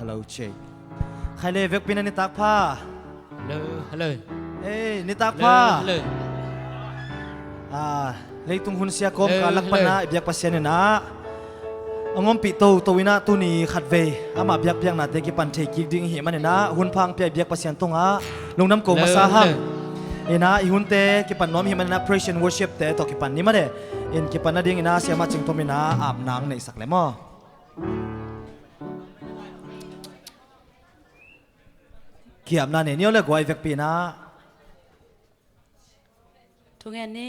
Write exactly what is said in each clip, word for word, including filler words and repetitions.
Lo cei. Khai le, vekpi in ah nitak pha. Hello, hello. Ei, nitak pha. Hello, hello. Ah, leitung hun sia kawmkal lak pan ah i biak Pasian in ah a ompih toto in ah tuni khatvei amah biakpiaknate kipan thei kik ding i hih manin ah hun pha hong pia i biak Pasian tungah lungdam ko masa hang. In ah i hunte kipan nuam i hih manin ah praise and worship te tawh kipan ni mah de. In kipan nadingin ah Siamah Cing Thum in ah apna hong neihsak le maw. Kiapna nei ni aw le guai, vekpi in ah. Thungen ni.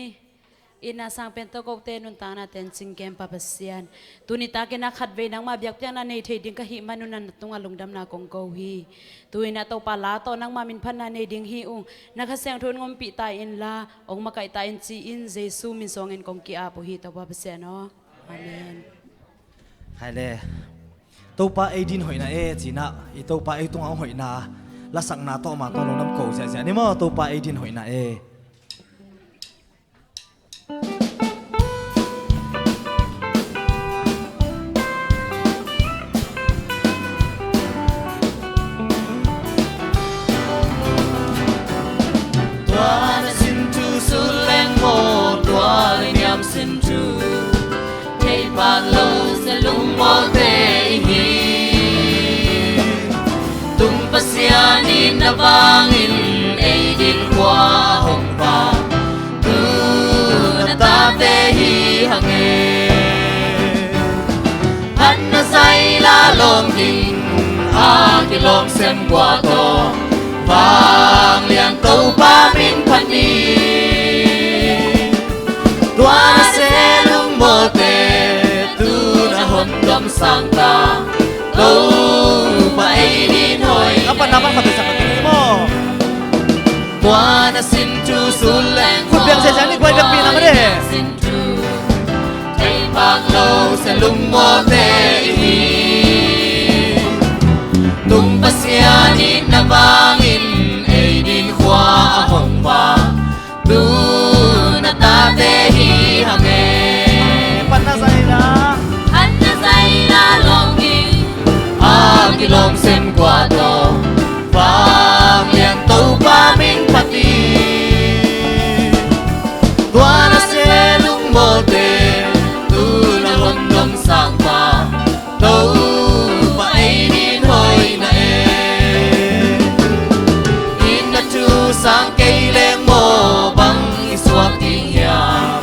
In ah sangpen tawh kote nuntakna tencin kem Pa Pasian, tuni takin ah khatvei nangmah biakpiakna nei thei ding ka hih manun ah na tungah lungdamna kong ko hi. Tu-in ah Topa la tawh nangmah minphatna nei ding hi ung. Na Kha Siangtho in hong ompih ta inla hong makaih ta in ci-in Jesu min suangin kong ki-ap uh hi Topa Pasian aw. Amen. Hai le. Topa ei din hoihna e, ci-in ah i Topa ei tungah hong hoihna lasakna tawh mah tawh lungdam ko ziahziah ni maw, Topa ei din hoihna e. Tua na sin thu suleng maw, tua na niam sin thu theiphak lo sia lungmawlte i hi. Tung Pasian in na vangin ei din khua a hong vak, tu na tate hi hang e. Phatna zaila lawng ding a kilawm sem kua tawh, vanglian Topa min phat ni. Tua na se lungmawlte tu na hon dom sang ta, Topa ei din hoih. Ka pan na pan khat sa ka ti maw. Tua na sin thu suleng khut biang se sa ni guai biang pi na ma de. Sin thu theiphak lo sia lungmawlte i hi. Tung Pasian in na vangin ei din khua a hong vak, tu na tate hi hang e. Phatna zaila, phatna zaila lawng ding a kilawm sem kua tawh, vanglian Topa min phat ni. Tua na se lungmawlte tu na hon dom sang ta, Topa ei din hoihna e. In na thu sang kei leng maw, bang i suak ding hiam?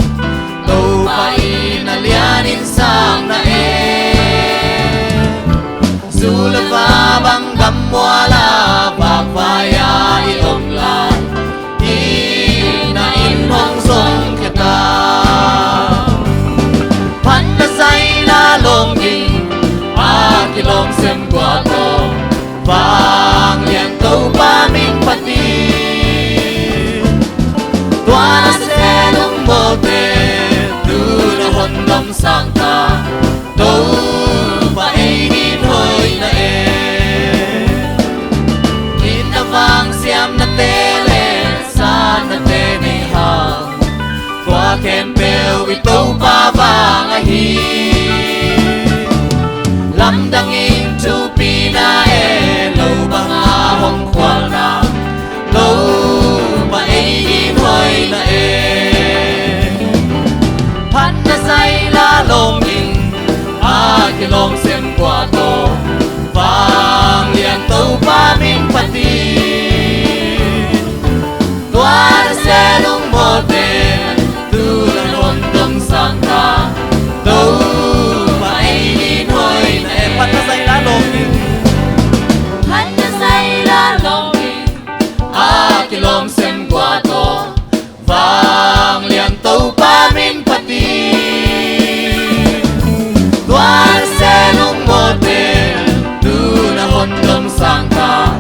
Topa in a lianin sang na e. Zu le va bang gammual a vakvai-a i om lai, i na in hong zong khia ta. Phatna zaila lawng ding a kilawm sem kua tawh, vanglian Topa min phat ni. Tua na se lungmawlte tu na hon dom sang ta, Topa ei din hoihna e. In na vang siamnate le satnate nei hang, tua khempeuh i Topa vang ahi. Lamdang in thupina e, lo banga hong khualna, Topa ei din hoihna e. Phatna zaila lawng ding a kilawm sem kua tawh, vanglian Topa min phat ni. Tua na se lungmawlte tu na hon dom sang ta, Topa ei din hoihna e. Phatna zaila lawng ding, phatna zaila lawng ding a kilawm sem kua tawh, vanglian Topa min phat ni. Tua na se lungmawlte tu na hon dom sang ta,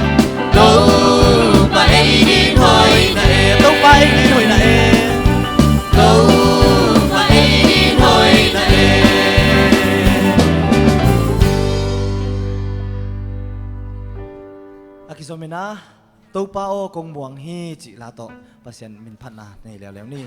Topa ei din hoihna e. Topa ei din hoihna e. Topa ei din hoihna e. A kizom in ah, Topa aw kong muang hi cih la tawh Pasian minphatna nei leuleu ni.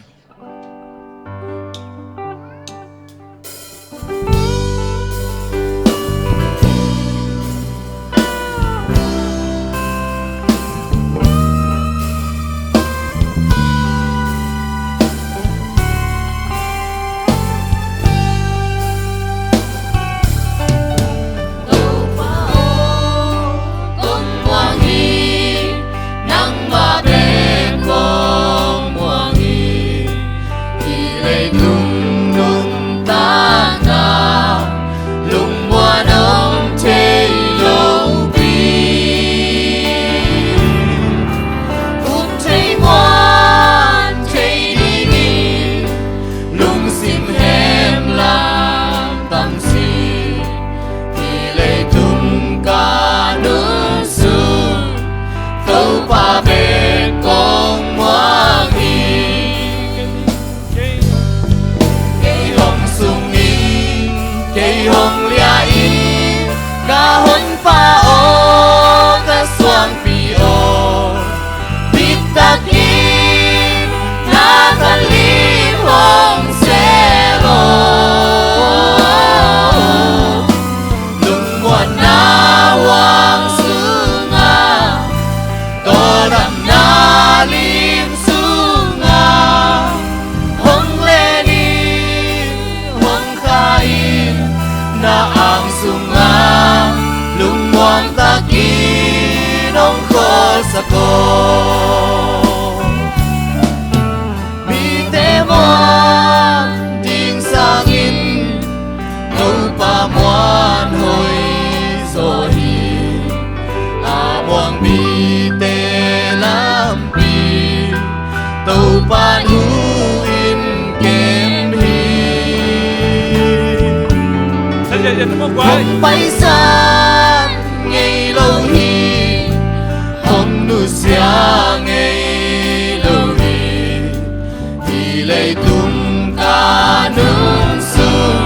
Mite muan ding sangin Topa muan hoih zaw hi. A muang mite lampi Topa nu in kem hi. Hong paisan ngei lo hi. Hong nusia ngei lo hi. Hih leitung ka nung sung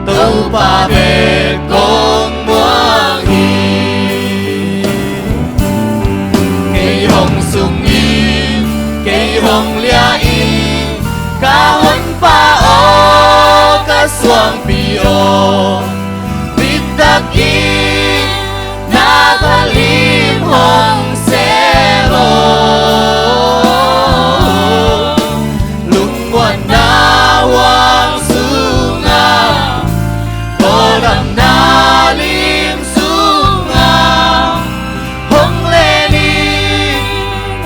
Topa bek kong muang hi. Kei hong sung in, kei hong lia in, ka Honpa aw, ka suangpi aw, bitak in na ka lim hong sel aw. Lungmuanna huang sungah, tawldamna lim sungah, hong len in,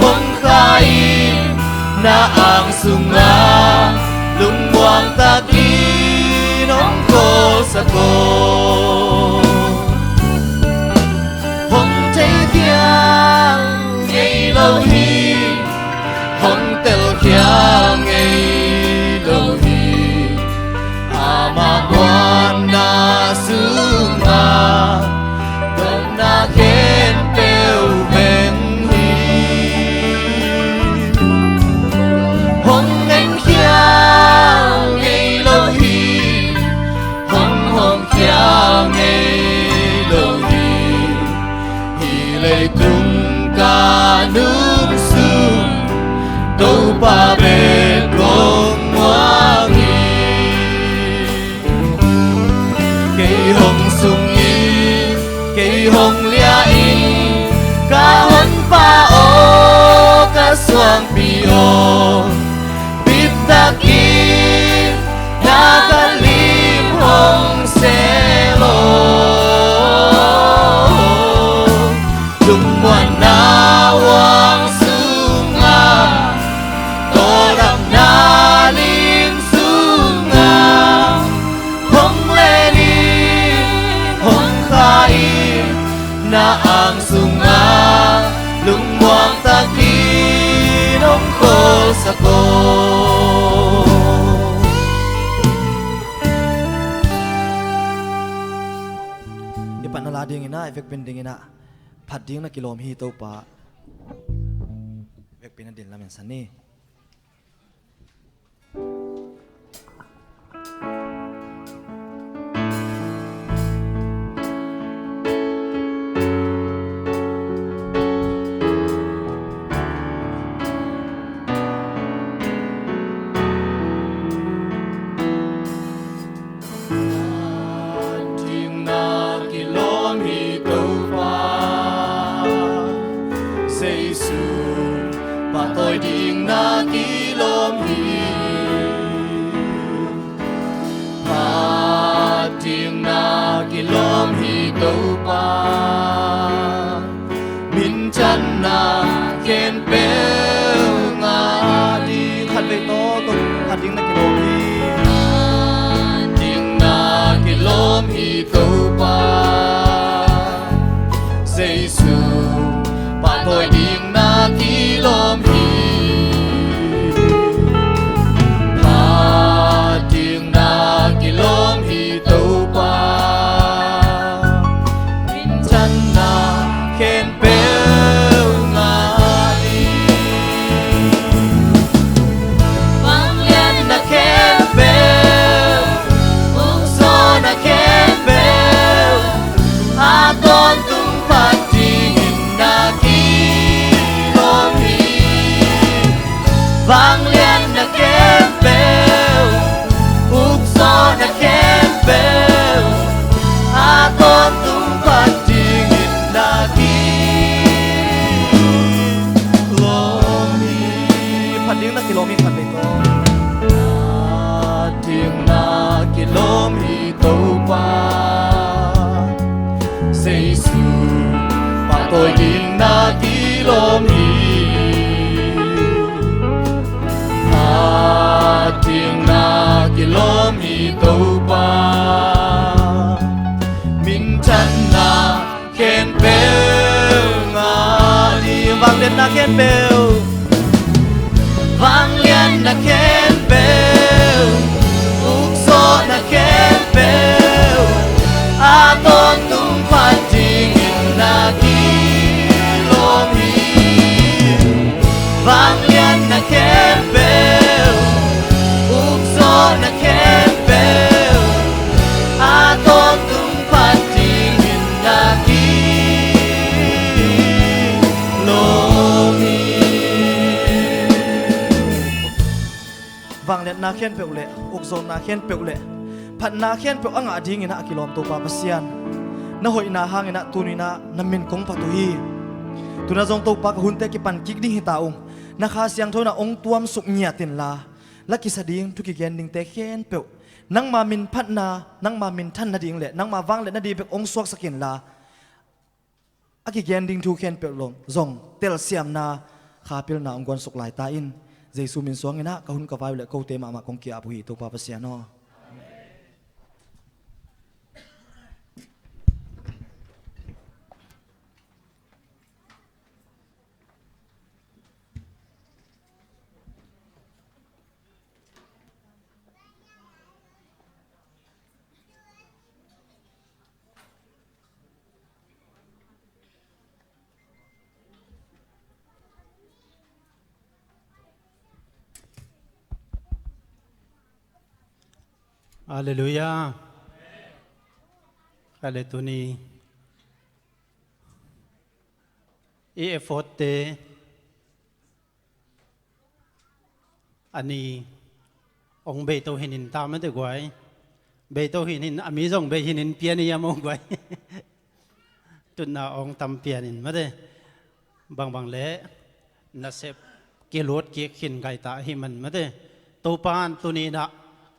hong kha in, na ang sungah lungmuang takin hong kawlsak aw. Hong theikhia ngei lo hi, hong telkhia ngei lo hi. Ama muanna sungah dotna khempeuh veng hi. Hong enkhia ngei lo hi, hong hawmkhia ngei lo hi. Hih leitung ka nung sung Topa bek kong muang hi. Kei hong sung in, kei hong lia in, ka Honpa aw, ka suangpi aw, bitak in na ka lim hong sel aw. Lungmuanna huang sungah, tawldamna lim sungah, hong len in, hong kha in, na ang sungah lungmuang takin hong kawlsak aw. I patna la dingin ah, i vekpi-in dingin ah, phat ding na kilawm hi Topa. Vekpi-in a din lamen san ni. Ding na kilawm hi Topa, Jesu, pahtawi ding na kilawm hi. Phat ding na kilawm hi Topa, minthanna khempeuh ngah ding. Khatvei tawh tawh phat ding na kilawm hi. Phat ding na kilawm hi Topa, Jesu, pahtawi ding na kilawm hi. Phat ding na kilawm hi Topa, minthanna khempeuh ngah hi. Vangliatna khempeuh, hong sawlna khempeuh, a tawntung phat dingin na ki Lawm hi, a dingna kilawm hi Topa. Minthanna khempeuh ngah ding, vangliatna khempeuh, vangliatna khempeuh, ukzawhna khempeuh, a tawntung phat dingin na kilawm hi. Vangliatna khempeuh, ukzawhna khempeuh, a tawntung phat dingin na kilawm hi. Vangliatna khempeuh le ukzawhna khempeuh le phatna khempeuh a ngah dingin ah a kilawm Topa Pasian, na hoihna hangin ah tuni-in ah na min kong phat uh hi. Tu-in ah zong Topa, ka hunte kipan kik ding hi ta ung. Na Kha Siangtho in ah hong tuamsuk ngiat inla, la kisa ding, thu kigen dingte khempeuh, nangma min phatna, nangma minthan nading le nangma vangliat nading bek hong suaksak inla, a kigen ding thu khempeuh lo zong telsiamna, kha pilna hong guansuk lai ta in. Jesu min suangin ah ka hun ka vai uh le kote mahmah kong ki-ap uh hi, Topa Pasian aw. Halleluiah. Kale, tuni i effortte a ni hong beito hinin ta mate guai. Beito hinin, a mi zong bei hinin pian i a mo guai. Tutna hong tam pianin mate. Bangbang le nasep kilut kik hin gaita ahi man mate. Topa in tuni-in ah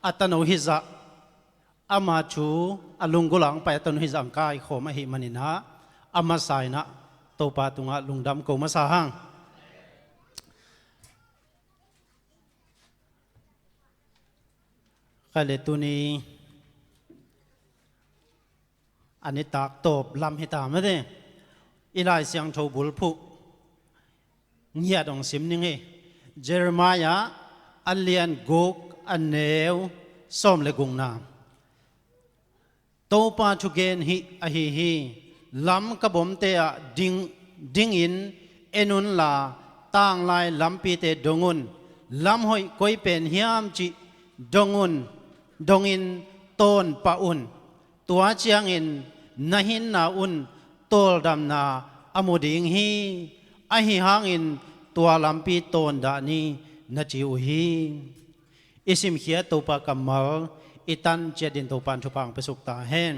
a tanu hizah, ama thu a lunggulh ah hong pai a tanu hizah hong kaikhawm ahi manin ah, a masa in ah Topa tungah lungdam ko masa hang. Kale, tuni a nitak tawp lam hi ta mate. I Lai Siangtho bulphuh ngiat hong sim ning hi. Jeremiah a lian guk, a neu sawm le gukna. Topa thugen hih ahi hi. Lam ka bomte ah ding, dingin en unla, tanglai lampite dong un. Lam hoih koi pen hiam cih dong un, dongin tawn pah un. Tua ciangin na hinna un tawldamna a mu ding hi. Ahi hangin tua lampi tawn dah ni, na ci uh hi. I simkhiat Topa kammal i tan ciat dingin Topa in thupha hong pia suk ta hen.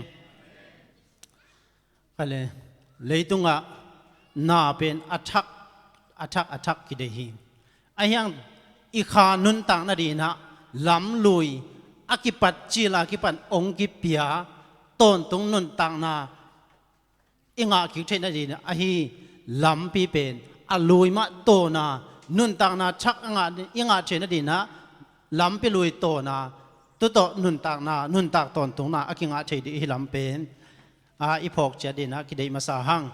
Kale, leitungah na pen a thak, a thak, a thak kideih hi. Ahi hang i kha nuntak nadingin ah lamlui a kipat cil a kipan hong kipia tawntung nuntakna i ngah kik theih nadingin ah ahi lampi pen a lui mah tawna, nuntakna thak a ngah, i ngah theih nadingin ah lampi lui tawna, tu tawh nuntakna, nuntak tawntungna a kingah theih ding ahi lam pen a i phawk ciat dingin ah kideih masa hang.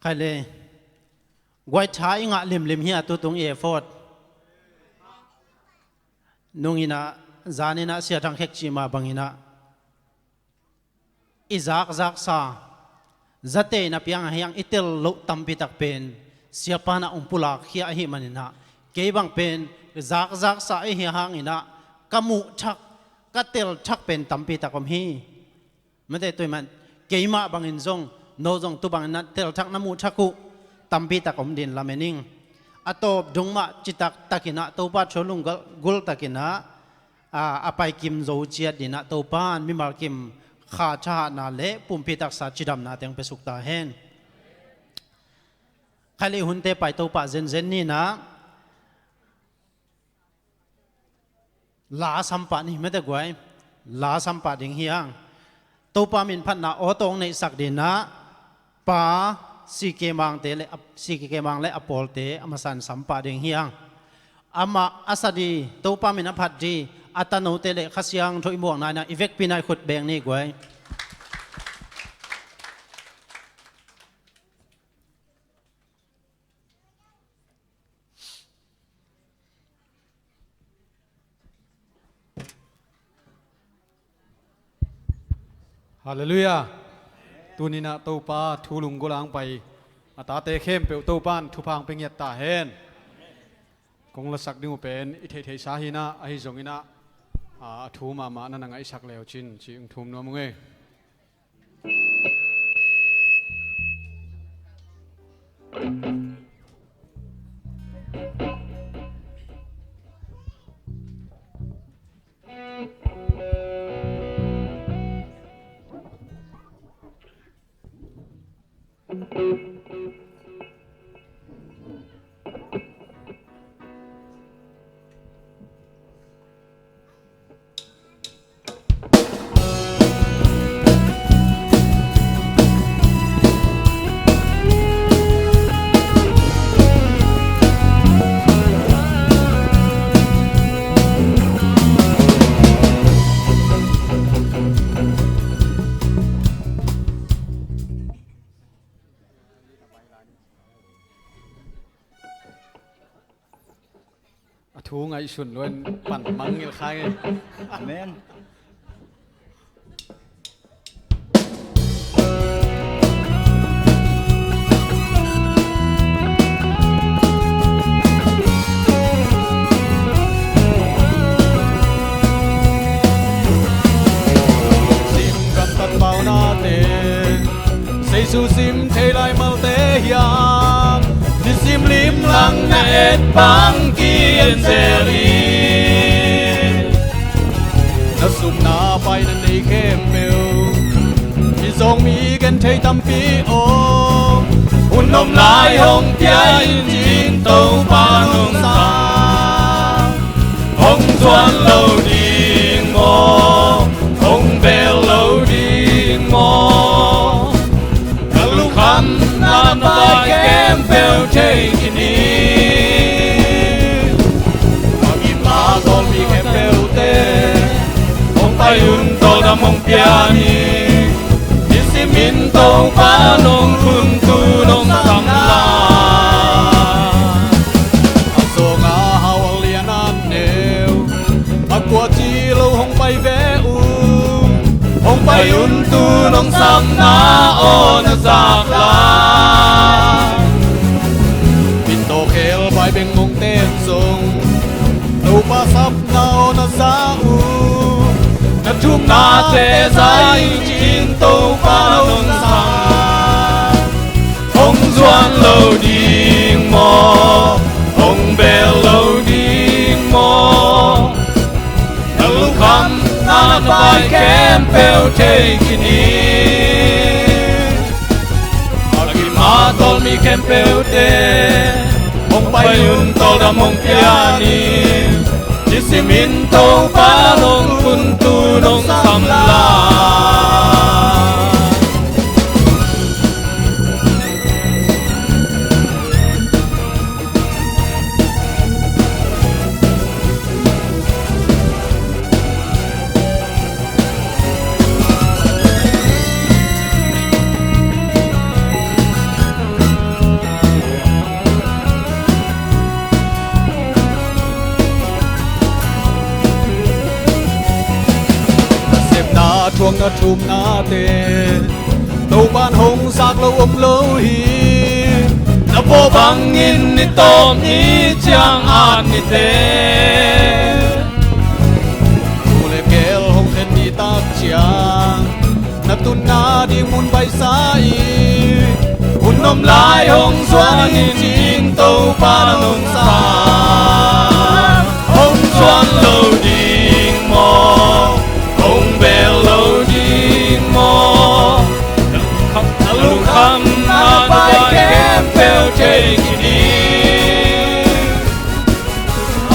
Kale, guai, tha i ngah limlim hi a, tutung i effort. Nungin ah, zanin ah Sia Thang Khek cih mah bangin ah i zakzaksa, zate in a piang ahi hang i tel loh tampi tak pen siapa in ah hong pulak khia ahi manin ah, kei bang pen zakzaksa ahi hangin ah ka muh thak, ka tel thak pen tampi tak om hi. Mate, tua ahih man keimah bangin zong, no zong tu bangin na tel thak, na muh thak uh tampi tak om dingin lamen ing. A tawp dong mah citak takin ah Topa thu lunggulh takin ah, a, a paikim zo ciat dingin ah Topa in mimal kim kha thahatna le pumpi taksa cidamna teng pia suk ta hen. Khailei hunte pai, Topa zenzen ni in ah la sam pah ni, mate guai. La sam pah ding hi hang. Topa min phatna aw tawh hong neihsak dingin ah Pa, C K Mangte le a, C K Mang le a pawlte a masa in sam pah ding hi hang. Amah a sa di, Topa min a phat di a tanote le Kha Siangtho i muakna in ah i vekpi in ah i khut beng ni guai. Halleluiah. Tuni in ah Topa thu lunggulh a hong pai a tate khempeuh Topa in thupha hong pia ngiat ta hen. Kong lasak ding uh pen i theihtheihsa hi in ah, ahi zongin ah, a, a thu mahmah na na ngaihsak le uh cin ci hong thum nuam ung ei. A thu ngaihsun lua in pan mangngilh kha ing ei. Amen. Sim gamtat paunate, Jesu sim thei lai malte hiam? Nisim limlang na et bang ki-en zel hi. Na sumna pai na nei khempeuh, mi zong mi genthei tampi aw. Hun om lai hong pia in cin Topa nong sa. Hong zuan lo ding maw, hong bel lo ding maw? Ka lungkhamna na pai khempeuh thei khin hi. A gim a tawlmi khempeuhte, hong pai un tawldam hong pia ni. Nisimin Topa nong khuntu nong sam lai. A sawng a hau a lian a neu, a kua ci lo hong pai ve un. Hong pai un tu nong samna aw na zak lai. Min tawh khel bai beng mong ten zong, Topa sapna aw na za uh. Na thumnate za in cin Topa nong sa. Hong zuan lo ding maw, hong bel lo ding maw? Na lungkhamna na pai khempeuh thei khin hi. A gim a tawlmi khempeuhte, hong pai un tawldam hong pia ni. Nisimin Topa nong khuntu nong sam lai. Nasepna thuak na thumnate, Topan hong zak lo om lo hi. Na pawh bangin ni tawp ni ciang at ni te, thu le gel hong khen ni tak ciang, na tunna ding mun baisa hi. Hun om lai hong zuan in cin Topa nong sa. Hong zuan lo ding maw, hong bel lo ding maw? Na lungkhamna na pai khempeuh thei khin hi.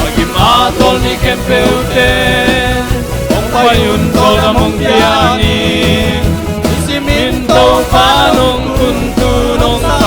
A gim a tawlmi khempeuhte, hong pai un tawldam hong pia ni. Nisimin Topa nong khuntu nong sa.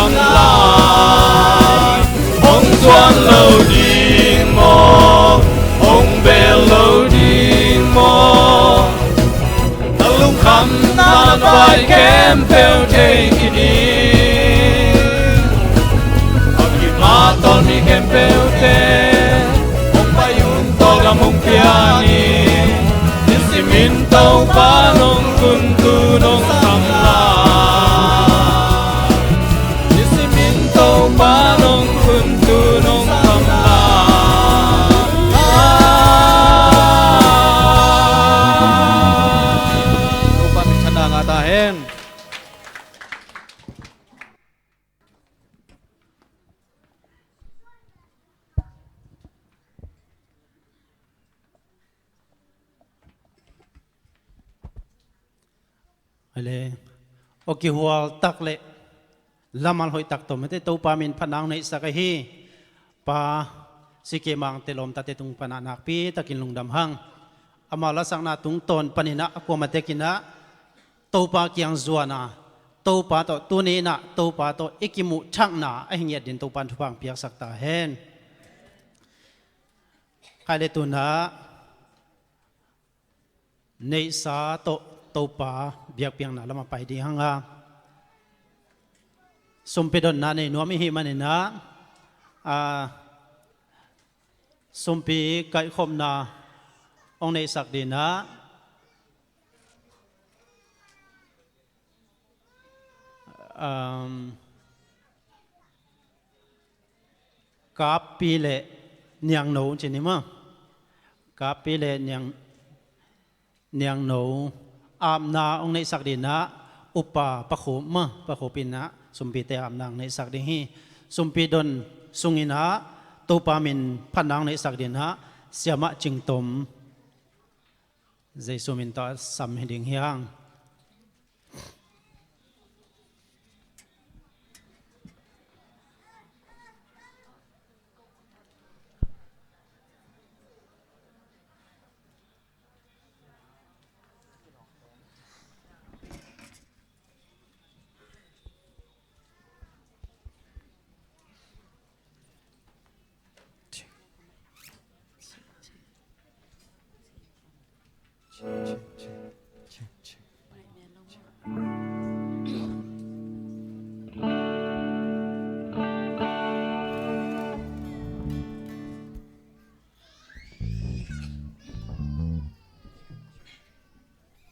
Nisim in Topa nong tuntu nong sam lai. Nisim in Topa nong tuntu nong sam lai. Topa min thanna ngah ta hen. Ahi le, aw kihual tak le lamal hoih tak tawh mite Topa min phatna hong neihsak ahi. Pa C K Mangte lawmtate tung panah nakpi takin lungdam hang. Ama lasakna tungtawn paninah a kuamah tekinah Topa kiang zuana, Topa tawh tuni inah Topa tawh i kimuh thakna ahi ngiat din Topa in thupha hong piaksak ta hen. Khai le tunah neihsa tawh Topa biakpiakna lamah pai ding hanga, sumpi donna nei nuam ihi maninah, a, sumpi kaihkhopna hong neihsak dinah, um, Kappi le Niangno ci ni maw? Kappi le Niang, Niangno apna hong neihsak dinah, upa Pa Khup maw, Pa Khup inah sumpite apna hong neihsak ding hi. Sumpi don sunginah Topa min phatna hong neihsak dinah Siamah Cing Tom, Jesu min tawh a sam hi ding hi hang.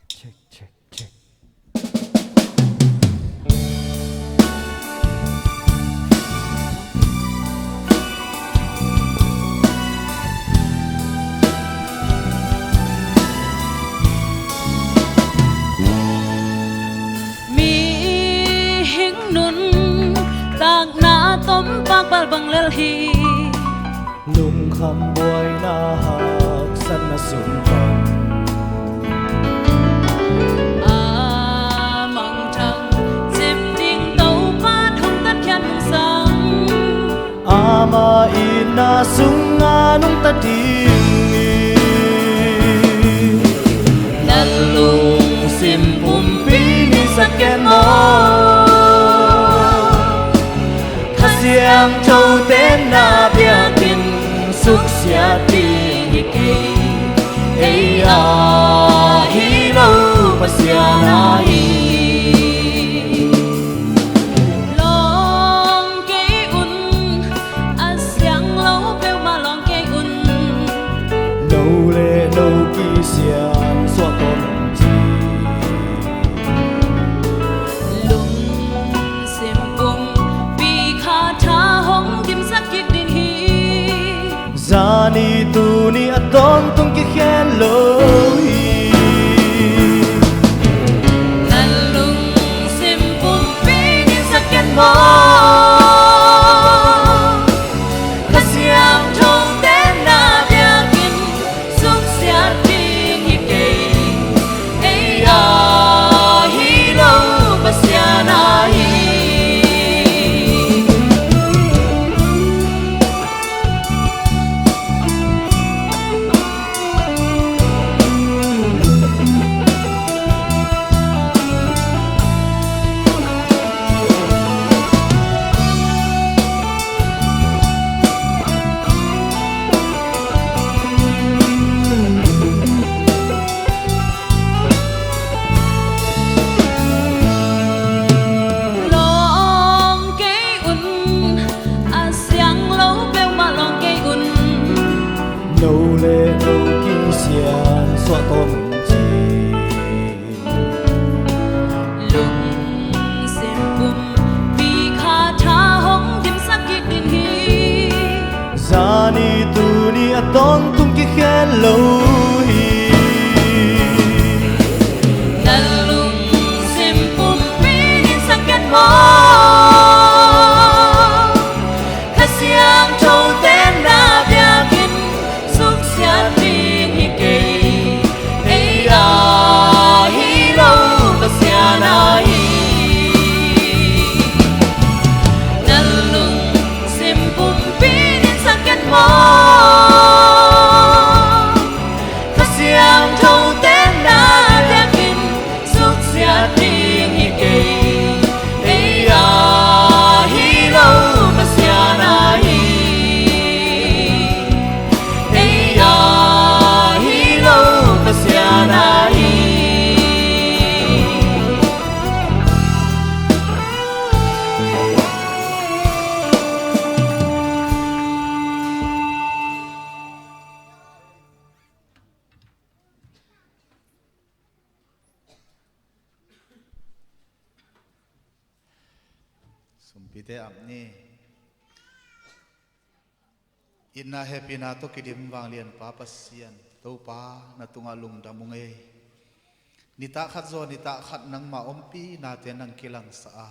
Check, check, check. Mihing nuntakna tom pakpal bang lel hi. Lungkham buaina haksatna sung pan a mangthang cip ding Topa thongtat khiat hong sam. Amah itna sungah nungta ding hi. Na lungsim pumpi ningsak ken maw? Kha Siangtho tenna biakinn suksiat ding hi kei, ei ahi lo Pasian ahi. Lawng kei un, a siang lo peuhmah lawng kei un. No le no kisian suak kawm ci. Lungsim pumpi kha tha hong dimsak kik ding hi. Zani tuni a tawntung kikhen lo hi. Na lungsim pumpi ningsak ken maw? Kha Siangtho tenna biakinn suksiat ding hi kei, ei ahi lo Pasian ahi. Sian suah tawntung ci. Lungsim pumpi kha tha hong dimsak kik ding hi. Zani tuni a tawntung kikhen lo hi. Na lungsim pumpi dinsak ken maw? Kha Siangtho tenna biakinn suksiat ding hi kei, ei a hi lo Pasian a hi. Na lungsim pumpi dinsak ken maw? Kha Siangtho tenna biakinn suksiat ding hi kei, ei a hi lo Pasian a hi. Ei a hi lo Pasian a hi. Sumpite ap ni. Itna hehpihna tawh kidim vanglian Pa Pasian, Topa na tungah lungdam ung ei. Nitak khat zaw nitak khat nangma ompinate nang kilangsa a,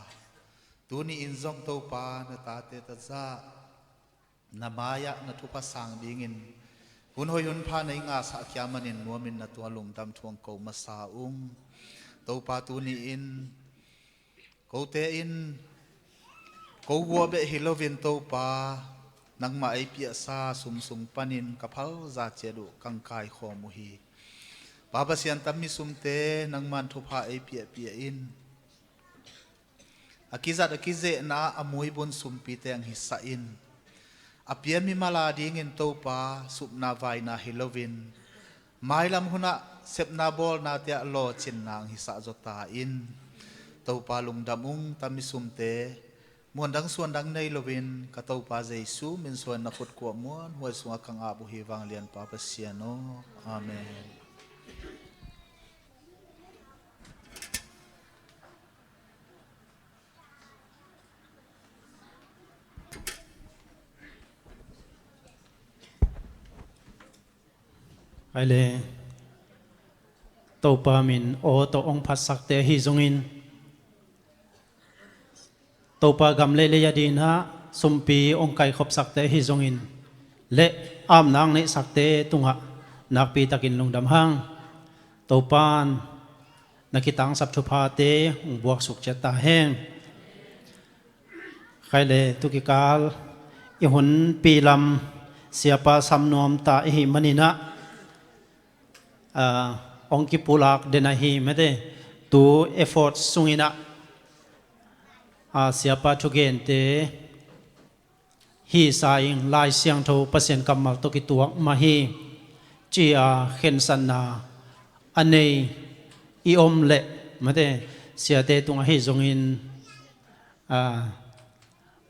tuni in zong Topa na tate tazah na mai-ah na thupha sang dingin hun hoih hun pha na i ngahsah kia manin nuamin na tungah lungdam thu hong ko masa ung. Topa tuni in kote in ko gua beh hi loin Topa nangmah ei piahsa sum sung panin ka phalza ciat uh kang kaikhawm uh hi. Pa Pasian, tammi sumte nangman thupha ei piahpiah in. A kizat a kizehna a muibun sumpite ang hisah in. A piami mala dingin Topa supna vaina hi loin mailam hunah sepna bawlnate ah lawhcinna ang hisah zaw ta in. Topa lungdam ung, tammi sumte muandang suandang nei loin ka Topa Jesu min suan na khutkuah muanhuai sungah kang ap uh hi vanglian Pa Pasian aw. Amen. Ai le, Topa min aw tawh hong phatsakte ahi zongin, Topa gam le lei a dinah sumpi hong kaikhopsakte ahi zongin, le apna hong neihsakte tungah nakpi takin lungdam hang. Topan na kitangsap thuphate hong buaksuk ciat ta hen. Khai le, tu kikal i hunpi lam Siapa Sam Nuam ta i hih maninah, ah, hong kipulak den ahi mete, tu effort sunginah, ah, Siapa thugente hisa ing, Lai Siangtho Pasian kammal tawh kituak mah hi, ci-a khensatna a nei i om leh mete, siate tung ahi zongin, a,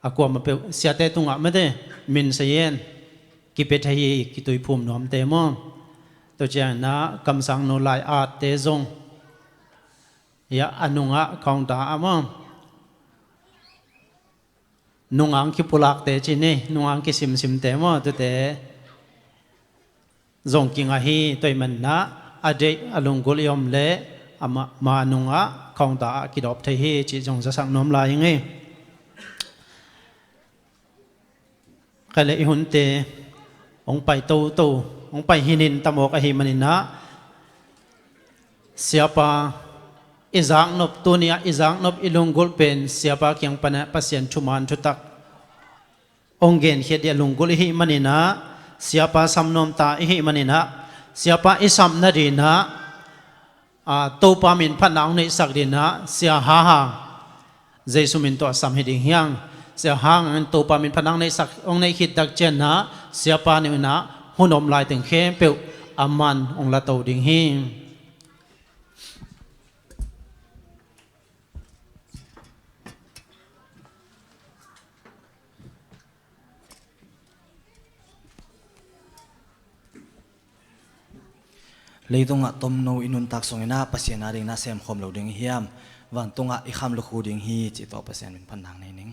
a kuamah peuh siate tungah mete, min sayen kipia thei hi, kituiphum nuamte maw. Tua ciangin ah kamsangnu lai-atte zong, ya, a nungah counter ah maw, nungang kipulakte ci ni, nungang kisimsimte maw, tute zong kingah hi. Tua ahih manin ah a deih a lunggulh i om leh ama, ama nungah counter ah kidawp thei hi cih zong zasak nuam lai ing ei. Khai le, i hunte hong pai toto, hong pai hinin tamawk ahi manin ah, Siapa i zaknop, tuni-ah i zaknop, i lunggulh pen Siapa kiang panah Pasian thuman thutak hong genkhiat dih a lunggulh i hih manin ah, Siapa Sam Nuam ta i hih manin ah, Siapa i sap nadingin ah, a, Topa min phatna hong neihsak dingin ah Sia Ha Hang, Jesu min tawh a sam hi ding hi hang. Sia Ha Hang in Topa min phatna hong neihsak, hong neih khit tak ciangin ah Siapa neu in ah hun om lai teng khempeuh aman hong la to ding hi. Leitungah tomno i nuntak sungin ah Pasian ading na semkhawm lo ding i hiam? Vantungah i kham lukhu ding hi, cih tawh Pasian min phatna nei ning.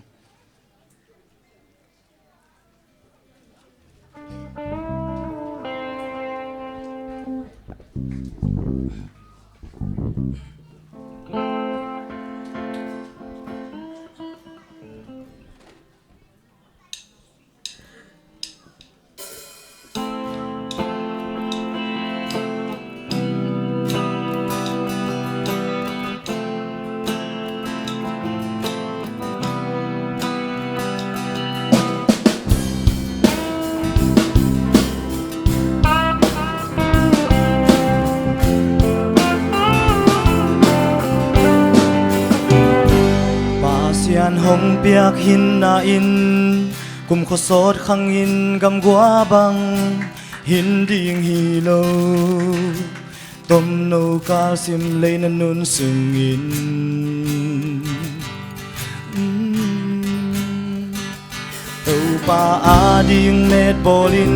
Pasian hong piak hinna in kumkhua sawt khangin gamgua bang hin ding hi lo. Tomno kalsim lei na nun sungin, mm, Topa ading metbawlin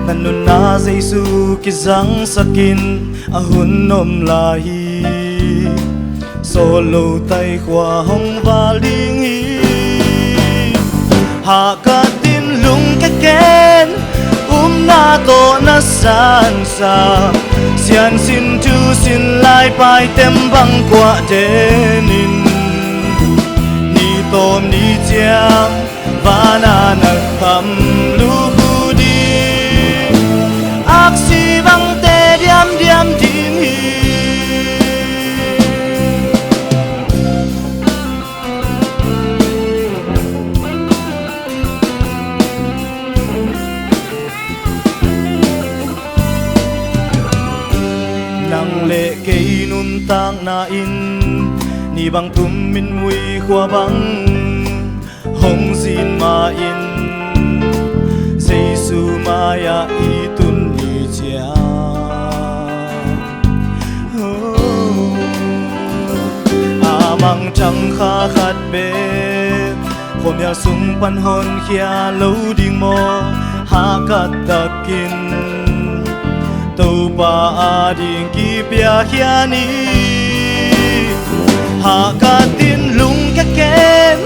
na nunna Jesu kizangsakin a hun om lai hi. Sawt lo tai khua hong val ding hi. Hahkatin lungkia ken, upna tawh na sansa, siansin tusin laipai tem bang kuah denin, ni tawm ni ciang vanah na kham lukhu ding, aksi bangte diamdiam ding hi. Nang le kei nuntakna in ni bang tum min muikhua bang hong zin ma-in, Jesu mai-ah i tun ni ciang, oh, a mangthang kha khat bek khuamial sung pan honkhia lo ding maw? Hahkat takin Topa ading kipiakhia ni. Hahkatin lungkia ken,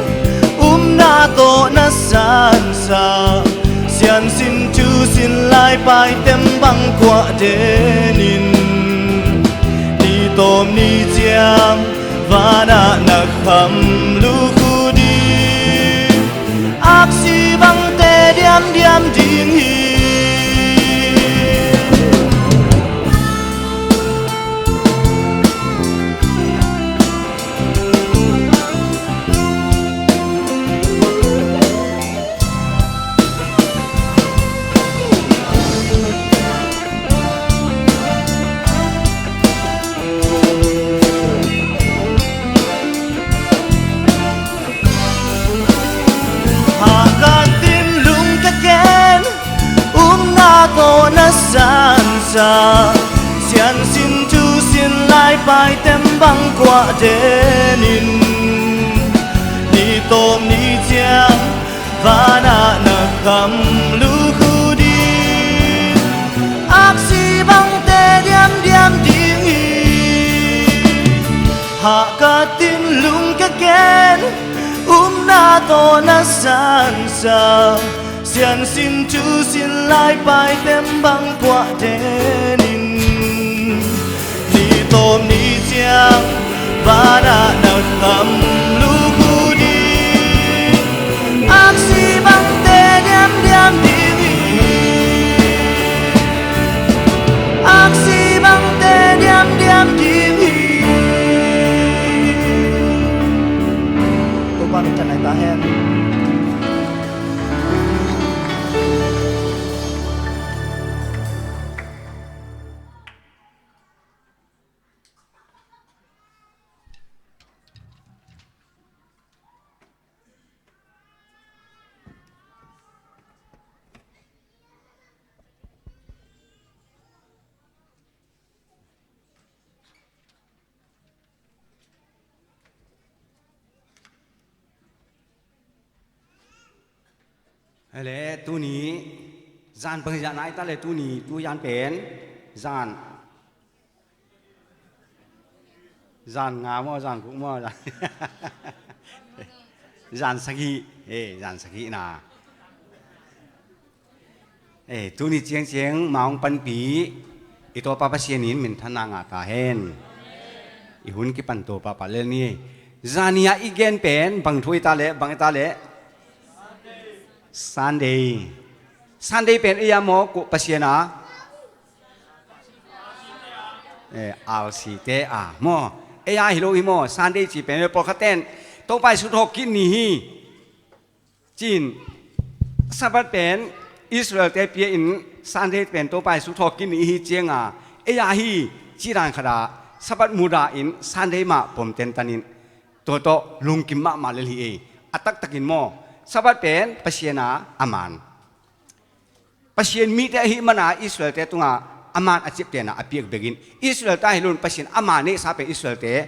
upna tawh na sansa, siansin tusin laipai tem bang kuah denin, ni tawm ni ciang vanah na kham lukhu ding, aksi bangte diamdiam ding hi. Hahkatin lungkia ken, upna tawh na sansa, siansin tusin laipai tem bang kuah denin, ni tawm ni ciang vanah na kham lukhu ding, aksi bangte diamdiam ding hi. Hahkatin lungkia ken, upna tawh na sansa, siansin tusin laipai tem bang kuah denin, ni tawm ni ciang vanah na kham lukhu ding, aksi bangte diamdiam ding hi. Aksi bangte diamdiam ding hi. Topa min thanai ta hen. Ele tuni zan bangzah nai ta le tuni tu yan pen zan Zan nga maw, zan guk maw, zan, zan sagih, eh, zan sagih na. Eh, tuni ciangciang ma hong panpih i Topa Pasian in minthanna ngah ta hen. I hun kipan to pahpah lel ni. Zani-a i gen pen bang thu i ta leh, bang i ta leh? Sunday. Sunday pen ei a maw, kua Pasian a? Eh, R C te a maw? Ei a hi lo hi maw? Sunday ci pen pawlkhat ten Topa Jesu thawhkik ni hi. Cin, Sabbath pen Israel te pia in, Sunday pen Topa Jesu thawhkik ni hi cianga, ei a hi ci dan khat a, Sabbath muda in Sunday mah pom tentan in, tua tawh lungkim mahmah lel hi ei. A taktakin maw, Sabbath pen Pasian a, a man. Pasian mite ahih mana Israel te tungah a man a ciaptehna a piak bekin, Israel ta hi lo in Pasian a man neihsa pen Israel te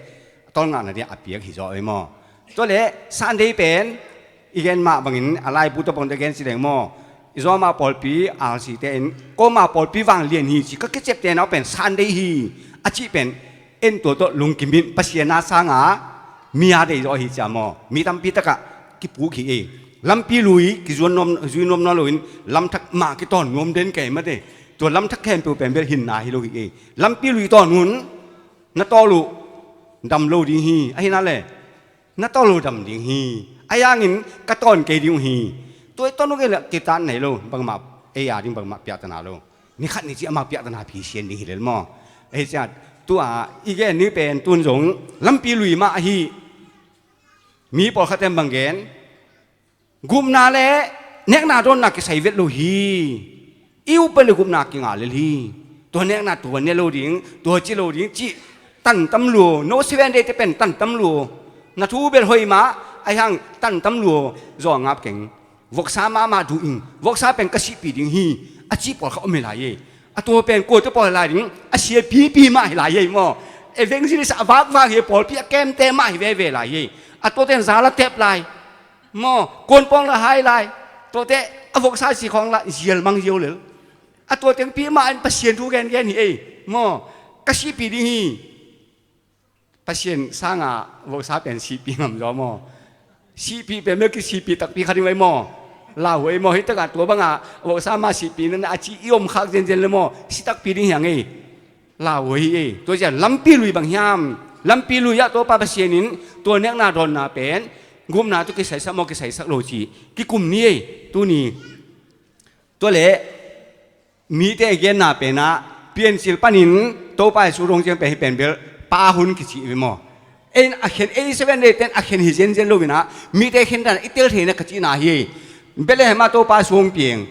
tolngakna dia a piak hi zaw ei maw? Tua leh Sunday pen i gen mah bangin a laibu tawh bang tawh gen ci leng maw? I Roma pawlpi R C te in Roma pawlpi vanglian hi ci, ka kiciaptehna uh pen Sunday hi a cih pen en tua tawh lungkim in, Pasian a sanga mi a deih zaw hi cia maw? Mi tampi takah kipuk hi ei. Lampi lui kizuan nuam, zui nuam nawn loin lamthak mah kitawn nuam den kei mate. Tua lamthak khempeuh pen bel hinna hi lo hi ei. Lampi lui tawn hun na tawl uh dam lo ding hi. Ahi na le na tawl uh dam ding hi. A yangin ka tawn kei ding uh hi. Tua i tawn uh kei le kitan nei lo, bangmah ei a ding bangmah piahtana lo. Ni khat ni ci amah piahtana phi sian ding hi lel maw? Ei ciat tua i gen ni pen tun zong lampi lui mah ahi. Mi pawlkhat ten bang gen, gupna le nekna dawnna kisai vet lo hi. I upa le gupna kinga lel hi. Tua nekna tua ne lo ding, tua ci lo ding cih tantam luo, no Seven Day te pen tantam luo. Na thu bel hoih mah, ahi hang tantam luo, zaw ngap keng. Voksa mahmah duh ing, voksa pen ka sihpih ding hi, a cih pawlkhat om hi lai ei. A tua pen kuate pawl hi lai ding, a siapipi mah hi lai ei maw? Evangelist a vakvak hi, pawlpi a kemte mah hi veve lai ei. A tuate in zal a tep lai maw? Kuanpawng la hai lai. Tuate a voksa si khawng la zial mang ziau lel. A tua tengpi mah in Pasian thu gengen hi ei maw? Ka sihpih ding hi. Pasian sanga voksa pen sihpih ngam zaw maw? Sihpih pen bel kisihpih takpi kha ding vai maw? Lauhuai maw? Hih takah tua banga voksa mah sihpih nana a ci i om khak zenzen le maw? Si takpi ding hiang ei. Lauhuai hi ei. Tua cian lampi lui bang hiam? Lampi lui ah Topa Pasian in tua nekna dawnna pen gupna tu kisaisak maw, kisaisak lo ci kikum ni ei. Tuni Tua leh mite genna penah Piancil panin Topa Jesu dong ciang pen hih pen bel Pa hun kici hi maw? Ei in a khen, ei Seven Day ten a khen hi zenzen lo inah mite khen dan i tel theina ka cihna hi. Bethlehem ah Topa Jesu hong piang,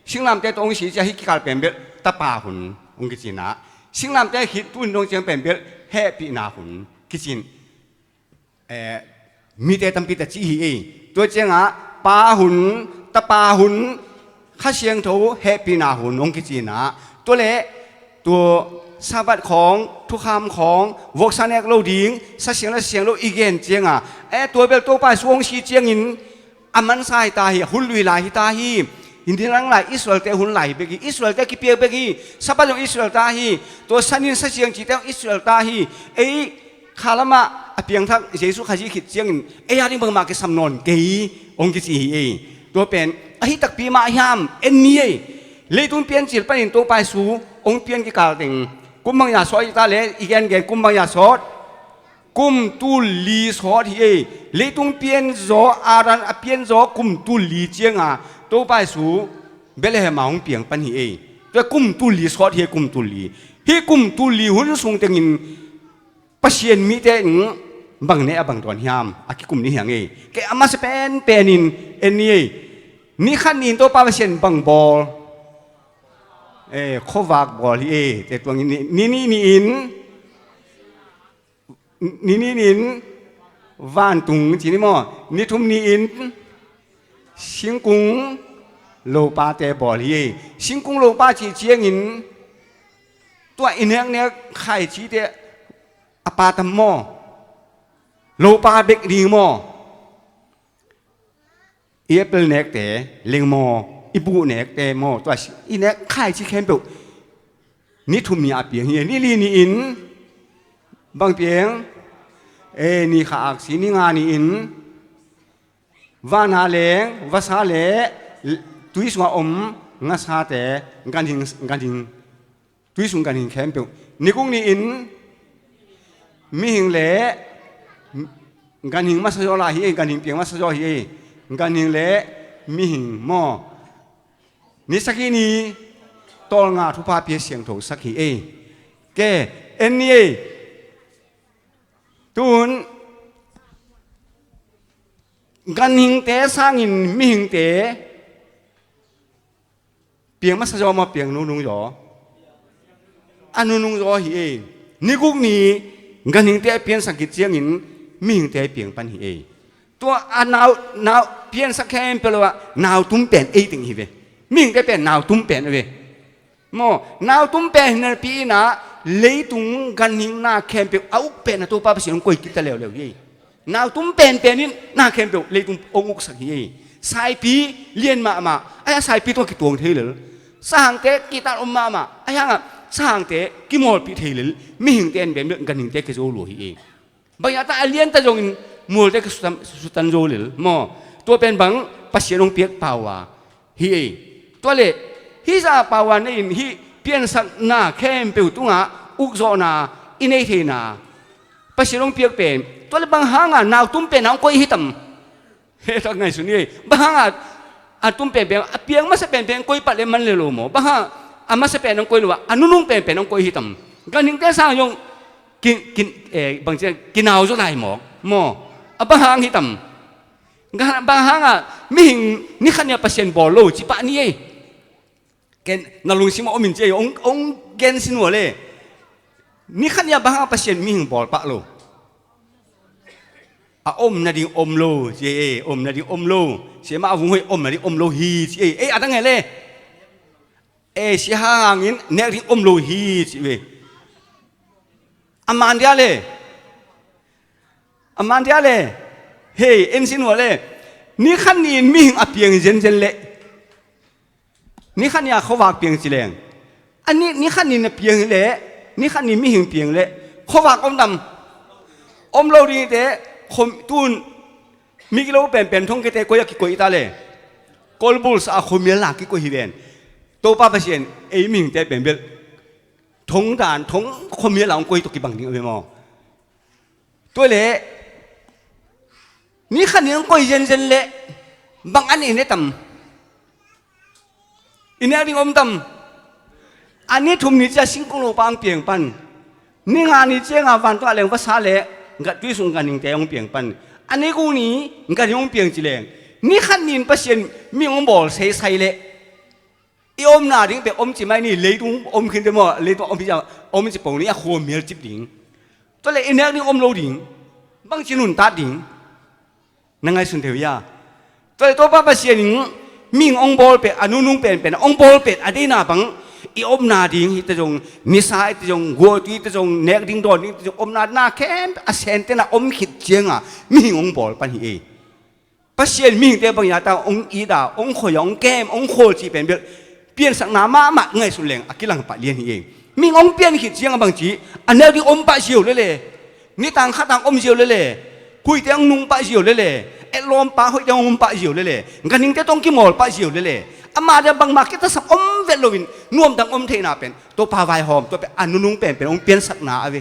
singlamteh tawh hong si cia hih kikal pen bel Tapa hun hong kici inah, singlamteh khit tuin dong ciang pen bel hehpihna hun kici in. Eh, mite tampi ta ci hi ei. Tua ciangah Pa hun, Tapa hun, Kha Siangtho hehpihna hun hong kici inah, tua leh tua Sabbath khawng, thukham khawng, voksa nek lo ding, sa siang lo, sa siang lo i gen ciangah, eh, tua bel Topa Jesu hong si ciangin a mansa hi ta hi, hun lui lai hi ta hi. Hi ni lang lai Israel te hun lai hi bek hi, Israel te kipiak bek hi. Sabbath zong Israel ta hi. Tua sanin sa siang cite zong Israel ta hi. Ei khalamah a piangthak Jesu Khazih khit ciangin ei a ding bangmah kisam nawn kei hong kici hi ei. Tua pen ahi takpi mah hiam en ni ei. Leitung Piancil panin Topa Jesu hong pian kikal teng kum bang ya sawt i ta le i gengen kum bang ya sawt? Kum tul li sawt hi ei. Leitung pianzaw, Adam a pianzaw kum tul li cianga Topa Jesu Bethlehem ah hong piang pan hi ei. Tua kum tul li sawt hi ei, kum tul li. Hih kum tul li hun sung tengin Pasian mite in bang ne a bang tuan hiam a kikum ni hiang ei. Kei a masa penpen in en ni ei. Ni khat ni-in Topa Pasian bang bawl? Eh, khuavak bawl hi ei. Te tuangin ni, ni, ni, ni-in, ni, ni, ni-in vantung ci ni maw? Ni thum ni-in singkung lopate bawl hi ei. Singkung lopa cih ciangin tua i neknek khaicite a pa tam maw? Lopa bek ding maw? I apple nekte leng maw? I buh nekte maw? Tua i nek khaici khempeuh ni thum ni a piang hi. Ni li ni-in bang piang? E, ni kha aksi ni nga ni-in, vana leng vasa le tui sunga om ngasate, ganhing, ganhing, tui sung ganhing khempeuh. Ni guk ni-in mihing le ganhing masa zaw lai hi ei, ganhing piang masa zaw hi ei. Ganhing le mihing maw. Ni sagih ni tawlnga thupha pia siangthosak hi ei. Ke, en ni ei. Tun ganhingte sangin mihingte piang masa zaw maw, piang nunung zaw? A nunung zaw hi ei. Ni guk ni ganhingte a piansak khit ciangin mihingte a piang pan hi ei. Tua a nau, nau piansak khempeuh lo ah nau tum pen ei teng hi ve. Mihingte pen nau tum pen a ve. Maw, nau tum pen hi napi-in ah leitung ganhing na khempeuh a uk pen a Topa Pasian hong koih kik ta leuleu hi ei. Nau tum penpen in na khempeuh leitung hong uksak hi ei. Saipi lian mahmah, a hiang saipi tungah kituang thei lel. Sahangte kihtak om mahmah, a hiangah sahangte kimawlpih thei lel. Mihingte in pen bel ganhingte kizo lua hi ei. Bang hiam cih leh a lian ta zongin mualte kisutan, sutan zo lel maw. Tua pen bang Pasian hong piak power hi ei. Tua leh hih zah power nei-in hih piansakna khempeuh tungah ukzawhna i nei theihna Pasian hong piak pen. Tua leh bang hanga nau tum pen hong koih hi tam? He, tak ngaihsun ni ei. Bang hanga a tum penpen, a piang masa penpen koih pat le man le lo maw? Bang hanga a masa pen hong koih lo a, a nunung penpen hong koih hi tam? Ganhingte sang zong kin, kin, eh, bang ci, kinau zaw lai mawk maw? A bang hang hi tam? Ga, bang hanga mihing ni khat ni a Pasian bawl lo ci pah ni ei. Ken na lungsim a om in ci ei, hong, hong gen sin uh le. Ni khat ni a bang hanga Pasian mihing bawl pah lo? A om nading om lo ci ei, om nading om lo. Siamah a vung hoih om nading om lo hi ci ei. Ei, a dang e le. Ei, sia hangin nek ding om lo hi ci ve. A man dia le. A man dia le. Hei, en sin uh le. Ni khat ni-in mihing a piang hi zenzen leh. Ni khat ni a khuavak piang ci leng. A ni, ni khat ni na piang hi leh, ni khat ni mihing piang leh khuavak om tam? Om lo ding hi teh, khom, tun, mi kilo penpen thong kite koi a kikoih ta le. Kolbulsa a khuamial la kikoih hi ven. Topa Pasian, ei mihingte pen bel thong dan, thong khuamial la hong koi tawh kibang ding a ve maw? Tua leh ni khat ni hong koih zenzen leh bang an i ne tam? I nek ding om tam? A ni thum ni ciang singkung lopa hong piang pan. Ni nga ni cianga vantung a leng vasa le gat tui sung ganhingte hong piang pan. A ni guk ni ganhing hong piang ci leng. Ni khat ni-in Pasian mi hong bawl seisai leh. I omna ding pen om ci mai ni, leitung om khin te maw, leitung om ci, om ci pong ni a khuamial cip ding. Tua leh i nek ding om lo ding. Bang ci nuntak ding. Na ngaihsun thei uh hia? Tua leh Topa Pasian in mihing hong bawl pen, a nunung penpen hong bawl pen a deihna bang, i omna ding hi te zong, nisa hi te zong, guahtui hi te zong, nek ding dawn ding hi te zong, omna na khempeuh a sentena om khit cianga mihing hong bawl pan hi ei. Pasian mihingte bang hiam cih leh hong it a, hong khoi a, hong kem, hong khawl cih pen bel piansakna mahmah ngaihsun leng a kilang pah lian hi ei. Mihing hong pian khit cianga bang ci, a nek ding om pah ziau lele. Nitang khatang om ziau lele. Huihte hong nung pah ziau lele. Etlawm pa hoihte hong om pah ziau lele. Ganhingte tawh hong kimawl pah ziau lele. Amah dia bangmah kitasak om vet loin nuamdang om theihna pen Topa vaihawm, tua pen a nunung penpen hong piansakna a ve.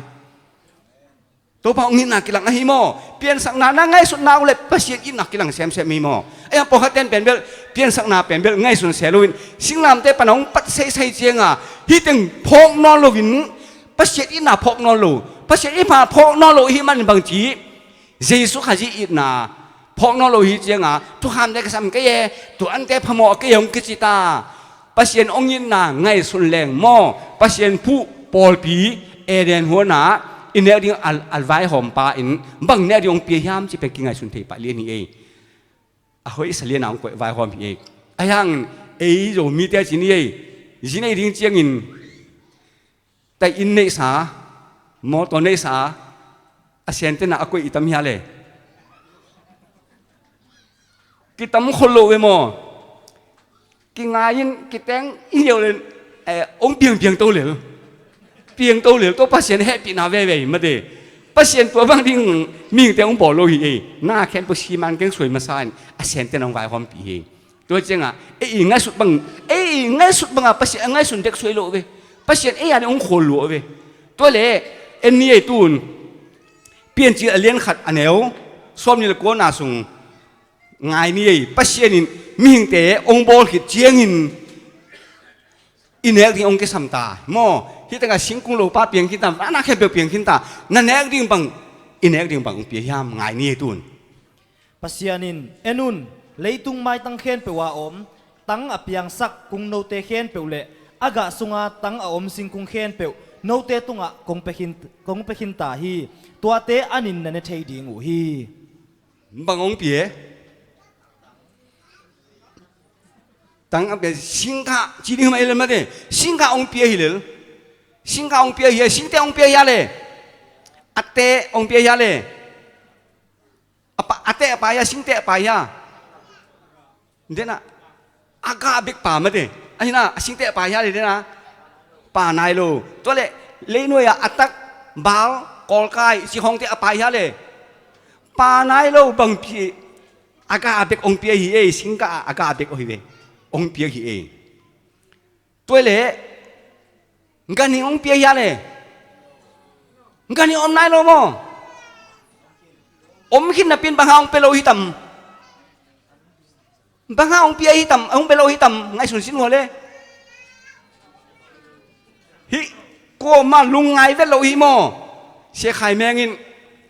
Topa hong itna kilang ahi maw? Piansakna na ngaihsutna uh leh Pasian itna kilang semsem hi maw? Ei, a pawlkhatte in pen bel piansakna pen bel ngaihsun se loin singlamteh pana hong pat seisai cianga hih teng phawk nawn loin, Pasian itna phawk nawn lo, Pasian itna phawk nawn lo ahih manin bang ci, Jesu Khazih itna phawk nawn lo hi cianga, thukhamte ka sam kei e, tua ante phamawh kei e hong kici ta. Pasian hong itna ngaihsun leng maw, Pasian phuh pawlpi Eden huanah i nek ding a, a vaihawm pa in bang nek ding hong pia hiam cih pen kingaihsun thei pah lian hi ei. A hoih sa lianah hong koih vaihawm hi ei. Ahi hangin ei Zomite ci ni ei, zi nei ding ciangin tai inn neihsa, mawtaw neihsa, a sentena a koih i tam hia le? Kitam khol lo ve maw? Kingai in, kiteng in leu len, eh, hong piangpiang to lel. Piang to lel, tua Pasian hehpihna veve hi mate. Pasian tua bang ding mihingte hong bawl lo hi ei. Na khempeuh siman keng suai masa in a sente na hong vaihawmpi hi. Tua ciangah ei i ngaihsut bang, ei i ngaihsut bangah Pasian a ngaihsun dek suai lo ve. Pasian ei a ding hong khawl lua ve. Tua le en ni ei tun Piancil a lian khat a neu sawmnih le kuana sung ngai ni ei. Pasian in mihingte hong bawl khit ciangin i nek ding hong kisam ta maw? Hih tengah singkung lopa piang khin ta, na khempeuh piang khin ta, na nek ding bang, i nek ding bang hong pia hiam? Ngai ni ei tun. Pasian in, en un, leitung maitang khempeuh a om tang a piangsak kung note khempeuh le a gah sunga tang a om singkung khempeuh note tungah kong pia khin, kong pia khin ta hi. Tuate an in na ne thei ding uh hi. Bang hong pia? Tang a pia, singkah ci ding mah hi lel mate. Singkah hong pia hi lel. Singkah hong pia hi a, singte hong pia hi a le. A teh hong pia hi a le. A pa, a teh a pai a, singte a pai a. Dena a gah bek pa mate. Ahina a singte a pai a le dena pa nai lo. Tua le leinuai a a tak, bal, kawlkai, sikhawngte a pai a le. Pa nai lo bang pi a gah bek hong pia hi ei, singkah a gah bek ahi ve. Hong pia hi ei. Tua le ganhing hong pia hi a le. Ganhing om nai lo maw? Om khin napi in bang hang hong pia lo hi tam? Bang hang hong pia hi tam, hong pia lo hi tam, ngaihsun sin hua le. Hih kuamah lungngai vet lo hi maw? Sia Khai Meng in,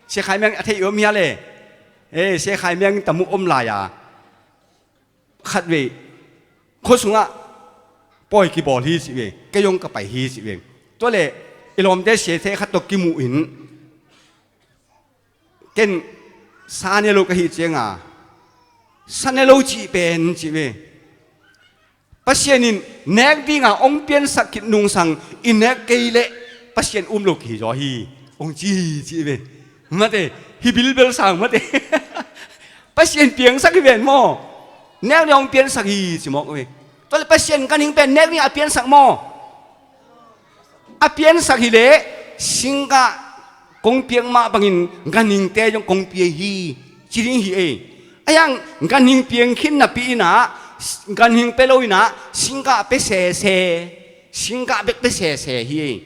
Sia Khai Meng a theih om hi a le. Eh, Sia Khai Meng in tamu om lai a. Khatvei khua sungah pawi kibawl hi ci ve, kei hong ka pai hi ci ve. Tua le i lawmte siate khat tawh kimuh in ken sa ne lo ka hih cianga, sa ne lo cih pen ci ve. Pasian in nek dinga hong piansak khit nungsang i nek kei leh Pasian um lo kihi zaw hi hong ci hi ci ve. Mate, hi bilbel sang mate. Pasian piangsak hi ven maw? Nek ding hong piansak hi ci mawk ve. Tua le Pasian ganhing pen nek ding a piansak maw? A piansak hi leh singkah kong piak mah bangin ganhingte zong kong pia hi ci ding hi ei. A hiang ganhing piang khin napi inah, ganhing pia lo inah singkah pia sese, singkah bek pia sese hi ei.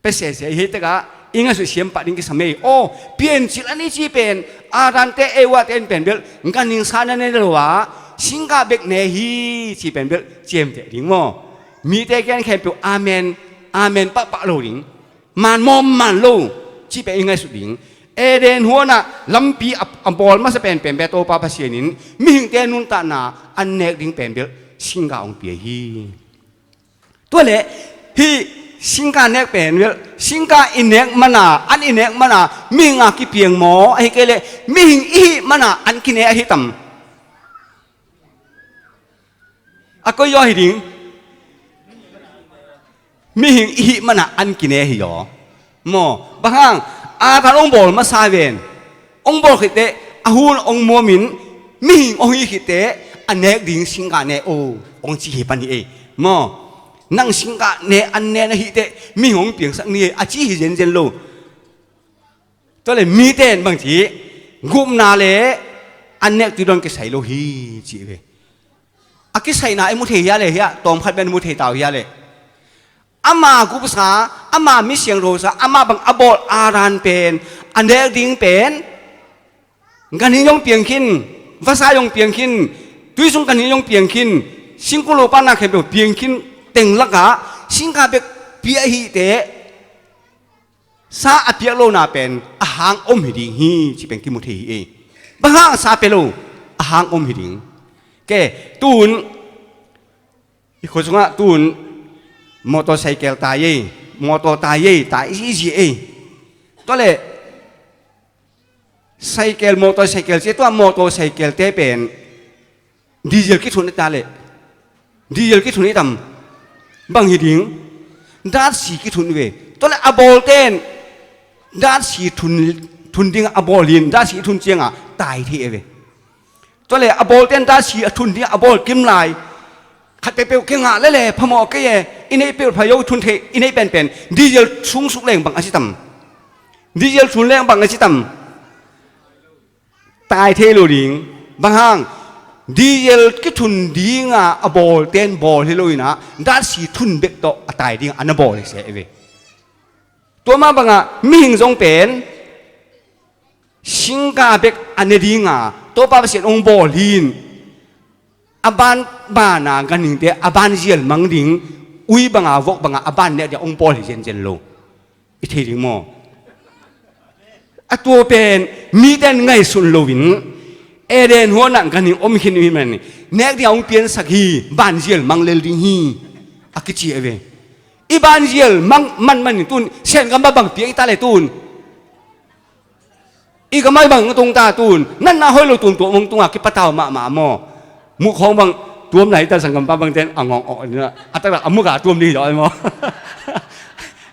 Pia sese hi tekah i ngaihsut siam pah ding kisam ei. Aw, Piancil a ni ci pen Adamte Evate in pen bel ganhing sa na ne lo a, singkah bek ne hi ci pen bel ciamteh ding maw? Mite gen khempeuh amen, amen pahpah lo ding. Man mawm man lo cih pen i ngaihsut ding. Eden huanah lampi a, a bawl masa penpen bia Topa Pasian in mihingte nuntakna an nek ding pen bel singkah hong pia hi. Tua le hih singkah nek pen bel singkah i nek mana, an i nek mana mihing a kipiang maw, ahi kei leh mihing i hih mana an kine ahi tam? A koi zaw hi ding. Mihing i hih mana an kine hi zaw maw? Bang hang? Adam hong bawl masa ven. Hong bawl khitteh a hun hong muamin mihing hong hi khitteh a nek ding singkah ne o hong ci hi pan hi ei maw? Nang singkah ne an ne na hihteh mihing hong piangsak ni ei a ci hi zenzen lo. Tua le mite in bang ci, gupna le an nek tuidon kisai lo hi ci ve. A kisaihna i mu thei hia le hia, tawm khat ben mu thei tau hia le. Ama gupsa, ama mi siangthosa, ama bang a bawl Adam pen a nek ding pen ganhing zong piang khin, vasa zong piang khin, tuisung ganhing zong piang khin, singkung lopa na khempeuh piang khin teng lakah singkah bek pia hihteh sa a piak lona pen a hang om hi ding hi ci pen kimu thei hi ei. Bang hang sa pia lo a hang om hi ding? Ke, tun i khua sungah tun motorcycle tai ei, motor tai ei, tai i zi ei. Tua le cycle, motorcycle ci, tua motorcycle te pen diesel kithun i ta le, diesel kithun i tam? Bang hi ding? Datsi kithun ve. Tua le a bawlten datsi thun, thun ding a bawl in datsi i thun cianga tai thei ve. Tua le a bawlten datsi a thun ding a bawl kim lai khat peuhpeuh kei ngah lele phamawh kei e, i neih peuh phayo thun thei, i neih penpen diesel sungsuk leng bang a si tam? Diesel thun leng bang a ci tam? Tai thei lo ding. Bang hang? Diesel kithun dinga a bawlten bawl hi lo inah datsi thun bek tawh a tai dinga a na bawl hi se ve. Tua mah bangah mihing zong pen singka bek a ne dinga Topa Pasian hong bawl hi in, a ban bana ganhingte a ban zial mang ding, ui banga vok banga a ban nek dia hong bawl hi zenzen lo. I thei ding maw? A tua pen mite in ngaihsun loin Eden huanah ganhing om khin hi man, nek dia hong piansak hi, ban zial mang lel ding hi, a kici a ve. I ban zial mang man man in tun, Sen gam bang piang i ta le tun. I gamai bang tung ta tun, natna hoi lo tum tuam hong tunga kipatau mahmah maw? Muk khawng bang tuam lai ta, sanggam pa bang ten a ngawng awh na, a taktak a muka tuam ding hi daw ai maw?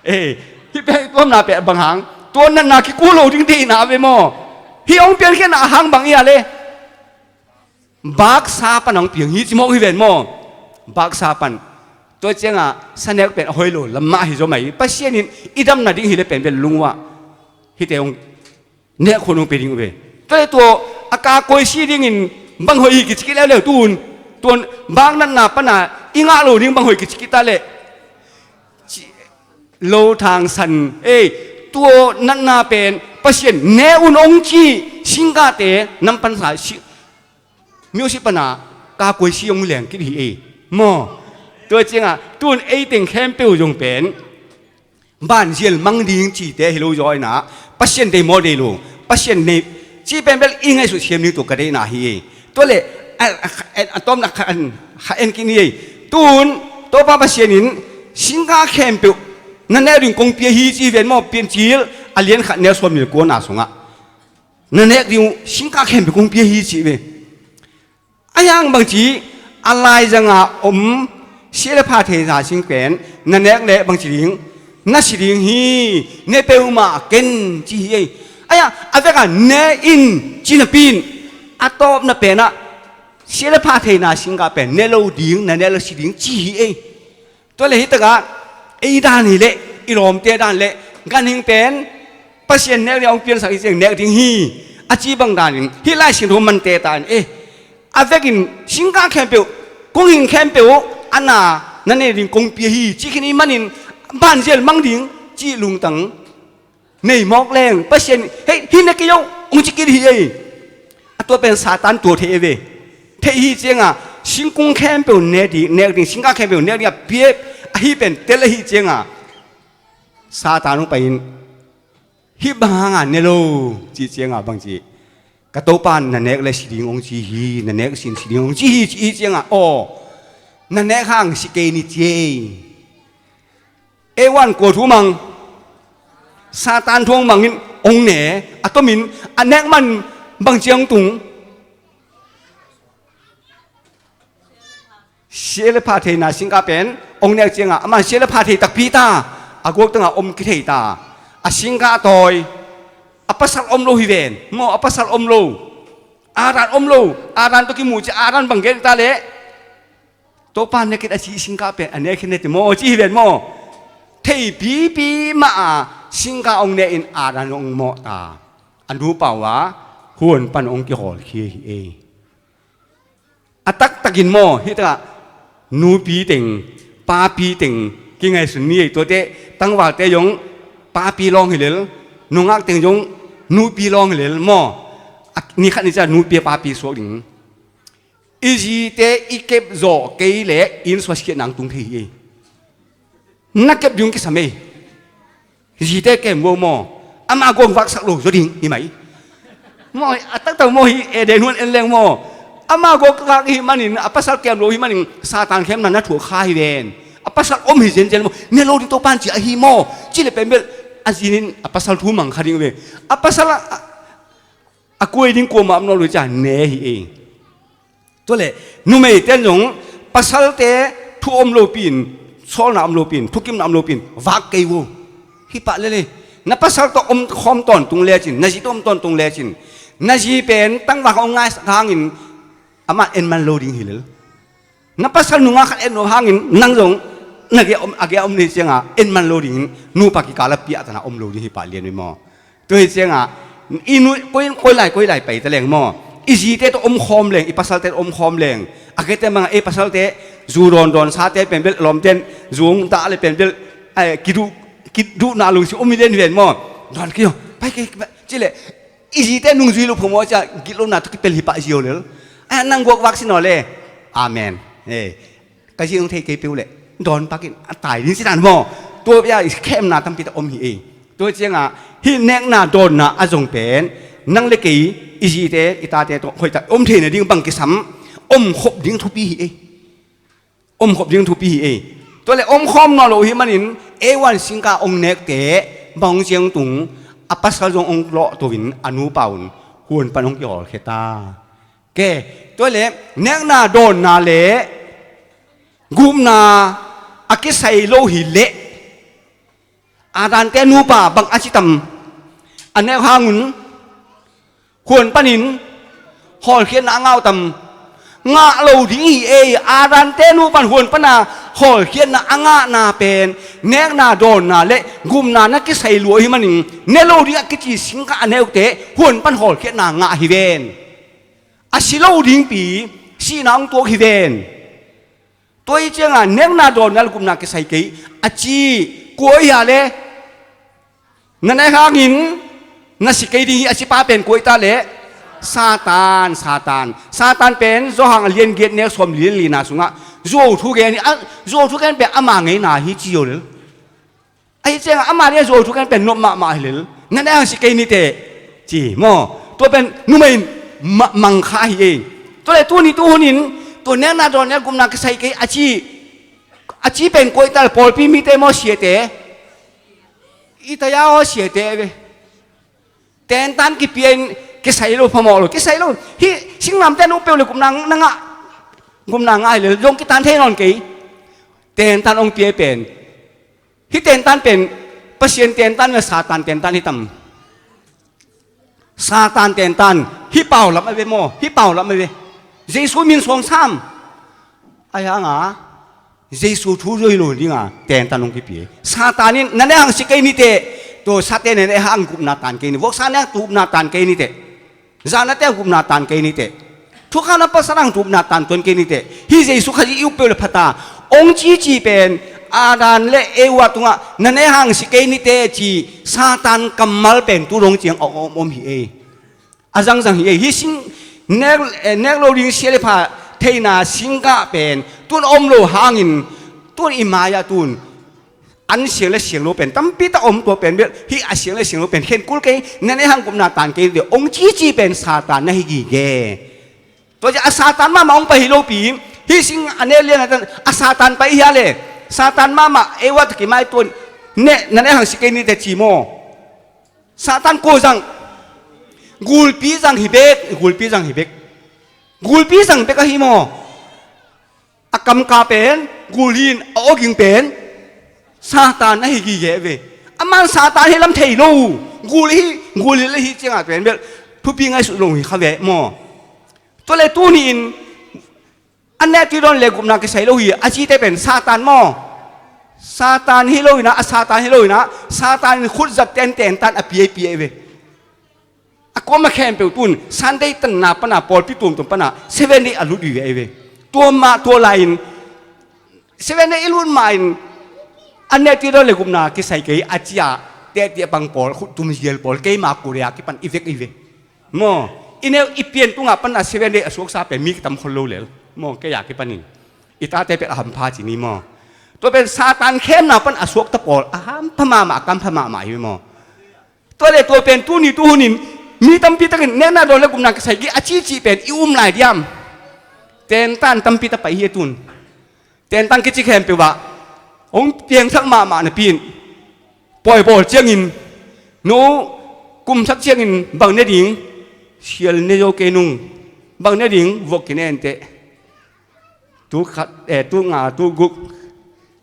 Eh, hih pek tuamna pek bang hang, tua natna kiku lo ding deihna a ve maw? Hih hong piankhiatna a hang bang i a le? Baksa pan hong piang hi ci mawk hi ven maw? Baksa pan. Tua cianga sanek pen a hoi lo lamah hi zaw mai. Pasian in i damna ding hi le pen pen lungua hite hong nek khun hong pe ding uh ve. Tua le tua a ka koi si dingin bang hoi hi kici kit leuleu tun. Tuan bak natna pana i ngah lo ding bang hoi kici kit ta le? Ci-, lo thang san ei, tua natna pen Pasian ne un hong ci, singkate nam pansa si, music pana ka koi si hong leng kit hi ei. Maw? Tua cianga tun ei teng khempeuh zong pen ban zial mang ding cite hi lo zaw inah, Pasian dei maw dei lo, Pasian nei ci pen bel i ngaihsut siam ding tua ka deihna hi ei. Tua le a, a, a, a tawmna kha en, kha en kini ei. Tun Topa Pasian in singka khempeuh na nek ding kong pia hi ci ven maw? Piancil a lian khat neu sawm le kuana sungah na nek ding uh singka khempeuh kong pia hi ci ve. A yang bangci a laizanga om sia le pha theina sing pen na nek le bangci ding, na si ding hi, ne peuhmah ken ci hi ei. Aya a veka ne in ci napi in a tawpna penah sia le pha theina singka pen ne lo ding, na nek le si ding ci hi ei. Tua le hi takah ei dan hi leh i lawmte dan le ganhing pen Pasian nek ding a hong piansak hi ciang nek ding hi a ci bang danin hih Lai Siangtho mante ta in eh, a vekin singka khempeuh, kong hing khempeuh a na na nei ding kong pia hi ci khin i manin ban zial mang ding ci lungtang nei mawk leng Pasian hei hi na kei o hong ci kit hi ei. A tua pen Satan tua thei e ve. Thei hi cianga singkung khempeuh nek ding, nek ding, singka khempeuh nek ding a pia ahi pen tel ahi cianga Satan hong pai in hih bang hanga ne lo ci cianga bangci ka Topa na nek le si ding hong ci hi, na nek sin si ding hong ci hi ci hi cianga aw na nek hang si kei ni ci ei. Ei wan kua thu mang, Satan thu hong mangin hong ne, a tomin a nek man bang ciang tung. Sia le pha theina singka pen hong nek cianga aman sia le pha thei takpi ta, a guak tanga om kithei ta, a singka a tawi, a pasal om lo hi ven maw, a pasal om lo, Adam om lo, Adam tawh kimu ci Adam bang gen ta leh Topa nekit a ci singka pen a nek hi ne ti maw ci hi ven maw? Theipipi mah a singka hong ne in Adam hong mawh ta, a nupa uh a huan pan hong kihawlkhia hi ei. A taktakin maw hih takah nupi teng papi teng kingaihsun ni ei. Tuate tangvalte zong papi lawng hi lel, nungak teng zong nupi lawng hi lel maw? A ni khat ni ciah nupi a papi suak ding. I zite i kep zawh kei leh inn suaskhiat nang tung thei hi ei. Na kep ding kisam ei. Zite kem go maw? Ama gong vaksak lo zaw ding hi mai. Maw a taktak maw hi Eden huan en leng maw? Ama gong kak hi manin a pasal kem lo hi manin Satan khemna na thuak kha hi ven. A pasal om hi zenzen maw? Ne lo ding Topan ci ahi maw? Ci le pen bel a zinin a pasal thu mang kha ding ve. A pasal a, a, a kuai ding kuamah om lo lo cia ne hi ei. Tua le numeite in zong pasalte thu om lopi in, sawlna om lopi in, thukimna om lopi in vak kei uh. Hih pah lele na pasal tawh om khawm tawntung lecin, na zi tawh om tawntung lecin, na zi pen tangvak a om ngaisak hangin amah en man lo ding hi lel. Na pasal nungak khat en lo hangin nang zong na gei a om, a gei a om ni cianga en man lo dingin nupa kikala piahtana om lo ding hi pah lian uh maw? Tua hi ciangah i nu koi, koi lai koi lai pai ta leng maw, i zite tawh om khawm leng, i pasalte tawh om khawm leng, a kete mangah ei pasalte zu dawndawn sate pen bel lawmten zung dah le pen bel kiduh, kiduhna lungsi om hi den ven maw. Dawn kei aw, pai kei, cileh i zite nungzui lo phamawh cia gitlona tawh kipel hi pah zio lel. A nang guak vak sin aw le. Amen. Ka zi hong thei kei peuh leh dawn pakin a tai ding cinan maw. Tua bia i khemna tampi tak om hi ei. Tua ciangah hih nekna dawnna a zong pen nang le kei i zite i tate tawh hoihtak om theina ding bang kisam om khop ding thupi hi ei. Om khop ding thupi hi ei. Tua le om khawm nawn lo hi manin ei wan singka ong nekte bang hong ciang tung a pasal zong ong lawh to in a nupa un huan pan hong kihawlkhia ta. Ke, tua le nekna dawnna le gupna a kisai lo hi leh Adante nupa bang a ci tam? A nek hangun huan panin hawlkhiatna a ngah uh tam? Ngah lo ding hi ei. Adante nupan huan pana hawlkhiatna a ngahna pen nekna dawnna le gupna na kisai lua hi manin ne lo ding a kici singka a neukte huan pan hawlkhiatna ngah hi ven. A si lo dingpi sihna hong tuak hi ven. Tua hi ciangah nekna dawnna le gupna kisai kei a ci kua hi a le? Na nek hangin na si kei ding hi a ci pa pen kua hi ta le? Satan, Satan. Satan pen Johan a lian giat nek sawm lian lina sungah zuau thu gen hi a, zuau thu gen pen ama ngeina hi ci zo lel. Ahi ciangah ama nih a zuau thu ken pen nuam mahmah hi lel. Na nek hang si kei niteh ci maw. Tua pen numei in mangkha hi ei. Tua le tuni tu hunin tua nekna dawnna le gupna kisai kei a ci, a ci pen koi tal pawlpi mite maw siate? I taya aw siate ve. Tentan kipia in kisai lo phamawh lo kisai lo. Hih singlamteh na up peuh le gupna na ngah, gupna ngah hi lel zong kitan thei nawn kei. Tentan hong pia pen hih tentan pen Pasian tentan le Satan tentan hi tam? Satan tentan. Hih paulam a ve maw, hih paulam a ve. Jesu min suang sam. Ahi hanga Jesu thu zoi lo dinga tentan hong kipia. Satan in na nek hang si kei niteh. Tua sate na nek hang gupna tan kei ni. Voksa nek tu gupna tan kei niteh. Zanate gupna tan kei niteh. Thukham na pasal ang gupna tan tuan kei niteh. Hih Jesu Khazih i up peuh le phata hong cici pen Adam le Eva tungah na nek hang si kei niteh ci Satan kammal pen tu dong ciang a om om hi ei. A zangzang hi ei. Hih sing nek, eh, nek lo ding sia le pha theina singgah pen tun a om lo hangin tun i mai-ah tun an siang le siang lo pen tampi tak om tua pen bel hih a siang le siang lo pen khen kul kei. Na nek hang gupna tan kei niteh hong cici pen Satan na hi gige. Tua ciah a Satan mahmah hong pai hi lopi hih sing a nek lian a tan a Satan pai hi a le Satan mahmah Eva tawh kimai tuan nek na nek hang si kei niteh ci maw. Satan kua zang? Gulpi zang hi bek, gulpi zang hi bek. Gulpi zang bek ahi maw. A kamka pen gul hi in a awging pen Satan ahi gige ve. Aman Satan hi lam thei lo. Gul hi, gul hi le hi ciangah pen bel thupi ngaihsut lo hi kha ve maw. Tua le tuni in a nek tuidawn le gupna kisai lo hi a cite pen Satan maw. Satan hi lo inah, a Satan hi lo inah Satan in khutzat tententan a piaipiai ve. A kuama khempeuh tun Sunday tanna pana pawlpi tuamtuam pana Seven Day a lut uh hi ve. Tua mah tua lai-in Seven Day i lut mahin a nek tuidawn le gupna kisai kei a cia tehtiah pang pawl khuttum zial pawl keima Korea kipan i vek i ve. Maw, i neu i pian tungah pana Seven Day a suaksa pen mi kitam khol lo lel. Maw, kei a kipanin i tate pet a hampha ci ni maw. Tua pen Satan khemna pan a suakta pawl a hampha mahmah a kampha mahmah hi ve maw. Tua le tua pen tuni tuhunin mi tampi takin nekna dawn le gupna kisai kei a cihcih pen i um lai diam? Tentan tampi ta pai hi a tun. Tentan kici khempeuh ah hong piangthak mahmah napi in pawi bawl ciangin no kumsak ciangin bang ne ding? Sial ne zo kei nung. Bang ne ding? Vok kine inteh. Tu khat, eh, tu nga, tu guk,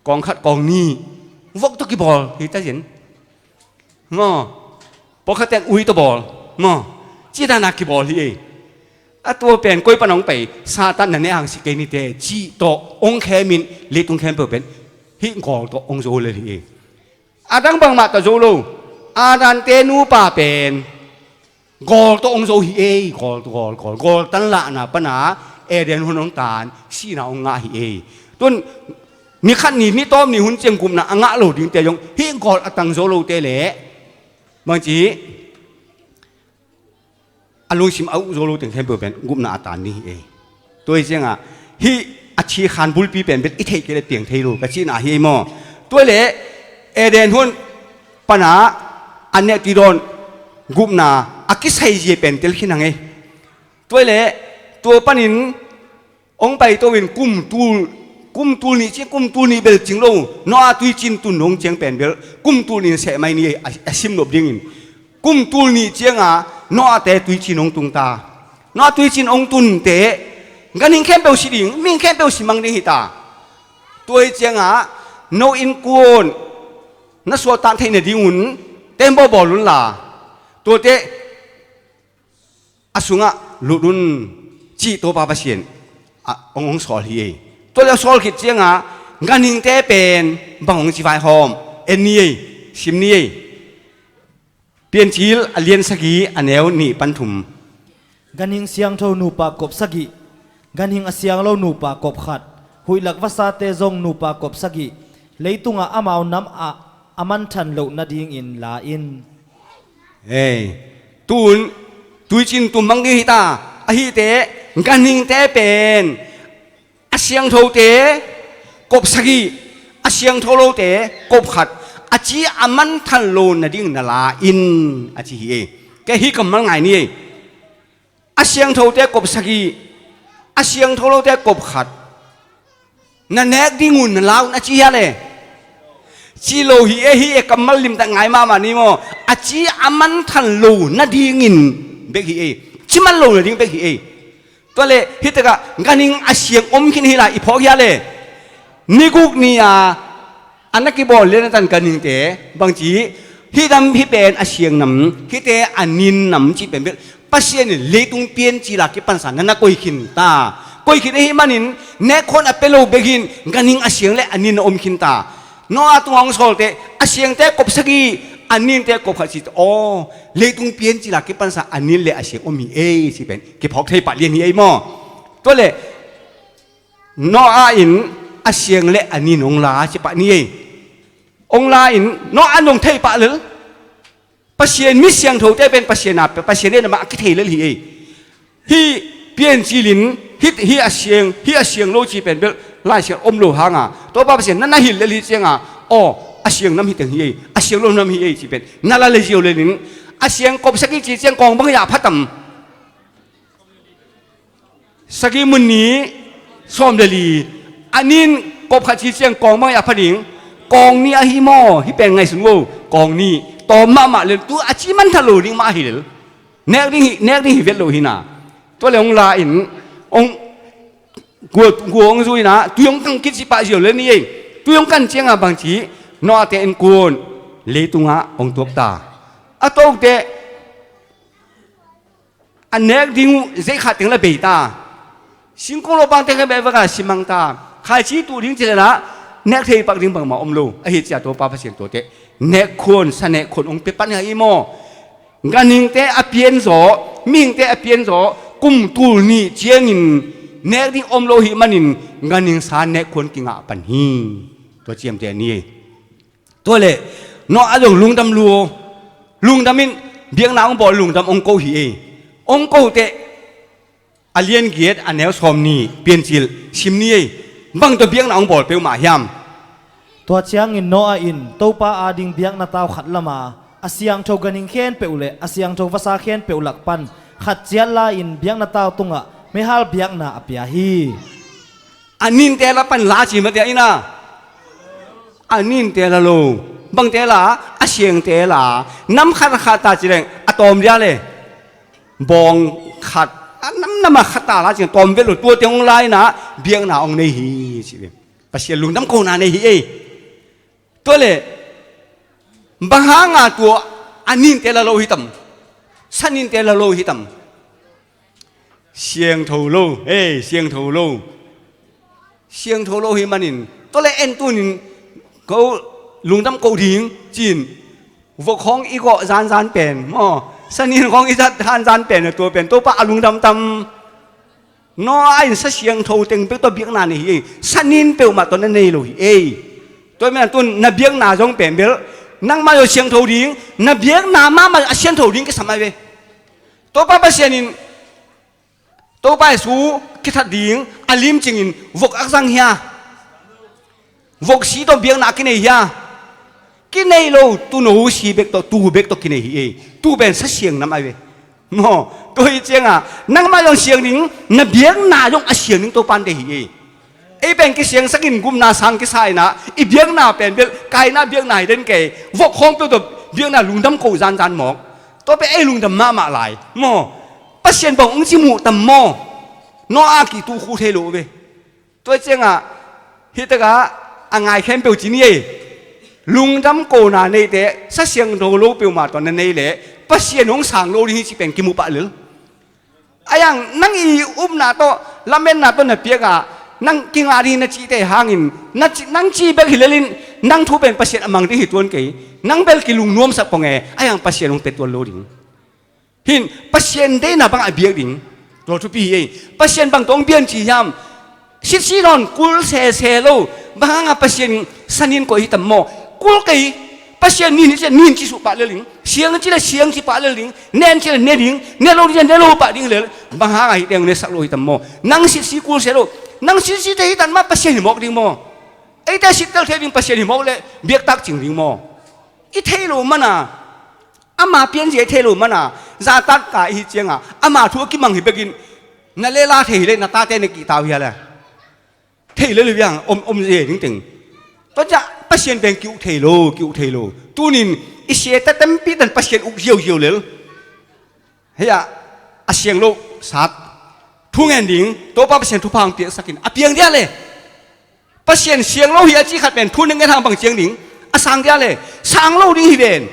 kong khat, kong ni. Vok tawh kibawl hi ta zin. Maw, pawlkhat ten ui tawh bawl. Maw, ci dana kibawl hi ei. A tua pen koi pan hong pai, Satan na ne hang si kei nite cih tawh hong khemin leitung khempeuh pen hih gawl tawh hong zo lel hi ei. A dang bangmah tawh zo lo. Adante nupa pen gawl tawh hong zo hi ei, gawl, gawl, gawl, gawl tan lahna pana Eden huan hong tan, sihna hong ngah hi ei. Tun ni khat ni, ni tawp ni hun ciang gupna a ngah lo dingte zong hih gawl a tang zo lote leh bangci a lungsim a uh zo lo teng khempeuh pen gupna a tan ding hi ei. Tua hi ciangah hih a thikhan bulpi pen bek i theih kei leh piang thei lo ka cihna hi ei maw? Tua leh Eden huan pana a nek tidawn gupna a kisai zia pen tel khin hang ei. Tua leh tua panin hong paito in kum tul, kum tul nih ciang, kum tul nih bel cing lo, Noah tuicin tun hong ciang pen bel kum tul nih in seh mai ni ei, a, a sim nop dingin. Kum tul nih cianga Noahte tuicin hong tung ta. Noah tuicin hong tunte ganhing khempeuh si ding, mihing khempeuh si mang ding hi ta. Tua hi cianga no innkuan na suahtak theih nadingun tembaw bawl unla, tuate a sungah lut un, cih Topa Pasian a hong, hong sawl hi ei. Tua leh a sawl khit cianga ganhingte pen bang hong ci vaihawm, en ni ei, sim ni ei. Piancil a lian sagih a neu nih pan thum. Ganhing siangtho nupa kop sagih, ganhing a siang lo nupa kop khat, huihlak vasate zong nupa kop sagih, leitungah amau namah a manthan loh nadingin la in. Ei, tun tuicin tum mang ding hi ta. Ahite ganhingte pen a siangthote kop sagih, a siangtho lote kop khat, a ci a manthan lo nading na la in, a ci hi ei. Kei hih kammal ngai ni ei. A siangthote kop sagih, a siangtho lote kop khat na nek dingun na la un a ci hia le? Ci lo hi ei, hih e kammal limtak ngai mahmah ni maw? A ci a manthan lo nadingin bek hi ei. Ci man lo nading bek hi ei. Tua leh hih takah ganhing a siang om khin hi lai i phawk hia le? Ni guk ni-a a na kibawl lian a tan ganhingte bangci, hih nam hih pen a siang nam, hihte a nin nam cih pen bel Pasian in leitung piancil a kipansa na na koih khin ta. Koih khin ahih manin nekkhuan a pia lo bek hin ganhing a siang le a nin a om khin ta. Noah tungah hong sawlte a siangte kop sagih, a ninte kop khat ci ta. Aw, leitung piancil a kipansa a nin le a siang om hi ei, ci pen kiphawk thei pah lian hi ei maw? Tua leh Noah in a siang le a nin hong la ci pah ni ei. Hong la in Noah in hong thei pah lel. Pasian mi siangthote pen Pasian a, Pasian in amah a kithei lel hi ei. Hih piancil in hih, hih a siang, hih a siang lo ci pen bel Lai Siangtho om lo hanga Topa Pasian na na hilh lel hi cianga, aw, a siang nam hi teng hi ei, a siang lo nam hi ei ci pen na la le ziau lel in, a siang kop sagih ci ciang kawng bang ya pha tam? Sagih mun ni sawm le li, a nin kop khat ci ciang kawng bang ya pha ding? Kawng nih ahi maw? Hih pen ngaihsun vo, kawng nih. Tawm mahmah lel, tu a ci manthan lo ding mah ahi lel. Nek ding hi, nek ding hi vet lo hi na. Tua leh hong la in, hong gua, gua hong zu in a, tui hong kan kik ci pah ziau lel ni ei. Tui hong kan cianga bangci, Noahte innkuan leitungah hong tuak ta. A tote a nek ding uh zeikhat teng la bei ta. Singkung lo pangte kha bei vaka simang ta. Khaici tuh ding ci leh la nek thei pak ding bangmah om lo. Ahi cia Topa Pasian tuate nekkhuan, sa nekkhuan hong pia pan hi maw? Ganhingte a pianzaw, mihingte a pianzaw kum tul nih ciangin nek ding om lo hi manin ganhing sa nekkhuan kingah pan hi. Tua ciamteh ni. Tua leh Noah zong lungdam lua, lungdam in biakna hong bawl, lungdam hong ko hi ei. Hong ko teh a lian giat a neu sawm ni Piancil sim ni ei. Bang tawh biakna hong bawl peuhmah hiam? Tua ciangin Noah in Topa ading biakna tau khat lama a siangtho ganhing khempeuh le a siangtho vasa khempeuh lak pan khat ciat la-in biakna tau tungah meihal biakna a pia hi. A ninte la pan la ci mah tiah ina. A ninte la lo. Bangte la, a siangte la. Nam khat a khat ta ci leng a tawm dia le. Bawng khat a namnam a khat ta la ci tawm vet lo, tuate hong la ina biakna hong nei hi ci ve. Pasian lungdam kona nei hi ei. Tua le bang hanga tua a ninte la lo hi tam? Sa ninte la lo hi tam? Siangtho lo, ei, siangtho lo. Siangtho lo hi manin tua le en tunin ko lungdam ko ding cin Vok khawng i gawh zanzan pen maw, sanin khawng i zat zanzan pen a, tua pen Topa a lungdam tam. Noah in sa siangtho teng bek tawh biakna nei hi. Sanin peuhmah tawh na nei lo hi ei. Tua manin tun na biakna zong pen bel nangmah zong siangtho ding, na biakna mahmah a siangtho ding kisam ai ve. Topa Pasian in Topa Jesu kithat ding a limcingin vok a zang hia? Vok si tawh biakna a kinei hia? Kinei lo, tuuno si bek tawh, tuu bek tawh kinei hi ei. Tuu pen sa siang nam ai ve. Maw, tua hi ciangah nangmah zong siang ding, na biakna zong a siang ding Topa in deih hi ei. Ei pen kisiangsakin gupna sang kisa inah, i biakna pen bel Kaina biakna hi den kei, vok khawng peuh tawh biakna lungdam ko zanzan mawk. Tua pen ei lungdam mahmah lai. Maw, Pasian bang hong ci muh tam maw? Noah kituh khu thei lo ve. Tua ciangah hitakah a ngai khempeuh ci ni ei. Lungdam kona neite sa siangtho lo peuhmah tawh na nei leh Pasian hong sang lo ding hi cih pen kimu pah lel. A yang nang i upna tawh, lametna tawh na piakah nang kingah ding na cihte hangin, na ci, nang cih bek hi lelin, nang thu pen Pasian a mang ding hi tuan kei. Nang bel kilungnuamsak pong e, a yang Pasian hong pia tuan lo ding. Hin Pasian deihna bang a biak ding. Tua thupi hi ei. Pasian bang tawh hong biak ci hiam? Sitsi nawn kul sese lo. Bang hanga Pasian sanin koih hi tam maw? Kul kei. Pasian nin hi ciah nin ci suh pah lel ding. Siang ci le siang ci pah lel ding. Nen ci le ne ding. Ne lo ci le ne lo pah ding lel. Bang hanga hi teng ne sak lo hi tam maw? Nang sitsi kul se lo. Nang sitsi te hi tan mah Pasian hi mawk ding maw? Eite sittel thei ding Pasian hi mawk le biaktak cing ding maw? I thei lo mana, ama pianzia i thei lo mana, zahtaktak i hi cianga ama thu a kimang hi bekin, na lela thei hi le na tate na kihtau hia le. Thei le le biang om, om zia ding teng. Tua ciah Pasian pen ki-uk thei lo, ki-uk thei lo. Tunin i siate tampi tan Pasian uk ziauziau lel. Hei ah, a siang lo sat. Thu ngen ding, Topa Pasian thupha hong piaksakin a piang dia le. Pasian siang lo hi a ci khat pen thu ngen hang bang ciang ding, a sang dia le, sang lo ding hi ven.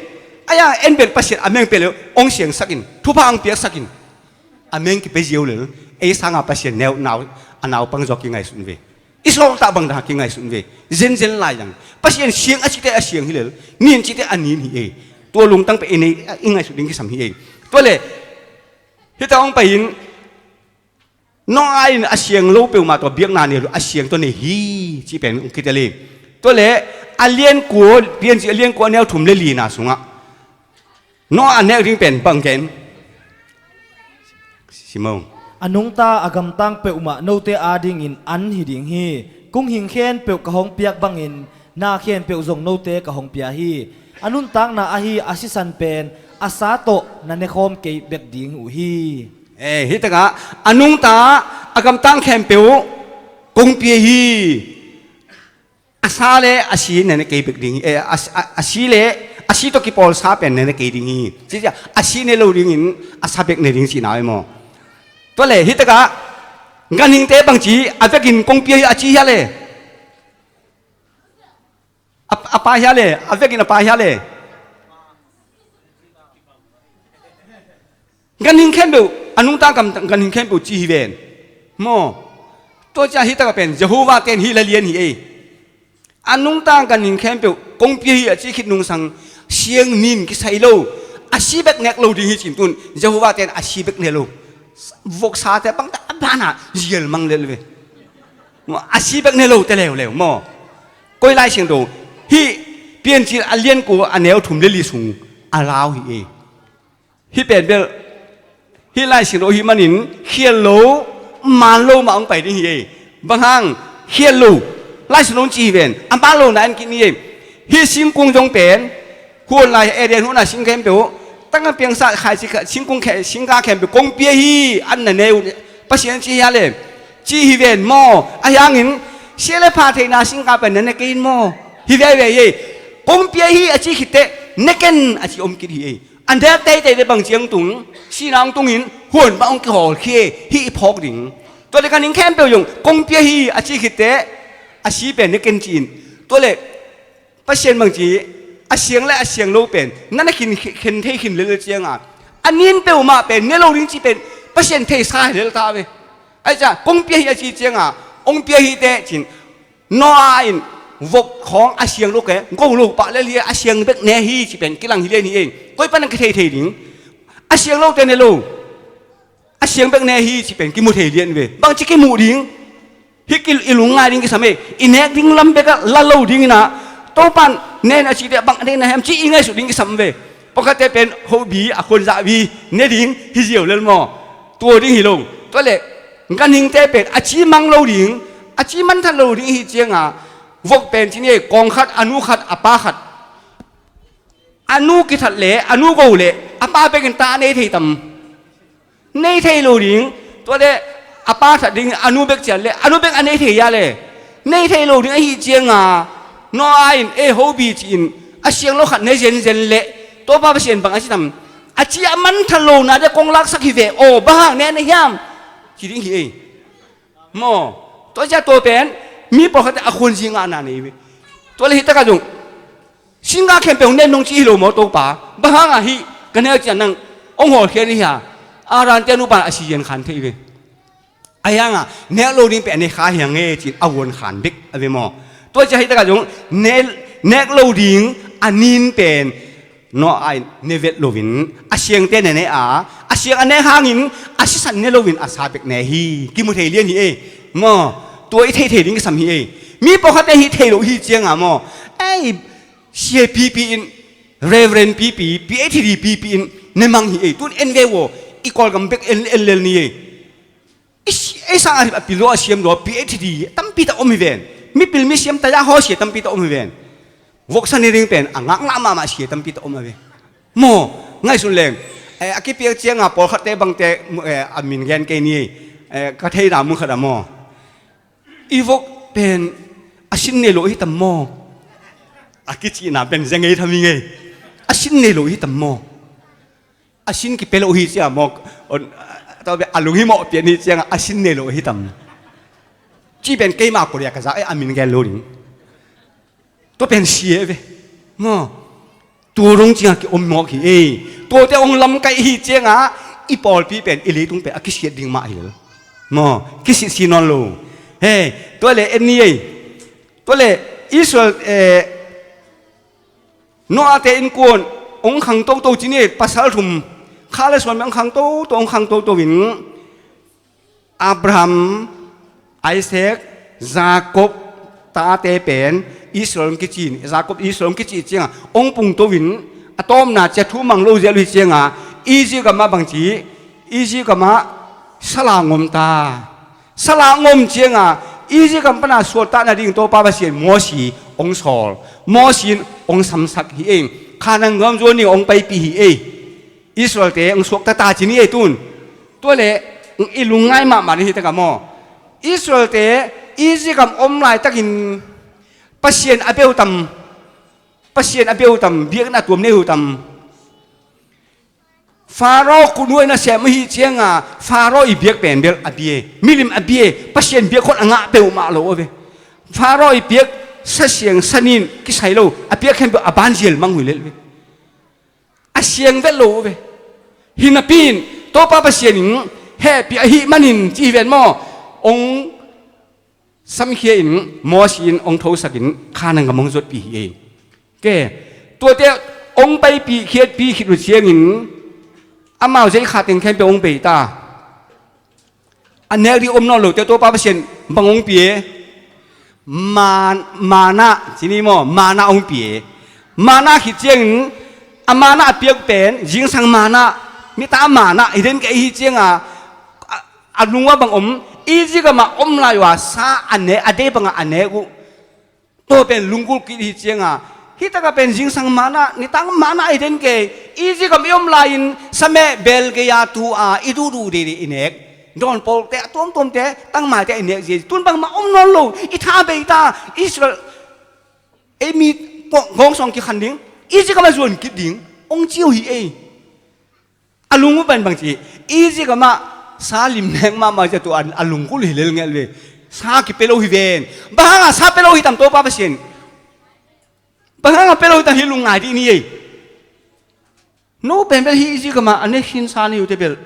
A yang en pen Pasian a meng pia le, hong siangsakin, thupha hong piaksakin. A meng kipia ziau lel, ei sanga Pasian neu, nau, a naupang zaw kingaihsun ve. I sawltak bang dah kingaihsun ve. Zenzen lai yang. Pasian siang a cite a siang hi lel. Nin cite a nin hi ei. Tua lungtang pen i nei, i ngaihsut ding kisam hi ei. Tua le, hita hong pai in, Noah in a siang lo peuhmah tawh biakna nei lo, a siang tawh nei hi. Ci pen hong kitel hi. Tua le, a lian kua, Piancil a lian kua a neu thum le lina sungah Noah a nek ding pen bang gen? Simon. A nungta a gamtang peuhmah note adingin an hi ding hi. Kung hing khempeuh ka hong piak bangin na khempeuh zong note ka hong pia hi. A nuntakna ahi a sisan pen a sa tawh na nekhawm kei bek ding uh hi. Eh, hitakah a nungta a gamtang khempeuh kong pia hi. A sa le a si ne ne kei bek ding hi. Eh, a, a, a si le a si tawh kipawl sa pen ne ne kei ding hi. Ci, ci, a si ne lo dingin a sa bek ne ding cihna hi maw? Tua le hitakah ganhingte bangci a vekin kong pia hi a ci hia le? A, a pa hia le? A vekin a pa hia le? Ganhing khempeuh, a nungta gam, ganhing khempeuh ci hi ven. Maw? Tua ciah hitakah pen Jehovah ten hi la lian hi ei. A nungta ganhing khempeuh kong pia hi a ci khit nungsang siang nin kisai lo. A si bek nek lo ding hi cin tun Jehovah ten a si bek ne lo. Voksate bangta a bana zial mang lel ve. Maw, a si bek ne lo te leuleu maw? Koi Lai Siangtho hih Piancil a lian kua a neu thum le li sung a lau hi ei. Hih pen bel hih Lai Siangtho hih manin khial lo, man lo mah hong pai ding hi ei. Bang hang khial lo? Lai Siangtho hong ci hi ven, a man lo na en kik ni ei. Hih singkung zong pen, huan lai Eden huan a sing khempeuh, tangah piangsa khaici kha, singkung khe, singka khempeuh kong pia hi, an na ne uh, Pasian ci hia le? Ci hi ven maw? Ahi hangin sia le pha theihna singka pen na ne kei in maw? Hi veve ei. Kong pia hi a ci khitteh ne ken a ci om kit hi ei. A nek teitei le bang ciang tung, sihna hong tungin huan mah hong kihawlkhia, hih i phawk ding. Tua le ganhing khempeuh zong kong pia hi a ci khitteh a si pen ne ken ci-in. Tua le Pasian bangci a siang le a siang lo pen na na khin, khen thei khin lel cianga a nin peuhmah pen ne lo ding ci pen Pasian theisa hi lel ta ve. Ahi ciah kong pia hi a ci cianga hong pia hi teh cin. Noah in Vok khawng a siang lo kei, go lo pah lel hi, a siang bek ne hi cih pen kilang hi lian hi ei. Koi pan a kithei thei ding? A siang lote ne lo, a siang bek ne hi cih pen kimu thei lian ve. Bangci kimuh ding? Hih i lungngai ding kisam ei. I nek ding lam bekah la lo ding inah, Topan nen a cihte bang a deihna hiam cih i ngaihsut ding kisam ve. Pawlkhatte pen hobi a khonzahbi ne ding hi ziau lel maw? Tua ding hi lo. Tua leh ganhingte pen a ci mang lo ding, a ci manthat lo ding hi cianga, vok pen ci ni ei, kawng khat, a nu khat, a pa khat. A nu kithat le a nu go le a pa bekin ta a nei thei tam? Nei thei lo ding. Tua le a pa that ding, a nu bek ciat le a nu bek a nei thei ya le, nei thei lo ding ahi cianga, Noah in ei hobi ci-in a siang lo khat ne zenzen le Topa Pasian bang a ci tam? A ci a manthat lo na de kong laksak hi ve aw, bang hang ne na hiam? Ci ding hi ei. Maw? Tua cia tua pen mi pawlkhatte a khunzi ngahna nei ve. Tua le hih takah zong singa khempeuh nen nong ci hi lo maw Topa? Bang hangah hih ka nek cian nang hong hawlkhia ni hia? Arante nupa a si zian khan thei ve. A hiangah nek lo ding pen a ne kha hiang e ci-in a vuan khan bek a ve maw? Tua cia hih takah zong nek lo ding a nin pen Noah in ne vet loin a siangte ne ne a, a siang a nek hangin a sisan ne loin a sa bek ne hi. Kimu thei lian hi ei. Maw? Tua i theih thei ding kisam hi ei. Mi pawlkhatte hih thei lo hi cianga maw? Ei, sia pipi in, Reverend pipi, P H D pipi in ne mang hi ei. Tun en ve aw, i Kawlgam bek en, en lel ni ei. I si-, ei sang a, a pil lua a siam lua P H D tampi tak om hi ven. Mipil mi siam taya haw sia tampi tak om hi ven. Voksa ni ring pen a ngaklah mahmah sia tampi tak om a ve. Maw? Ngaihsun leng. Eh, a kipiak cianga pawlkhatte bangte, eh, a min gen kei ni ei. Eh, ka theina mun khat a maw? I vok pen a sin nei lo hi tam maw? A kicihna pen zia ngei tham hi ngei. A sin nei lo hi tam maw? A sin kipia lo hi cia maw? On, a, a lunghimawh pian hi cianga a sin nei lo hi tam? Ci pen keima Korea ka zak e, a min gen lo ding. Tua pen sia ve. Maw? Tua dong cianga ki om mawk hi ei. Tuate hong lamkaih hi cianga i pawlpi pen, i leitung pen a kisiat ding mah hi lo. Maw? Kisiat si nawn lo. He, tua le en ni ei. Tua le Israel, eh, Noah te innkuan hong khang toto ci ni ei, pasal thum, kha le suan hong khang toto, hong khang toto in Abraham, Isaac, Jacob tate pen Israel hong kici, Jacob Israel hong kici cianga hong pungto in a tawpna cia thu mang lo zel uh hi cianga Egypt gamah bangci, Egypt gamah sala ngom ta. Sala ngom cianga Egypt gam pana suahtakna ding Topa Pasian Mosi hong sawl, Mosi in hong samsak hi ei. Khanan gam zuan ding hong paipih hi ei. Israelte hong suakta ta ci ni ei tun. Tua le i lungngai mahmah ding hi taka maw? Israelte Egypt gam om laitakin Pasian a beuh tam, Pasian a beuh tam, biakna tuam nei uh tam? Faro kuhnuai nasem ahi cianga Faro i biak pen bel a bia, milim a bia, Pasian biak khon a ngah peuhmah lo a ve. Faro i biak sa siang sa nin kisai lo, a biak khempeuh a banzial mang uh hi lel ve. A siang vet lo uh ve. Hi napi in Topa Pasian in hehpih ahih manin ci hi ven maw? Hong samkhia in Mosi in hong thosakin Khanan gam hong zuatpih hi ei. Ke, tuate hong paipih khiatpih khit uh ciangin amau zeikha teng khempeuh hong bei ta. A nek ding om nawn lote Topa Pasian bang hong pia? Man-, mana, ci ni maw? Mana hong pia. Mana khit ciangin a mana a piak pen zingsang mana, nita mana hi den kei hi cianga a, a lungua bang om? Egypt gama om lai ua sa a nek, a dei banga a nek uh. Tua pen lunggulh kit hi cianga, hi taka pen zingsang mana, nitang mana hi den kei. Egypt gam i om lai-in sameh bel gei-a tu-a i duhduh deidei i nek. Dawn pawlte a tuamtuamte, tangmaite i nek zia, tun bangmah om nawn lo. I tha bei ta. Israel, ei mi gawngsawng kikhan ding, Egypt gama zuan kit ding hong ci uh hi ei. A lung uh pen bangci, Egypt gamah sa lim nek mahmah zia tu a, a lunggulh hi lel ngelh ve. Sa kipia lo hi ven. Bang hanga sa pia lo hi tam Topa Pasian? Bang hanga pia lo hi tam, hi lungngai dih ni ei. No pen bel hi Egypt gamah a ne khin sa ni uh te bel,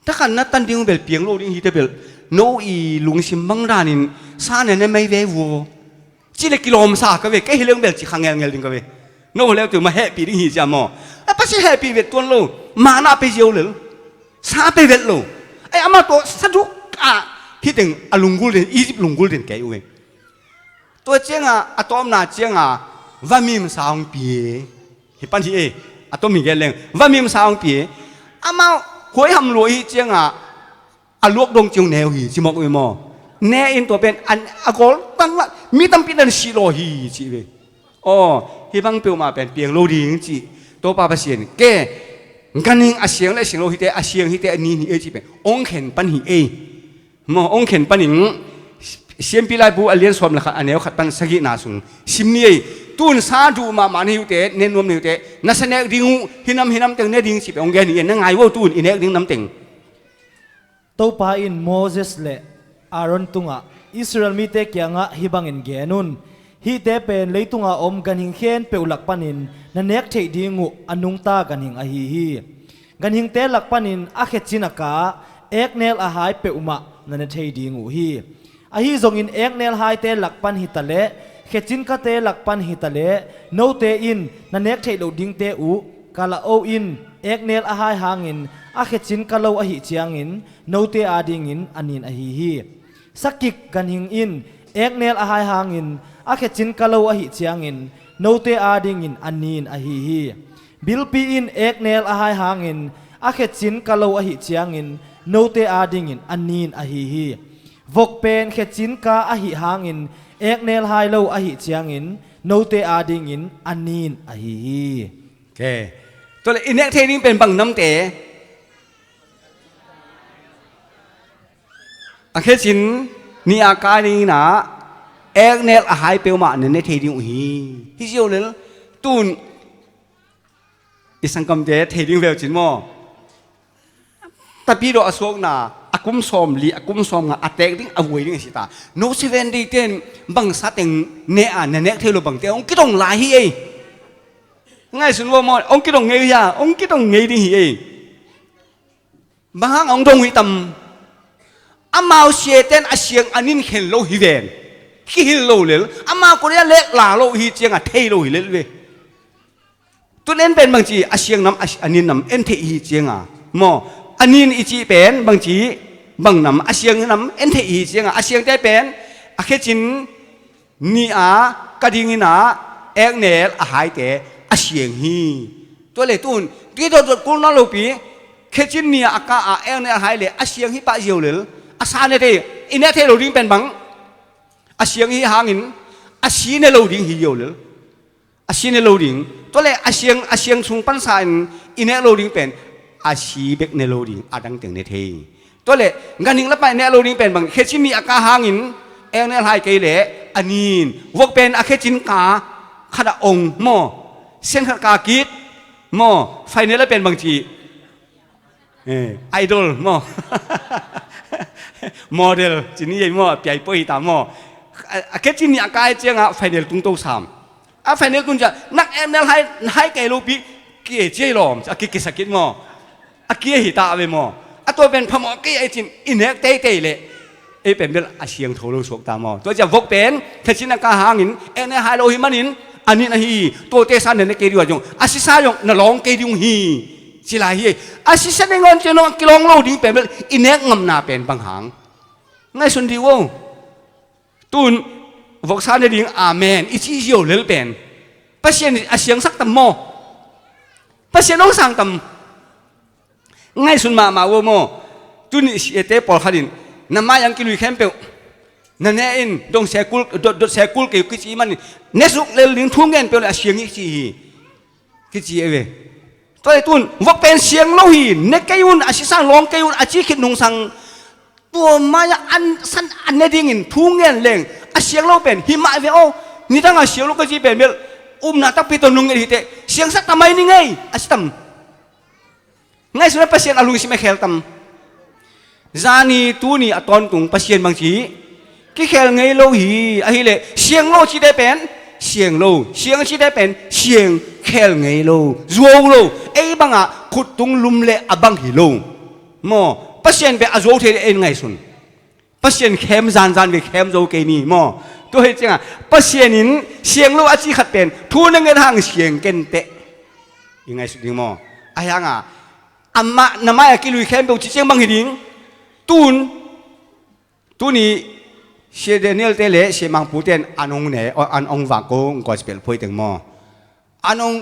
takhan na tan ding uh bel piang lo ding hi te bel, no i lungsim bang danin sa ne ne mai ve uh aw. Ci le kilawmsa ka ve, kei hi leng bel ci kha ngelngel ding ka ve. No leu tu ma hehpih ding hi cia maw? A Pasian hehpih vet tuan lo, mana pe ziau lel, sa pe vet lo. Ai amah tawh sa duk ah, hih teng a lunggul den, Egypt lunggul den kei uh ve. Tua cianga a tawpna cianga vamimsa hong pie. Hi pan hi e, a tawp mi gen leng vamimsa hong pie. Amah huaiham lua hi cianga a luak dong ciang ne uh hi ci mawk uh hi maw? Ne in tua pen an a gawl tang lah mi tampi nan sih law hi ci ve. Aw, hih bang peuhmah pen piang lo ding ci. Topa Pasian ke, ganhing a siang le a siang lo hite, a siang hite a nin hi ei ci pen hong khen pan hi ei. Maw, hong khen panin Siampi Laibu a lian sawm le khat a neu khat pan sagihna sung sim ni ei. Tun sa duh mahmah na hi uhte, nen nuam na hi uhte, na sa nek ding uh, hinam hinam teng ne ding ci pen hong gen hi ei, na ngai uh tun i nek ding namteng. Topa in Moses le Aaron tungah Israel mite kiangah hih bangin gen un. Hihte pen leitunga om ganhing khempeuh lak panin na nek theih ding uh a nungta ganhing ahi hi. Ganhingte lak panin a khecin a ka, eknel a hai peuhmah na ne thei ding uh hi. Ahi zongin eknel haite lak pan hitaleh, khecin kate lak pan hitaleh, note in na nek theih loh dingte uh ka la-o in, eknel a hai hangin a khecin ka lo ahih ciangin note adingin a nin ahi hi. Sakik ganhing in eknel a hai hangin a khecin ka lo ahih ciangin note adingin a nin ahi hi. Bilpi in eknel a hai hangin a khecin ka lo ahih ciangin note adingin a nin ahi hi. Vok pen khecin ka ahih hangin eknel hai lo ahih ciangin note adingin a nin ahi hi. Okay. Tua le i nek thei ding pen bang namte? A khecin ni a ka ding inah eknel a hai peuhmah na ne thei ding uh hi. Hi ziau lel tun i sangkamte thei ding veu cin maw? Tapidaw a suakna a kum sawm li a kum sawm nga a tek ding a vuai ding a si ta. No seven day ten bangsa teng ne a na nek thei lo bangte hong kidong lai hi ei. Ngaihsun vo maw, hong kidong ngei uh hia, hong kidong ngei ding hi ei. Bang hang hong dong uh hi tam? Amau siaten a siang a nin khen lo hi ven. Kihil lo lel amau korea lek la lo hi cianga thei lo hi lel ve. Tun en pen bangci a siang nam a nin nam en theih hi cianga maw? A nin i cih pen bangci bang nam a siang nam en theih hi cianga a siangte pen a khecin ni a ka dingin ah eknel a haite a siang hi. Tua le tun kei dotdot kul nawn lopi khecin ni a ka a eknel a hai le a siang hi pah ziau lel a sa ne thei i ne thei lo ding pen bang a siang hi hangin a si ne lo ding hi ziau lel. A si ne lo ding. Tua le a siang a siang sung pansa in i nek lo ding pen a si bek ne lo ding a dangteng ne thei. Tua le ganhing lapa i nek lo ding pen bang khecin ni a ka hangin eknel hai kei le a nin vok pen a khecin ka khat a ong maw? Sen khat ka kit maw? Final a pen bangci Eh, idol maw? Model cin hi ei maw? Piai poi hi ta maw? A khecin ni a kai cianga final tung to sam. A final tun cia nak eknel hai hai kei lopi kia cia lawm a ki kisakit maw? A kia hi ta ve maw? A tua pen phamawh kei a cin i nek teitei le ei pen bel a siangtho lo suak ta maw? Tua cia vok pen khecin a ka hangin eknel hai lo hi manin a nin ahi tuate sa na ne kei ding a zong a sisa zong na lawng kei ding hi. Ci lai hi. A sisa ne ngawn ciang nong a kilawng lo ding pen bel i nek ngamna pen bang hang? Ngaihsun dih uh. Tun voksa ne ding amen i ci ziau lel pen Pasian a siangsak tam maw? Pasian hong sang tam? Ngaihsun mahmah uh maw? Tuni siate pawlkhat in na mai ang kilui khempeuh na ne in dong sekul dot dot sekul kei kici manin ne suk lel ding thu ngen peuh le a siang hi ci hi. Kici e ve. Tua le tun vok pen siang lo hi ne kei un a sisang lawng kei un a ci khit nungsang tua mai-ah an san an ne dingin thu ngen leng a siang lo pen hi mah ve aw. Nidang a siang lo ka ci pen bel upna takpi tawh nung nget hi teh siangsak tamai ni ngei a si tam? Ngaihsun a Pasian a lungsim a khel tam? Zani tuni a tawntung Pasian bangci kikhel ngei lo hi. Ahileh siang lo cite pen siang lo, siang cite pen siang, khel ngei lo, zuau lo. Ei bangah khuttung lum le a bang hi lo. Maw Pasian pen a zuau thei le ei ngaihsun. Pasian khem zanzan ve khem zo kei ni maw? Tua hi ciangah Pasian in siang lo a ci khat pen thu na nget hang siang kenteh i ngaihsut ding maw? Ahi hangah amah na mai-ah kilui khempeuh ci ciang bang hi ding? Tun, tuni Sia Daniel te le Sia Mangpu ten an ong ne, an ong vak ko gospel phuai teng maw? An ong,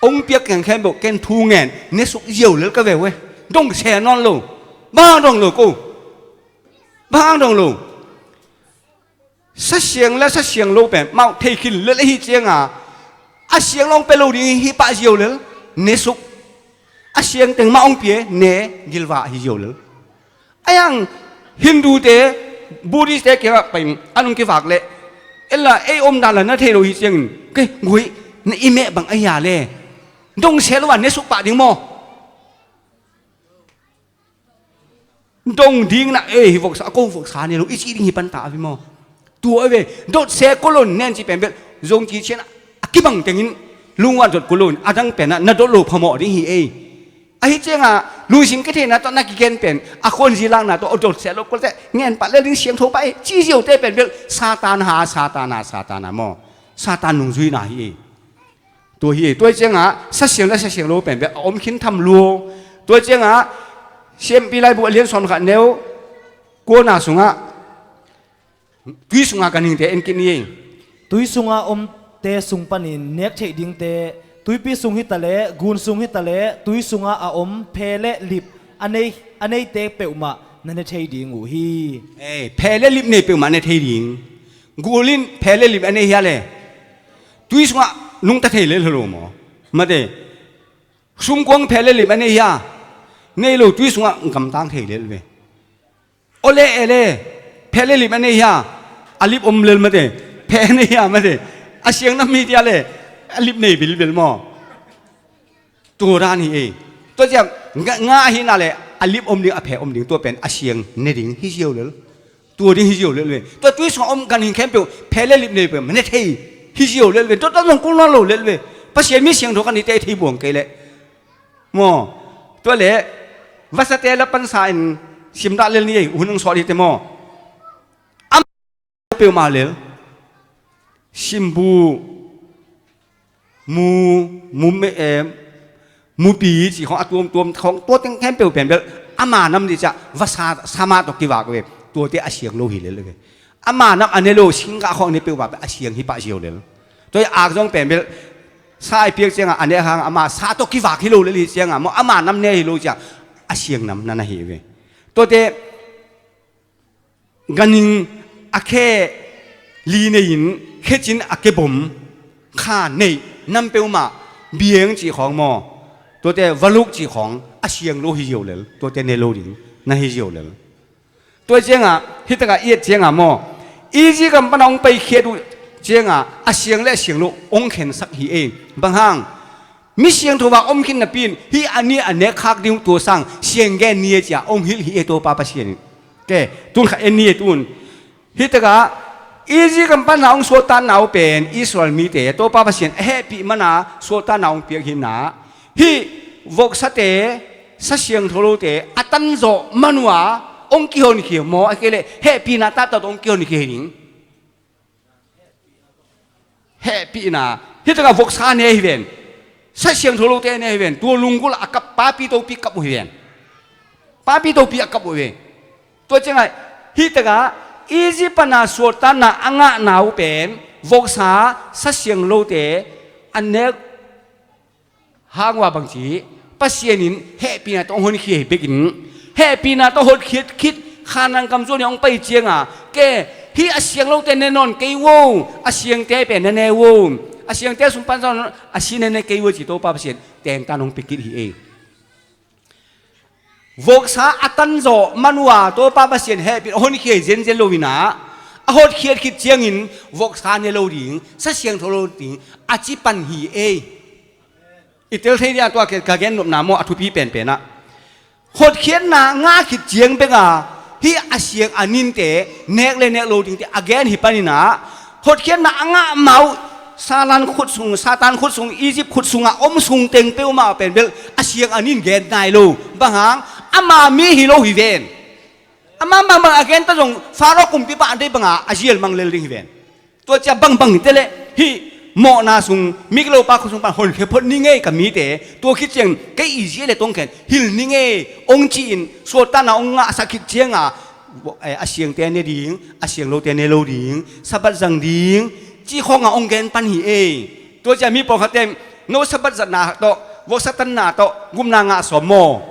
ong piak keng khempeuh ken thu ngen ne suk ziau lel ka ve uh e. Dong se nawn lo. Bang dong lo ko. Bang dong lo. Sa siang le sa siang lo pen mauh thei khin lel ahi cianga a siang lo ong pia lo ding hi pah ziau lel. Ne suk. A siang teng mah ong pia ne gilva hi ziau lel. Ahi hang Hindu te, Buddhist te kiangah pai in an ong kivak leh, ella ei omdan la na thei lo hi ciangin kei guai na i meh bang ahi a le dong se lo a ne suk pah ding maw? Dong ding na ei hi voksa a ko voksa ne lo i ci ding hi panta a vi maw? Tua a ve dot se ko lo nen ci pen bel zong ci cian a kibang tengin lungwan dot ko lo in a dang pen a na dot lo phamawh ding hi ei. Ahi cianga luising kitheina tawh na kigen pen a khonzi lakna tawh a dot se lo ko te ngen pah lel ding siangtho pah ei ci ziau te pen bel Satan ha, Satan ha, Satan ha maw? Satan nungzuina hi ei. Tua hi, tua cianga sa siang le sa siang lo pen bel a om khin tham lua. Tua cianga Siampi laibu a lian sawm khat neu kuana sungah tui sunga ganhingte en kit ni ei. Tui sunga omte sung panin nek theih dingte, tuipi sung hitaleh gun sung hitaleh tui sunga a om phe le lip a nei, a neite peuhmah na ne thei ding uh hi. Ei, phe le lip nei peuhmah ne thei ding. Gul in phe le lip a nei hia le tui sungah nungta thei lel hi lo maw? Mate. Sumkuang phe le lip a nei hia? Nei lo, tui sungah gamtang thei lel ve. Ole ele phe le lip a nei hia? A lip om lel mate. Phe a nei hia mate? A siang nam hi tia le a lip nei bilbil maw? Tua dan hi ei. Tua ciang nga, nga ahina le a lip om ding, a phe om ding, tua pen a siang ne ding hi ziau lel. Tua ding hi ziau lel ve. Tua tui sungah om ganhing khempeuh phe le lip nei peuh ma ne thei hi ziau lel ve. Tua tan zong kul nawn lo lel ve. Pasian mi siangtho kan hi te thei buang kei leh maw? Tua le vasate la pansa in simdah lel ni ei, hun ang sawt hi te maw? Am peuhmah lel. Simbu, mu, mu me, eh, mupi ci khawng a tuamtuam khawng tua teng khempeuh pen bel ama nam dih ciah vasa sama tawh kivak ve. Tuate a siang lo hi lel ve. Ama nam a ne lo singkah khawng ne peuhmah pen a siang hi pah ziau lel. Tua hi ak zong pen bel sa i piak ciangah a ne hang ama sa tawh kivak hi lo lel hi ciangah maw ama nam ne hi lo ciah a siang nam na na hi ve. Tuate ganhing a khe li nei-in khecin a kebom kha neih nam peuhmah biang cih khawng maw? Tuate valuk cih khawng a siang lo hi ziau lel. Tuate ne lo ding na hi ziau lel. Tua ciangah hitakah i et ciangah maw? Egypt gam pana hong paikhiat uh ciangah a siang le a siang lo hong khensak hi ei. Bang hang? Mi siangtho a om khin napi in hih a ni a nek khak ding uh tua sang siang gen ni e cia hong hilh hi e Topa Pasian in. Ke, tun kha en ni e tun. Hitakah Egypt gam pana hong suahtakna uh pen Israel mite Topa Pasian a hehpih mana suahtakna hong piak hi na. Hih voksate sa siangtho lote a tanzawh man uh a hong kihonkhia maw? A kei leh hehpihna tahtak hong kihonkhia hi ding. Hehpihna. Hitakah voksa ne hi ven. Sa siangtho lote ne hi ven. Tua lunggulh a kap papi topi kap uh hi ven. Papi topi a kap uh hi ven. Tua ciangah hitakah Egypt pana suahtakna a ngahna uh pen voksa sa siang lote a nek hang uh a bangci Pasian in hehpihna tawh hong honkhia hi bekin hehpihna tawh hotkhiat khit khanang kam zuan hong pai cianga ke hih a siang lote ne nawn kei uh a siangte pen na ne uh a siangte sung pan zawn a si ne ne kei uh ci Topa Pasian tengtan hong pia kit hi ei. Voksa a tanzawh man uh a Topa Pasian hehpih a honkhia hi zenzen lo inah a hotkhiat khit ciangin voksa ne lo ding sa siangtho lo ding a ci pan hi ei. I tel thei dia tua ka gen nopna maw a thupi penpenah. Hotkhiatna ngah khit ciang beka hih a siang a ninte nek le nek lo dingte a gen hi paninah. Hotkhiatna a ngah mah uh Satan khut sung, Satan khut sung, Egypt khut sungah om sung teng peuhmah pen bel a siang a nin gen nai lo. Bang hang ama mi hi lo hi ven. Ama mangbang a gen ta zong Pharaoh kumpipa a deih banga a zial mang lel ding hi ven. Tua ciah bangbang hi te leh hih mawhna sung, mi kilopa khua sung pan honkhia phot ni ngei ka mite, tua khit ciang kei i zia le tong khen hilh ni ngei hong ci-in suahtakna hong ngahsak khit cianga, eh, a siangte ne ding, a sianglote ne lo ding, Sabbath zang ding cih khawngah hong gen pan hi ei. Tua ciah mi pawlkhatte in no Sabbath zatna tawh, voksa tanna tawh gupna ngah sawm maw?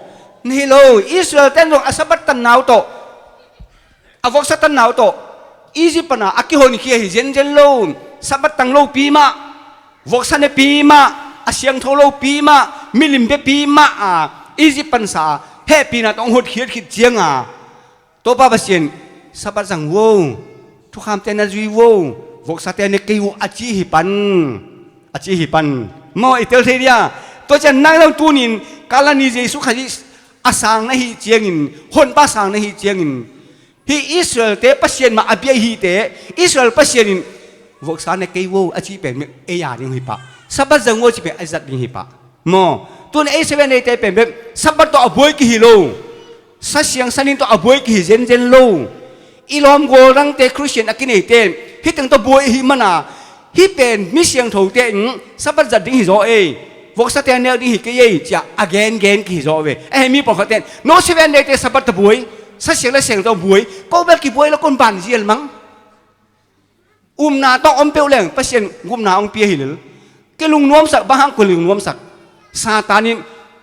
Hi lo, Israel ten zong a Sabbath tanna uh tawh, a voksa tanna uh tawh Egypt pana a kihonkhia hi zenzen lo. Sabbath tang lopi mah, voksa nepi mah, a siangtho lopi mah, milim biapi mah a Egypt pansa hehpihna tawh hong hotkhiat khit cianga Topa Pasian, Sabbath zang vo, thukhamte na zui vo, voksate ne kei uh a ci hi pan. A ci hi pan. Maw, i tel thei dia? Tua ciah nang zong tunin Kalani Jesu Khazih a sang na hih ciangin, Honpa sang na hih ciangin, hih Israel-te Pasian mah a bia ihite, Israel Pasian in voksa ne kei vo a cih pen ei a ding hi pah. Sabbath zang vo cih pen a zat ding hi pah. Maw, tun ei Seven Day-te pen bek Sabbath tawh a buai kihi lo. Sa Siang Sanin tawh a buai kihi zenzen lo. I lawm gual dangte Khristian a kineite hih teng tawh buai ihi mana, hih pen mi siangthote in Sabbath zat ding hi zaw ei. Voksate a nek ding hi kei ei, ciah a gengen kihi zaw ve. Ahi mi pawlkhatte in no Seven Day-te Sabbath tawh buai, Sa Siang le Siangtho buai, ko bel kibuai lo kon ban zial mang. Upna tawh om peuh leng Pasian gupna hong pia hi lel. Kilungnuamsak, bang hang kilungnuamsak? Satan in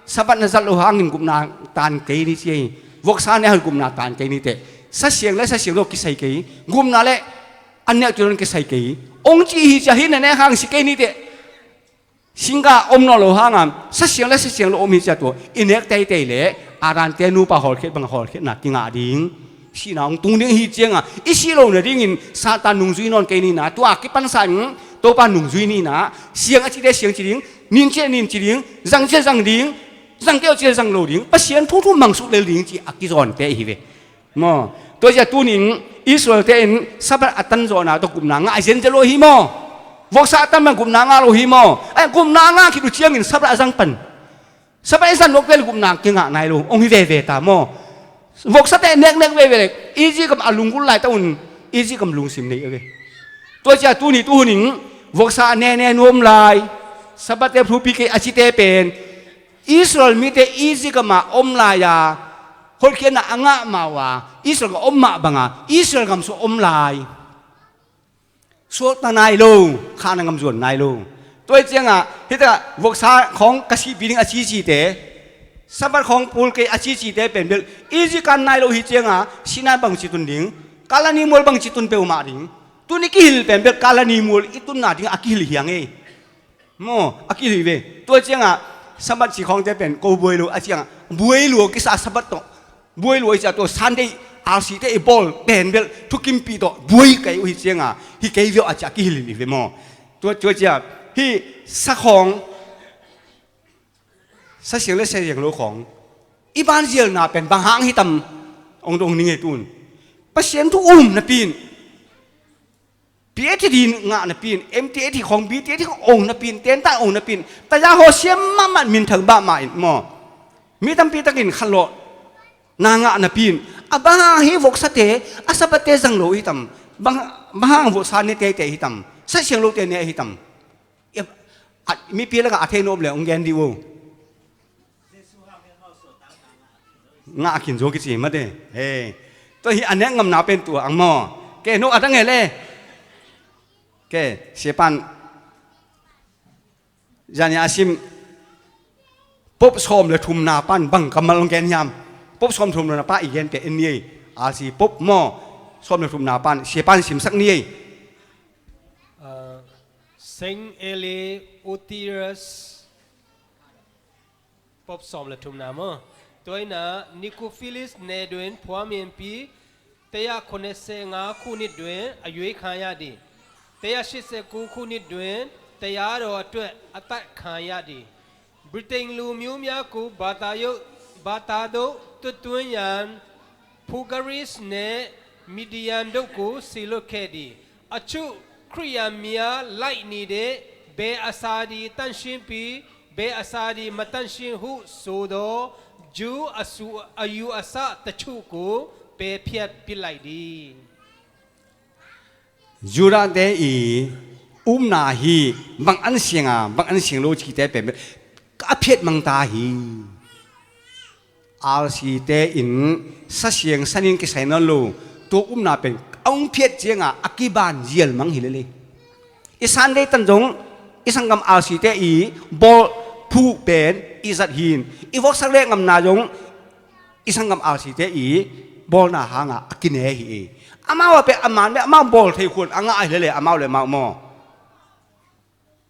Sabbath na zat loh hangin gupna tan kei ni ci hi. Voksa ne hang gupna tan kei ni teh. Sa Siang le Sa Siangtho kisai kei. Gupna le an nek tuilon kisai kei. Hong ci hi ciah hih na nek hang si kei ni teh. Singka om nawn lo hanga Sa Siang le Sa Siangtho om hi ciah tua i nek teitei le Adamte nupa hawlkhiat bang hawlkhiatna kingah ding, sihna hong tung ding hi cianga i sih lo nadingin Satan nungzui nawn kei nina, tua kipansa in Topa nungzui nina, siang a cite siang ci ding, nin cite nin ci ding, zang cite zang ding, zang kei aw cite zang lo ding, Pasian thu thu mangsuk lel ding ci a kizawnte ihi ve. Maw, tua ciah tunin Israel-te in Sabbath a tan zawhna tawh gupna ngah a zenzen lo hi maw? Voksa a tan pan gupna ngah lo hi maw? Ai, gupna ngah khit uh ciangin Sabbath a zang pan. Sabbath i zat nuak vel gupna kingah nai lo hong hi veve ta maw? Voksate neknek veve le Egypt gam a lunggulh laitak un Egypt gam lungsim nei a ve. Tua ciah tuni tuhunin voksa a nene nuam lai, Sabbath-te phupi kei a cite pen Israel mite Egypt gama om lai-a hotkhiatna a ngah mah uh a, Israel gam om mah banga Israel gam sung om lai. Suakta nai lo, khahna ngam zuan nai lo. Tua hi cianga hita voksa khawng ka sihpi ding a cicite, Sabbath khawng pul kei a cicite pen bel Egypt kan nai lo hi cianga Sinai bangci tun ding, Kalani mual bangci tun peuhmah ding. Tuni kihil pen bel Kalani mual i tunna ding a kihil hiang ei. Maw, a kihilh hi ve. Tua ciangah Sabbath sikhawngte pen ko buai lo a ciangah buai lua kisa Sabbath tawh buai lua i ciah tua Sunday R C te i bawl pen bel thukimpih tawh buai kei uh hi ciangah hi kei viau a ciah kihilh hi ve maw? Tua tua ciah hih sakhawng sa siang le sa siang lo khawng i banzialna pen bang hang hitam? Ong dong ning ei tun Pasian thu um napi in P H D ngah napi in, M T H khawng, B T H khawng ong napi in, tenta ong napi in, taya haw siam mahmah, minthang mahmah in maw? Mi tampi takin khanlawh na ngah napi in, a bang hang hih voksate a Sabbath-te zang lo hitam? Bang, bang hang voksa ne teitei hitam? Sa siang lote ne hitam? Mipi lakah a thei nop le ong gen dih uh. Ngah a khin zo kici mate. He. Tua hi a nek ngamna pen tua ang maw? Ke no a dang he le. Ke siapan zania a sim pop sawm le thumna pan bang kammal ong gen hiam? Pop sawm thumna pa i gen te en ni ei. A si pop maw? Sawm le thumna pan siapan simsak ni ei. Uh, Saint Eli Utirus Pop sawm le thumna maw? Tua inah Nicophilus နဲ့တွင် ဖွားမြင်ပြီး တစ်ရာခုနှစ်ဆယ့်ငါးခုနှစ်တွင် အရွေးခံရသည်။ တစ်ရာရှစ်ဆယ့်ကိုးခုနှစ်တွင် တရားတော်အတွက် အသတ်ခံရသည်။ ဗြိတိန်လူမျိုးများကို ဘာသာရုပ်ဘာသာသို့သွတ်သွင်းရန် ဖူဂရစ်နှင့်မီဒီယန်တို့ကို စေလွှတ်ခဲ့သည်။ အချို့ခရစ်ယာန်များ လိုက်နေတဲ့ ဘယ်အစာသည်သန့်ရှင်းပြီး ဘယ်အစာသည်မသန့်ရှင်းဟုဆိုသော ဂျူးအဆူအယူအဆတချို့ကို ပယ်ဖျက်ပစ်လိုက်သည်။ Judah te i upna hi, bang an siang a, bang an siang lo cihte pen a phiat mang ta hi. R C te in sa siang sanin kisai nawn lo, tua upna pen a hong phiat ciangin a kiban zial mang hi lel hi. I Sunday tan zong i sanggam R C te i bawl phuh pen i zat hi. I voksak le ngamna zong i sanggam R C te i bawlna hangin a kine hi. Amau a pen a man, amau bawl thei khun a ngah hi lel hi, amau le amau maw.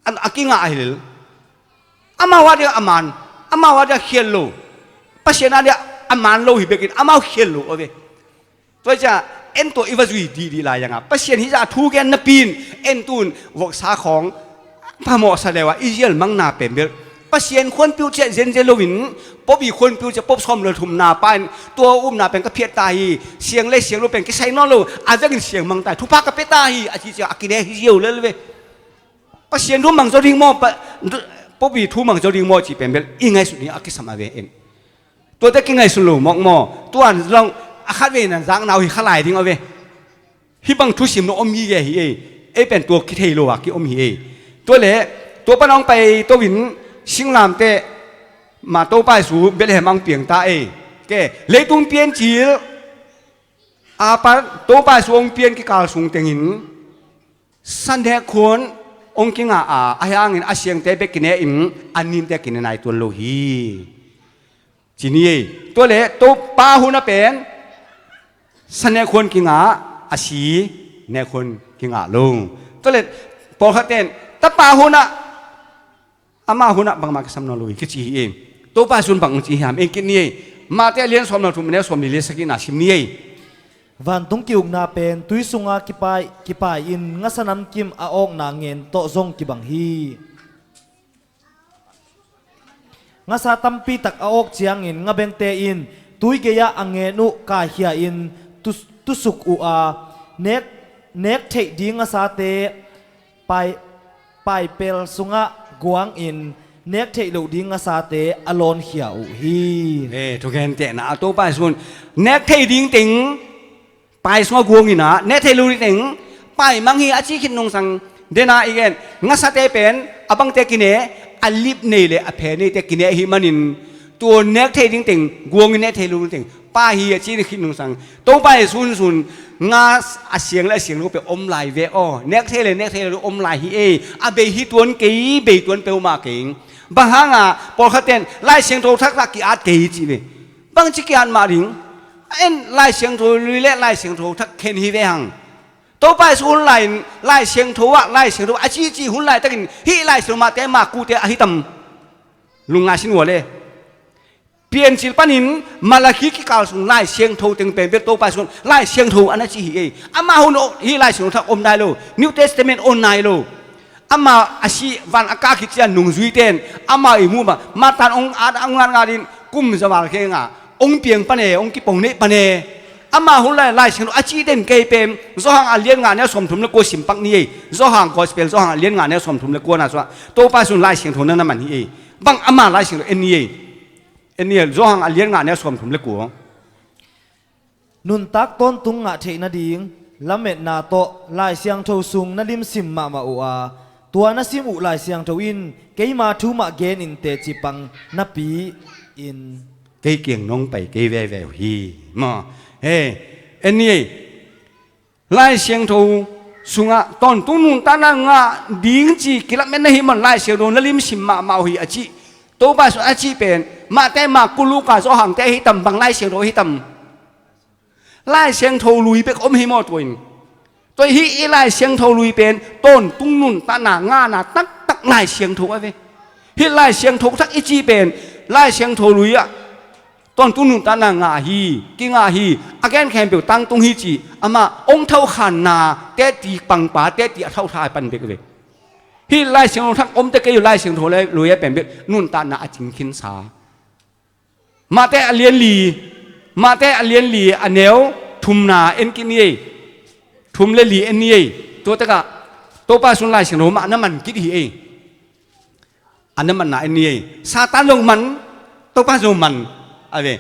A, a kingah hi lel. Amau a dia a man, amau a dia khial lo. Pasian a dia a man lo hi bekin amau khial lo a ve. Tua ciang en tua i va zui dihdih lai zongin Pasian hih zah thu gen napi in en tun voksa khawng phamawhsa leu a i zial mangna pen bel Pasian khuanpiu ciah zenzen loin, pop i khuanpiu ciah pop sawm le thumna pa in tua upna pen ka phiat ta hi, siang le siang lo pen kisai nawn lo, a zangin siang mang ta hi, thupha ka pia ta hi, a ci ciang a kine hi ziau lel ve. Pasian thu mang zo ding maw, pa, pop i thu mang zo ding maw cih pen bel i ngaihsut ding a kisam a ve en. Tuate kingaihsun lo mawk maw? Tuan zong a khatvei nan zakna uh hi kha lai ding a ve. Hih bang thusim lo om hi ge hi ei. Ei pen tua kithei lo a ki om hi ei. Tua le, tua pan hong pai to in singlamteh mah Topa Jesu Bethlehem hong piang ta ei. Ke, leitung piancil a pan Topa Jesu hong pian kikal sung tengin sa nek khuan hong kingah a, ahi hangin a siangte bek kine in a ninte kine nai tuan lo hi. Ci ni ei. Tua le Topa hun a pen sa nek khuan kingah, a si nek khuan kingah lo. Tua le pawlkhat ten tapa hun a, ama hun a bangmah kisam nawn lo hi kici hi ei. Topa Jesu in bang hong ci hiam en kit ni ei. Mate a lian sawm le thum, a neu sawm li le sagihna sim ni ei. Vantung ki-ukna pen tui sunga kipai, kipai in ngasa namkim a awkna ngen tawh zong kibang hi. Ngasa tampi tak a awk ciangin ngabengte in tui gei-ah a ngen uh kaikhia in tu, tusuk uh a, nek, nek theih ding ngasate pai, paipel sungah guangin nek theih loh ding ngasate a lawnkhia uh hi. Eh, thugentehna a Topa Jesu in nek theih ding teng pai sungah guangin a, nek theih loh ding teng pai mang hi a ci khit nungsang. Dena i gen ngasate pen a bangte kine, a lip nei le a phe neite kine ahih manin tua nek theih ding teng guangin nek theih loh ding teng pai hi a ci khit nungsang. Topa Jesu in sun nga a siang le a siang lo peuh om lai ve aw. Nek thei le nek thei lo om lai hi ei. A bei hi tuan kei, bei tuan peuhmah kei. Bang hanga pawlkhat ten Lai Siangtho Thak ah ki-at kei ci ve. Bangci ki-at mah ding. En Lai Siangtho lui le Lai Siangtho Thak khen hi ve hang. Topa Jesu hun lai-in Lai Siangtho ah, Lai Siangtho a cici hun laitakin hih Lai Siangtho mahte mah kute ahi tam. Lungngai sin ua le. Piancil panin Malakhi kikal sung Lai Siangtho teng pen bel Topa Jesu Lai Siangtho a na ci hi ei. Amah hun hih Lai Siangtho Thak om nai lo, New Testament om nai lo. Amah a si van a kah khit ciang nungzuite in amah i muh mah, Martha in hong at, hong ngatngat in kum za val khenga hong piang pan e, hong kipong neih pan e. Amah hun lai Lai Siangtho a cih den kei pen Johan a lian nga neu sawmthum le kua sim pak ni ei. Johan Gospel, Johan a lian nga neu sawmthum le kua na sungah Topa Jesu in Lai Siangtho na na man hi ei. Bang ama Lai Siangtho en ni ei. En ni ei, Johan a lian nga neu sawmthum le kua. Nuntak tawntung ngah theih nading lametna tawh Lai Siangtho sung na limsim mahmah uh a, tua na sim uh Lai Siangtho in keima thu mah gen in teci pang napi in. Kei kiang nong pai kei veve uh hi. Maw. He, en ni ei. Lai Siangtho sungah tawntung nuntakna ngah ding ci kilamet na hih man Lai Siangtho na limsim mahmah uh hi a cih. Topa Jesu a cih pen Mate, Marku, Luka, Johan te ahi tam, bang Lai Siangtho ahi tam. Lai Siangtho lui bek om hi maw tua in. Tua hih i Lai Siangtho lui pen tawntung nuntakna ngahna taktak Lai Siangtho a ve. Hih Lai Siangtho Thak i cih pen Lai Siangtho lui ah tawntung nuntakna ngah hi, kingah hi, a gen khempeuh tangtung hi cih amah hong thauhkhanna teci pangpa teci a thauhtha pan bek ve. Hih Lai Siangtho Thak om te kei uh Lai Siangtho lui a pen bek nuntakna a cing khinsa. Mate a lian li, Mate a lian li a neu thumna en kit ni ei. Thum le li en ni ei. Tua takah Topa Jesu in Lai Siangtho mah na man kit hi ei. A na manna en ni ei. Satan zong man, Topa zong man a ve.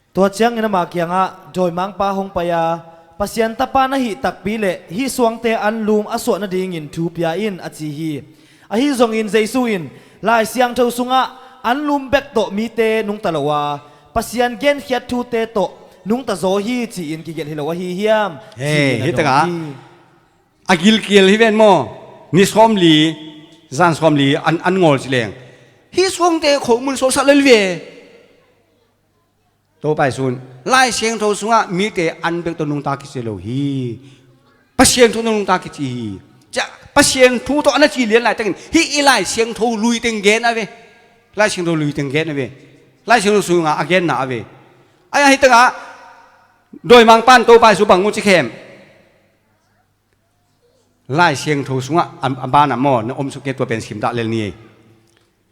Tua ciangin ama kiangah dawimangpa hong pai a, Pasian Tapa na hih takpi le hih suangte anlum a suah nadingin thu pia in, a ci hi. Ahi zongin Jesu in Lai Siangtho sungah anlum bek tawh mite nungta lo a, Pasian genkhiat thute tawh nungta zaw hi ci-in kigelh hi lo ahi hiam? Ci-in a dong hi. A gilkial hi ven maw? Ni sawmli, zan sawmli an, an ngawl ci leng, hih suangte khomun sawlsak lel ve. Topa Jesu in Lai Siangtho sungah mite an bek tawh nungta kici lo hi. Pasian thu tawh nungta kici hi. Cia, Pasian thu tawh a na ci lian laitakin hih i Lai Siangtho lui teng gen a ve. Lai Siangtho lui teng gen a ve. Lai Siangtho sungah a genna a ve. Ahi a, hih takah dawimangpa'n Topa Jesu bang hong ci khem? Lai Siangtho sungah a, a banah maw, na om suk kei, tua pen sim dah lel ni.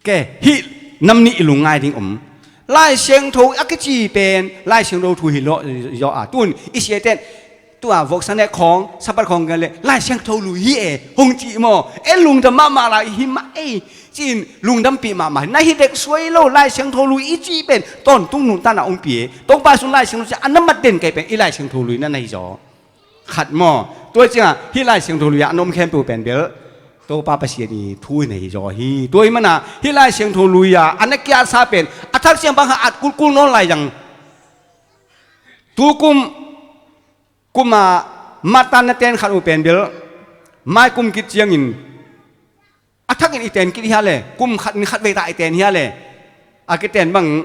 Ke, hih nam nih i lungngai ding om. Lai Siangtho a kici pen Lai Siangtho thu hi lo zaw a, tun i siate'n tua voksa nek khawng, Sabbath khawng gen le Lai Siangtho lui hi e hong ci maw. En lungdam mahmah lai hi mah ei. Ci-in lungdampih mahmah. Na hi dek suai lo, Lai Siangtho lui i ci pen tawntung nuntakna hong pia e. Topa Jesu in Lai Siangtho ci a na mat den kei pen i Lai Siangtho lui na na hi zaw. Khat maw? Tua ciangah hih Lai Siangtho lui-ah an om khempeuh pen bel Topa Pasian i thu hi na hi zaw hi. Tua hi mana hih Lai Siangtho lui-ah a na kiatsa pen a thak ciang bang kha at kulkul nawn lai zang. Tukum kuma matan na ten khat uh pen bel mai kum kit ciangin a thakin i ten kit hia le, kum khat in khat vei ta i ten hia le, a kiten bang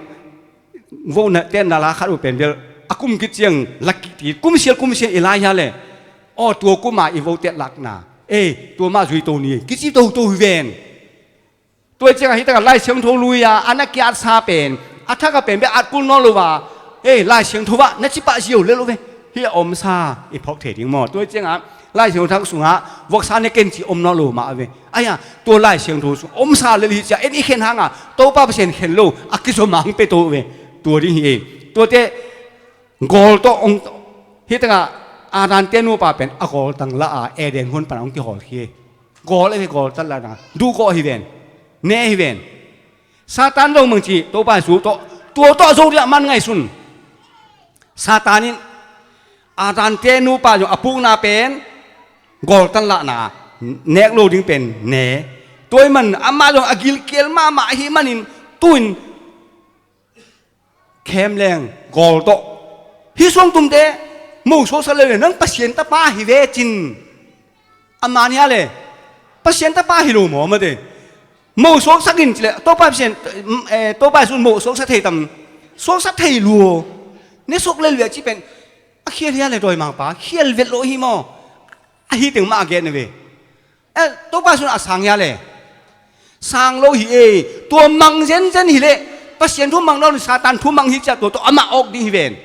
vo na ten na la khat uh pen bel a kum kit ciang lak kik ti, kum sial kum sial i lai hia le, aw tua kuma i vo tet lakna, ei tua mah zui to ni kici to to hi ven. Tua ciangah hih takah Lai Siangtho lui-a a na kiatsa pen a thak a pen bek at kul nawn lo a, ei Lai Siangtho ah na ci pah ziau lel uh ve. Hih a omsa i phawk thei ding maw? Tua ciangah Lai Siangtho thak sungah voksa ne ken ci om nawn lo mah a ve. Ahi a, tua Lai Siangtho sung omsa lel hi cia en i khen hangah Topa Pasian khen lo a kizom a hong pia to uh ve. Tua ding hi ei. Tuate gawl tawh hong, hih takah Adam te nupa pen a gawl tang lah a Eden huan pan a hong kihawl hi ei. Gawl a hi, gawl tan lah na duhgawh hi ven. Ne hi ven. Satan zong bangci Topa Jesu tawh tua tawh zo dingah man ngaihsun. Satan in Adam te nupa zong a pukna pen gawl tan lahna, nek lo ding pen ne. Tua hi man amah zong a gilkial mahmah ahi manin tuin khem leng gawl tawh hih suangtumte mo suaksak lel le nang Pasian tapa hi ve cin. A man hia le Pasian tapa hi lo maw mate. Mo suaksak in cile Topa Pasian, eh, Topa Jesu in mo suaksak thei tam? Suaksak thei lua. Ne suak lel ve a ci pen a khial hia le dawimangpa khial vet lo hi maw? Ahi teng mah a gen ve. Eh, Topa Jesu in a sang hia le sang lo hi ei. Tua mang zenzen hi le Pasian thu mang lo ni Satan thu mang hi cia tua tawh amah awk ding hi ven.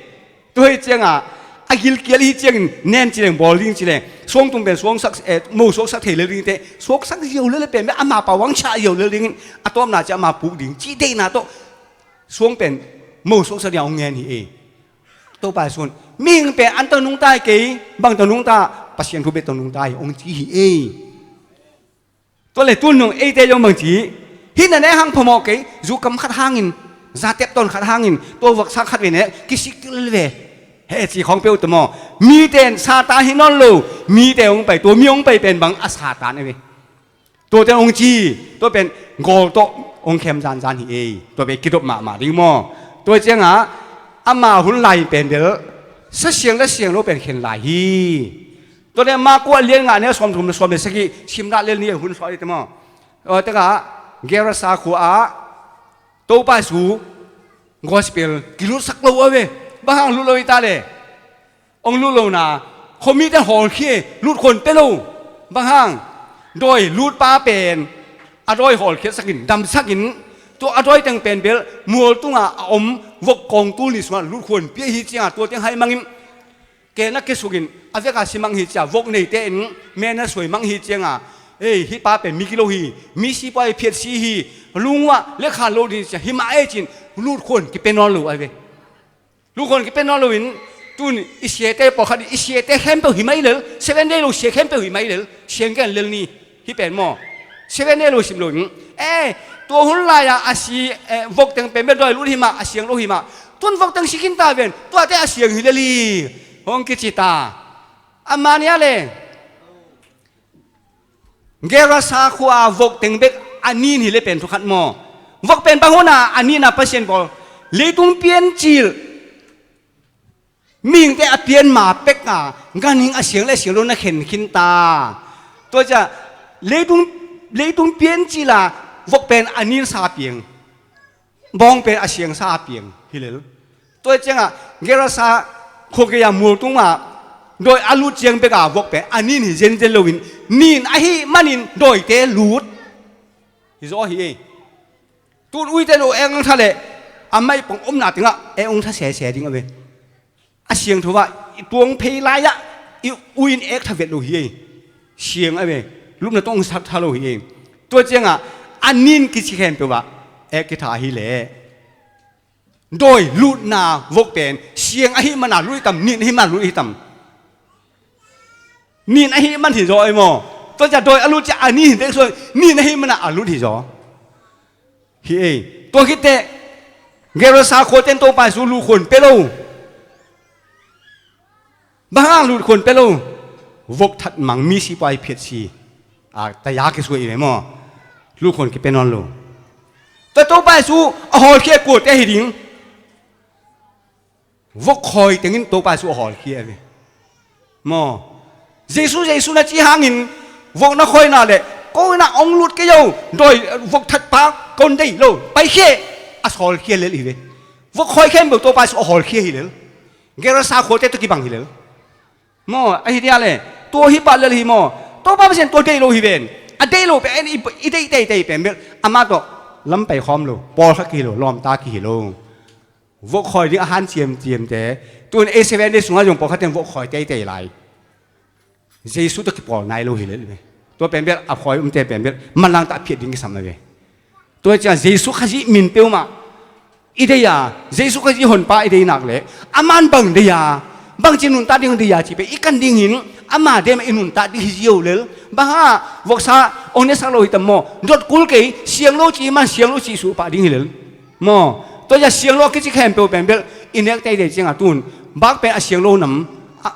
Tua hi ciangah a gilkial hi ciangin nen ci leng bawl ding ci leng suangtum pen suangsak, eh, mo suaksak thei lel ding te suaksak ziau lel pen bek ama pawang chah ziau lel dingin a tawpna ciah ama puk ding cih deihna tawh suang pen mo suaksak ding a hong ngen hi ei. Topa Jesu in mihing pen an tawh nungta hi kei, bang tawh nungta, Pasian thu bek tawh nungta hi hong ci hi ei. Tua le tun nung eite zong bangci hih na ne hang phamawh kei, zukam khat hangin zatep tawn khat hangin tua voksa khat ve ne kisik til ve. He ci khawng peuh ta maw? Mite in Satan hi nawn lo. Mite hong pai, tua mi hong pai pen bang a Satan a ve. Tuate hong ci, tua pen gawl tawh hong khem zanzan hi ei. Tua pen kidop mahmah ding maw? Tua ciangah ama hun lai pen bel sa siang la siang lo pen khen lai hi. Tua le Marku a lian nga ne sawm thum le sawm le sagih sim dah lel ni hun sawh ei te maw? Tua tekah Gerasa khua ah Topa Jesu gospel kilutsak lo a ve. Bang hang lut lo hi ta le? Hong lut lo na, khuamite hawlkhia, lutkhuan pia lo. Bang hang? Dawi lutpa pen a dawi hawlkhiatsakin damsakin tua a dawi teng pen bel mual tungah a om vok kawngtul nih sungah lutkhuan pia hi ciangah tua teng hai mangin ke na ke sukin a veka si mang hi cia vok neite in me na suai mang hi cianga, ei, hih pa pen mi kilo hi, mi sipuai phiat si hi, lungua le khan lo ding cia hi mah ei cin lutkhuan kipia nawn lo a ve. Lutkhuan kipia nawn loin tun i siate pawlkhat i siate khempeuh hi mai lel, Seven Day lo sia khempeuh hi mai lel, sianggen lel ni. Hih pen maw? Seven Day lo sim lo in, eh, tua hun lai-a a si, eh, vok teng pen bia dawi lut hi mah, a siang lo hi mah. Tun vok teng si khin ta ven, tuate a siang hi lel hi. Hong kici ta. Amah nia le Gerasa khua-a vok teng bek a nin hi le pen thukhat maw? Vok pen bang hun a a nin a Pasian pawl leitung piancil mihingte a pian ma pek a ganhing a siang le a siang lo na khen khin ta. Tua ciah leitung, leitung piancil a vok pen a nin sa piang, bawng pen a siangsa a piang hi lel. Tua ciangah Gerasa khua gei-a mualtung ah dawi a lut ciang bek a vok pen a nin hi zenzen loin, nin ahih manin dawite lut hi zaw hi ei. Tun uite lo eng ang tha leh a maih pong omna tengah eng ong tha sese ding a ve. A siangtho ah i tuang phei lai-ah i ui in ek tha vet lo hi ei. Siang a ve. Lupna tawng sak tha lo hi ei. Tua ciangah a nin kici khempeuh ah ek kitha hi leh dawi lutna vok pen siang ahih mana lut hi tam, nin ahih mana lut hi tam? Nin ahih man hi zaw ei maw? Tua ciah dawi a lut ciah a nin hi dek suai, nin ahih mana a lut hi zaw hi ei. Tua khitteh Gerasa khuate in Topa Jesu luhkhuan pia lo. Bang hang luhkhuan pia lo? Vok that mang mi sipuai phiat si a taya kisuai i ve maw? Luhkhuan kipia nawn lo. Tua Topa Jesu a hawlkhia kuate hi ding? Vok khawi tengin Topa Jesu a hawlkhia a ve maw? Jesu, Jesu na ci hangin vok na khawina le ko ina ong lut kei o, dawi vok thatpa kon dei lo, paikhia a hawlkhia lel hi ve. Vok khawi khempeuh Topa Jesu a hawlkhia hi lel. Gerasa khuate tawh kibang hi lel maw? Ahi dia le tua hi pah lel hi maw? Topa Pasian tua dei lo hi ven. A dei lo pen i, i dei teitei pen bel amah tawh lam pai khawm lo, pawlkhat kihi lo, lawmta kihi lo. Vok khawi ding a han ciamciamte, tun ei Seven Day sungah zong pawlkhat teng vok khawi teitei lai. Jesu tawh kipawl nai lo hi lel ve. Tua pen bel a khawi umte pen bel manlang tah phiat ding kisam a ve. Tua ciang Jesu Khazih min peuhmah i dei a, Jesu Khazih honpa i dei nak leh aman bang dei a, bangci nuntak ding dei a cih pen i kan ding hin ama dei mah i nuntak ding hi zio lel. Bang hang voksa ong nesak lo hi tam maw? Dot kul kei, siang lo cih man siang lo cih suh pah ding hi lel maw? Tua ciah siang lo a kici khempeuh pen bel i nek teitei ciangah tun bak pen a siang lo nam, a,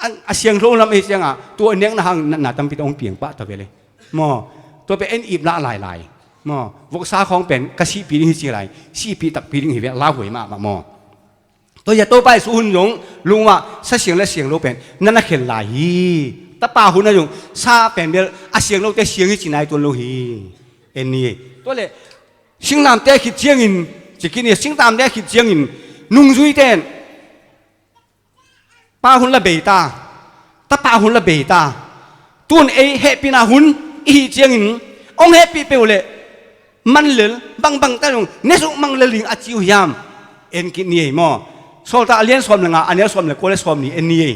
a, a siang lo nam ahi ciangah tua nekna hang natna tampi tawh hong piang pah ta ve le maw? Tua pen en ip lah lailai maw? Voksa khawng pen ka sihpi ding hi ci lai, sihpi takpi ding hi ve, lauhuai mahmah maw? Tua ciah Topa Jesu hun zong lungua sa siang le siang lo pen na na khen lai hi. Tapa hun a zong sa pen bel a siang lote siang hi ci nai tuan lo hi. En ni ei. Tua le singlamte khit ciangin, ci kit ni, singlamte khit ciangin nungzuite in pa hun la bei ta, tapa hun la bei ta. Tun ei hehpihna hun i hih ciangin hong hehpih peuh leh man lel, bangbang ta zong ne suk mang lel ding a ci uh hiam? En kit ni ei maw? Sawltak a lian sawm le nga, a neu sawm le kua le sawm ni en ni ei.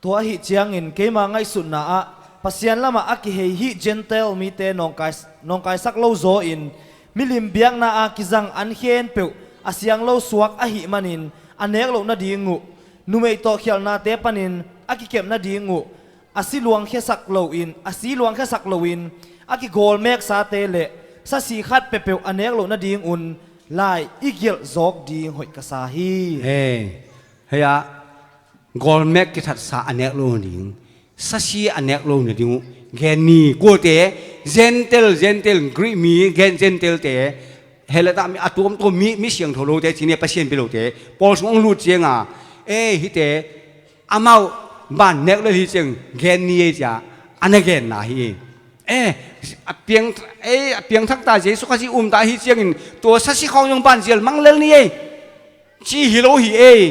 Tua ahih ciangin keima ngaihsutna ah Pasian lamah a kihei hih Gentile mite nawngkai, nawngkaisak lo zaw in milim biakna a kizang an khempeuh a siang lo suak ahih manin a nek loh nading uh, numei tawh khialhnate panin a kikep nading uh, a si luangkhiasak loin, a si luangkhiasak loin a kigawlmeksate le sasi khat peuhpeuh a nek loh nadingun lai i gelh zawk ding hoih ka sa hi. Hei, hei ah, gawlmek kithatsa a nek lo nading, sasi a nek lo nading uh gen ni. Kuate, Gentile, Gentile, Greek mi gen Gentile te, Helata mi a tuamtuam mi, mi siangtho lote, cine Pasian pi lote pawl sung hong lut cianga, e, hihte amau ban nek lo hi ciang gen ni ei cia a na genna hi. E, a piang, e, a piangthakta Jesu Khazih umta hi ciangin tua sasi khawng zong ban zial mang lel ni ei. Ci hi lo hi ei.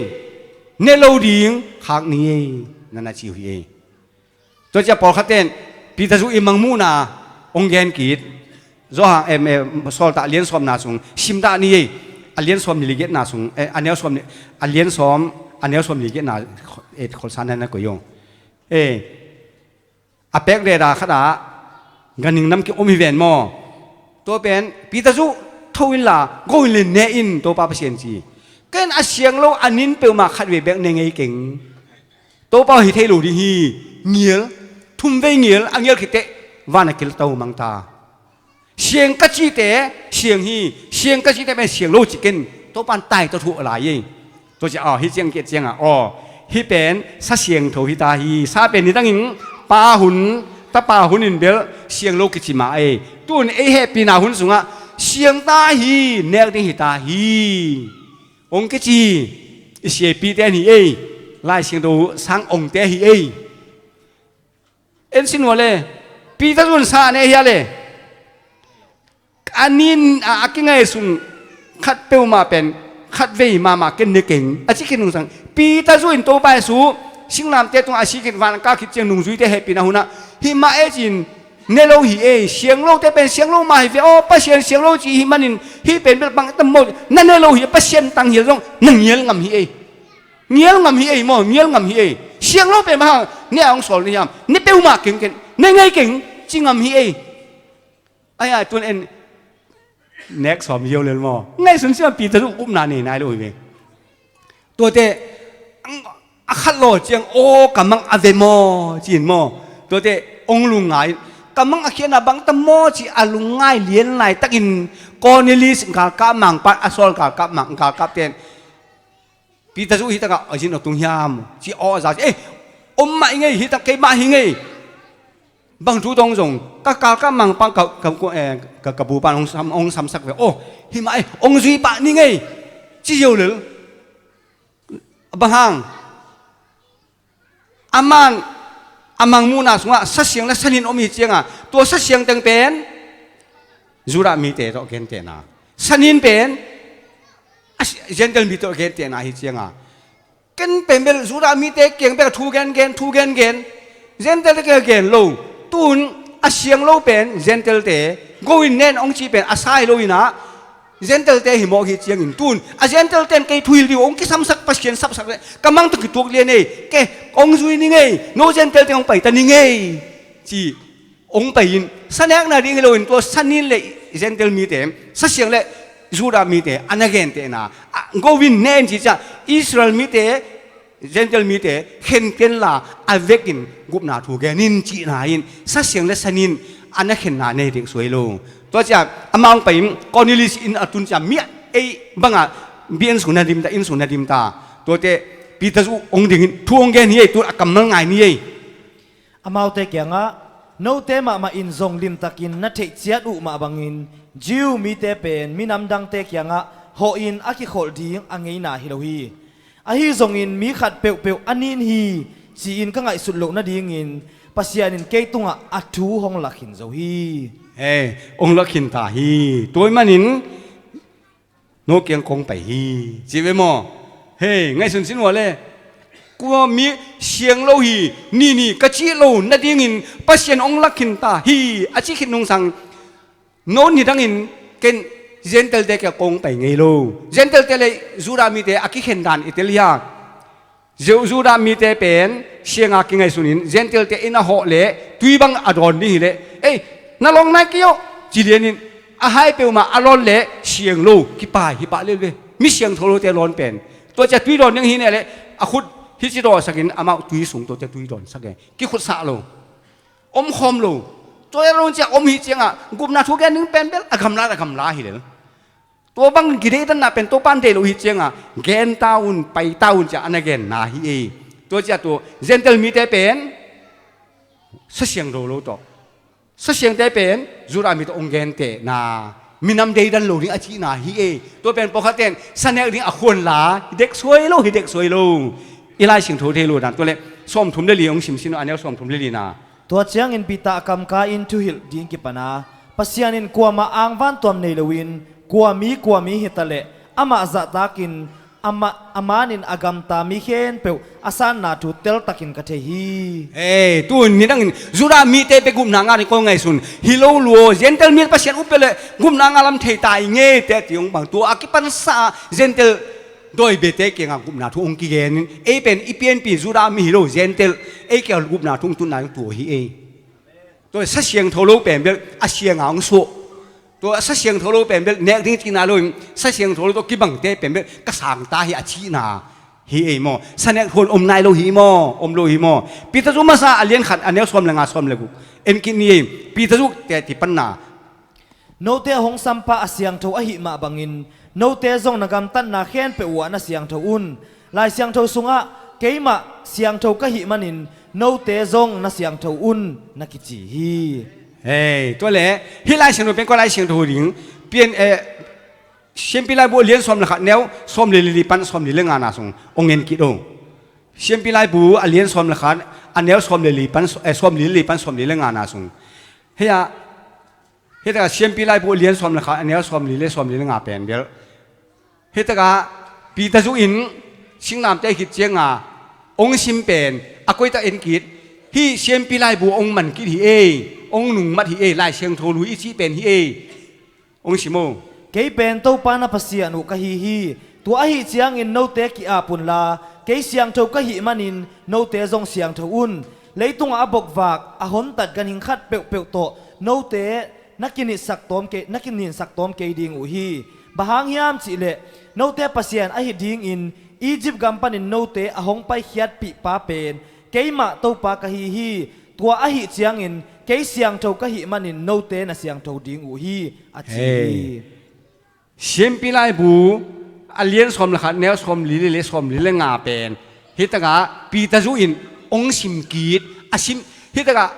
Ne lo ding khak ni ei, na na ci uh hi ei. Tua ciah pawlkhat ten Peter Zu i mangmuhna hong gen kit. Johan, em, em, Sawltak a lian sawmna sung simdah ni ei. A lian sawm ni ligetna sung, eh, a neu sawm ni, a lian sawm, a neu sawm ni ligetna, eh, kholsan na na koih ung. Eh, a pek deda khatah ganhing nam ki om hi ven maw? Tua pen Peter Zu tho inla go in le ne in Topa Pasian ci. Ken a siang lo a nin peuhmah khatvei bek ne ngei keng. Topa hi thei lo ding hi. Ngial, thumvei ngial a ngial khitteh van a kil to mang ta. Siang ka cihte siang hi. Siang ka cihte pen siang lo ci ken. Topa in tai tawh thuh a lai ei. Tua ciang, aw, hih ciang kiat ciangah, aw, hih pen Sa Siangtho hita hi. Sa pen nidangin Pa hun, Tapa hun in bel siang lo kici mah ei. Tun ei hehpihna hun sungah siangta hi, nek ding hita hi, hong kici i siapite hi ei. Lai Siangtho sang ongte hi ei. En sin uh a le, Peter zun sa a ne hi a le, a nin a, a kingaihsun khat peuhmah pen khatvei mahmah ken ne keng a ci khin nungsang. Peter zu in Topa Jesu singlamteh tungah a si khit, van a kah khit ciang nungzuite hehpihna hunah, hih mah ei ci-in ne lo hi ei. Siang lote pen siang lo mah hi ve aw, Pasian siang lo ci hih manin hih pen bel bangta maw, na ne lo hi, Pasian tang hi a zong na ngial ngam hi ei. Ngial ngam hi ei maw, ngial ngam hi ei. Siang lo pen bang hang ne a hong sawl na hiam? Ne peuhmah keng ken, ne ngei keng, ci ngam hi ei. Ai ai, tun en nek sawm ziau lel maw. Ngaihsun siam Peter zuk upna nei nai lo hi ve. Tuate a khat law ciang, aw, ka mang a ve maw, ci-in maw. Tuate hong lungngai in, ka mang a khiatna bangta maw ci a lungngai lian laitakin Cornelius galkap mangpa, a sawl galkap mang, galkapte in Peter zu hih takah a zin a tung hiam ci aw a za ci. Eh, om mah i ngei, hih tak keimah hi ngei. Bang thu tawng zong ka galkap mangpa ka, ka, eh, ka, ka bupan hong sam, hong samsak ve. Aw, hih mah ei, hong zui pah ni ngei, ci ziau lel. Bang hang? Aman a mangmuhna sungah Sa Siang le Sa Nin om hi cianga, tua Sa Siang teng pen Judah mite tawh gentehna, Sa Nin pen a si-, Gentile mite tawh gentehna hi cianga, ken pen bel Judah mite kiang bek a thu gengen, thu gengen, Gentile te kiang gen lo. Tun a siang lo pen Gentile te, go in nen hong ci pen a sa hi lo inah, Gentile te hi mawk hi ciangin tun a Gentile ten kei thuhilh ding uh hong kisamsak, Pasian sapsak le ka mang tawh kituak lian ei, ke hong zui ni ngei, no Gentile te hong paita ni ngei, ci hong pai in, sa nekna ding hi loin tua Sa Nin le Gentile mite, Sa Siang le Judah mite a na gentehna, a, go in nen ci ciah Israel mite, Gentile mite khenken la, a vekin gupna thu gen in cihna in Sa Siang le Sa Nin a na khenna nei dek suai lo. Tua ciah amah hong pai in Cornelius inn a tun ciah mi ei bangah bia inn sung na dimta, inn sung na dimta. Tuate Peter zu hong dingin thu hong gen hi ei, tun a kammal ngai ni ei. Amaute kiangah, note mahmah in zong limtakin na theih ciat uh mah bangin Jew mite pen minam dangte kiangah hawhin a kikholh ding a ngeina hi lo hi. Ahi zongin mi khat peuhpeuh a nin hi ci-in ka ngaihsut loh nadingin Pasian in kei tungah a thu hong lakhin zo hi. Hei, hong lakhin ta hi. Tua ahih manin no kiang kong pai hi, ci ve maw? Hei, ngaihsun sin uh a le, kua mi siang lo hi, ni ni ka cih lo nadingin Pasian hong lakhin ta hi a cih khit nungsang, no nidangin ken Gentile te kiang kong pai ngei lo. Gentile te le Judah mite a kikhen dan i tel hi a. Ju-, Judah mite pen sianga kingaihsunin Gentile te in a hawh le tui bang a dawn ding hileh, ei, na lawng nai kei aw, ci lianin a hai peuhmah a lawn le siang lo kipai hi pah lel ve. Mi siangtho lote lawn pen tua ciah tui dawn ding hi neh le a khut hici dawhsakin amau tui sung tuate tui dawnsak e, kikhutsah lo, om khawm lo. Tua a lawn ciah om hi ciangah gupna thu gen ding pen bel a gamla a gamla hi lel. Tua bang kideidanna pen Topa in deih loh hi cianga, gen ta un, pai ta un ciah a na genna hi ei. Tua ciah tua Gentile mite pen Sa Siang do lo tawh, Sa Siangte pen Judah mite hong gentehna, minam deidan lo ding a cihna hi ei. Tua pen pawlkhat ten sa nek ding a khuan la hi dek suai lo, hi dek suai lo. I Lai Siangtho thei lo dan tua le sawmthum le li hong simsin uh, a neu sawmthum le lina. Tua ciangin Peter a kamkai in thuhilh ding kipana, Pasian in kuamah angvan tuam nei loin kua mi kua mi hitaleh amah zahtakin a ma-, a manin a gamta mi khempeuh a sanna thu teltakin ka thei hi. Hei, tun nidangin Judah mite pe gupna ngah ding kong ngaihsun hi lo lua, Gentile mi Pasian uppe le gupna ngah lam thei ta i ngei te ti hong bang tua a kipansa Gentile dawibete kiangah gupna thu hong kigenin, ei pen i pianpi Judah mi hi lo, Gentile, ei kiangah gupna thu hong tunna hong tua hi ei. Tua Sa Siangtho lo pen bel a sianga hong suah. Tua Sa Siangtho lo pen bel nek ding cihna loin Sa Siangtho lo tawh kibangte pen bel ka sangta hi a cihna hi ei maw? Sa nek huan om nai lo hi maw? Om lo hi maw? Peter zu masa a lian khat a neu sawm le nga, sawm le guk en kit ni ei. Peter zu te ti panna. Note a hong sampa a siangtho ahih mah bangin note zong na gamtatna khempeuh uhah na siangtho un. Lai Siangtho sungah, "Keimah siangtho ka hih manin note zong na siangtho un," na kici hi. Hei, tua le, hih Lai Siangtho pen kua Lai Siangtho ding? Pian, eh, Siampi Laibu a lian sawm le khat, neu sawm le li pan sawm li le ngana sung ong en kit o. Siampi Laibu a lian sawm le khat, a neu sawm le li pan, eh, sawm li le li pan sawm li le ngana sung. Hei a, hih takah Siampi Laibu a lian sawm le khat, a neu sawm li le sawm li le nga pen bel, hih takah Peter zu in singlamteh khit cianga ong sim pen a koitak en kit. Hih Siampi Laibu ong man kit hi ei, ong nungmat hi ei, Lai Siangtho lui i cih pen hi ei. Ong sim o. "Kei pen Topa na Pasian uh ka hi hi. Tua ahih ciangin note ki-ap unla, kei siangtho ka hih manin note zong siangtho un. Leitungah a bokvak, a hontat ganhing khat peuhpeuh tawh note na kinitsak tawm kei, na kinitsak tawm kei ding uh hi. Bang hang hiam cihleh, note Pasian ahi dingin Egypt gam panin note a hong paikhiatpih pa pen keimah Topa ka hi hi. Tua ahih ciangin kei siangtho ka hih manin note na siangtho ding uh hi," a ci hi. Hei. Siampi Laibu a lian sawm le khat, neu sawm li le li, sawm li le nga pen hih takah Peter zu in ong sim kit. A sim, hih takah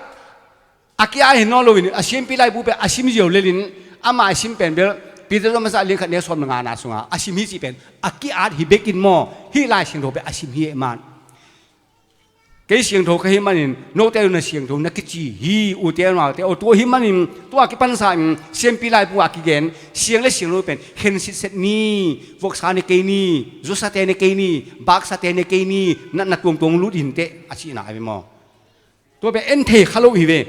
a ki-at hi nawn loin a Siampi Laibu pen a sim ziau lelin, ama a sim pen bel Peter zu a masa a lian khat, neu sawm le ngana sungah a sim hi cih pen a ki-at hi bekin maw, hih Lai Siangtho pen a sim hi e man. "Kei siangtho ka hih manin note uh na siangtho na kici hi, ute naute aw. Tua hih manin tua kipansa in Siampi Laibu a kigen siang le sianglo pen khen sitset ni, voksa ne kei ni, zuasate ne kei ni, baksate ne kei ni, natna tuamtuam lut inteh," a cihna hi maw. Tua pen en thei kha lo hi ve.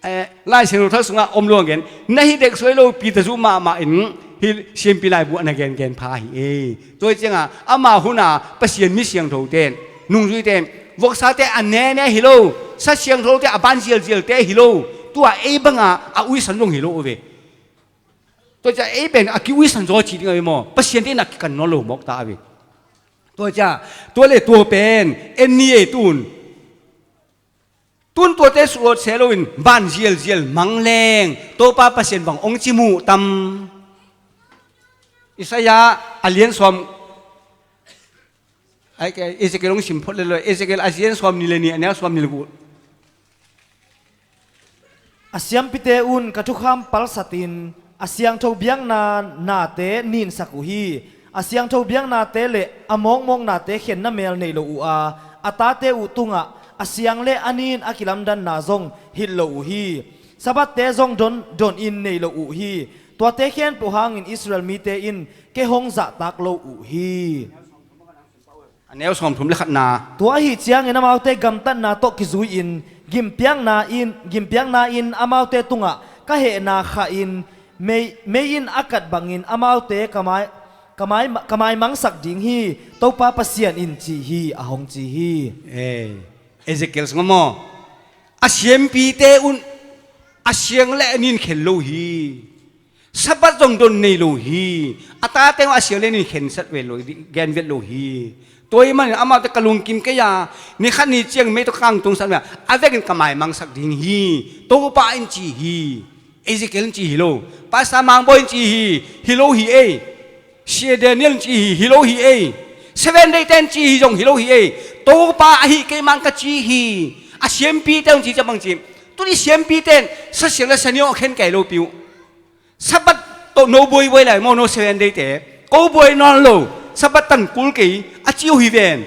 Eh, Lai Siangtho Thar sungah om lo a gen, na hih dek suai lo Peter zu mahmah in hih Siampi Laibu a na gengen pha hi e. Tua hi ciangah ama huna Pasian mi siangthote, nungzuite, voksate a nene hi lo, sa siangthote a ban zialzialte hi lo, tua ei banga a uisan zong hi lo uh ve. Tua ciah ei pen a ki-uisan zaw cih ding a ve maw, Pasian te in a kikan nawn lo mawk ta a ve. Tua ciah, tua le tua pen en ni ei tun. Tun tuate suak se loin ban zialzial mang leng Topa Pasian bang ong ci muh tam. Isaiah a lian sawm, ai, Ezekiel ong sim phot le lo, Ezekiel a lian sawm ni le ni, a neu sawm ni le guk. A siampite un ka thukham palsatin a siangtho biakna nate ninsak uh hi. A siangtho biaknate le a mawkmawknate khenna mel nei lo uh a, a tate uh tungah a siang le a nin a kilamdanna zong hilh lo uh hi. Sabbath-te zong don, donin nei lo uh hi. Tuate khempeuh hangin Israel mite in kei hong zahtak lo uh hi. A neu sawmthum le khatna. Tua ahi ciangin amaute gamtatna tawh kizui-in gimpiakna in, gimpiakna in amaute tungah ka hehna khahin mei, mei in a kat bangin amaute ka mai, ka mai, ka maimangsak ding hi, Topa Pasian in ci hi, a hong ci hi. Eh, Ezekiel sungah maw, a siampite un a siang le a nin khen lo hi. Sabbath zong don nei lo hi. A tate uh a siang le nin khensat vet lo, gen vet lo hi. Tua ahih manin amaute ka lungkim kei a, ni khat ni ciang mei tawh ka kangtungsak mei a, a vekin ka maimangsak ding hi, Topa in ci hi. Ezekiel in ci hi lo. Pastor Mangbawi in ci hi, hi lo hi ei. Sia Daniel in ci hi, hi lo hi ei. Seven Day ten ci hi zong hi lo hi ei. Topa ahi keimah in ka ci hi. A siampite un ci ciang bang ci, tuni siampite in sa siang le sa nin aw khen kei lo pi uh. Sabbath tawh no buaibuai lai maw, no Seven Day te. Ko buai nawn lo, Sabbath tan kul kei a ci uh hi ven.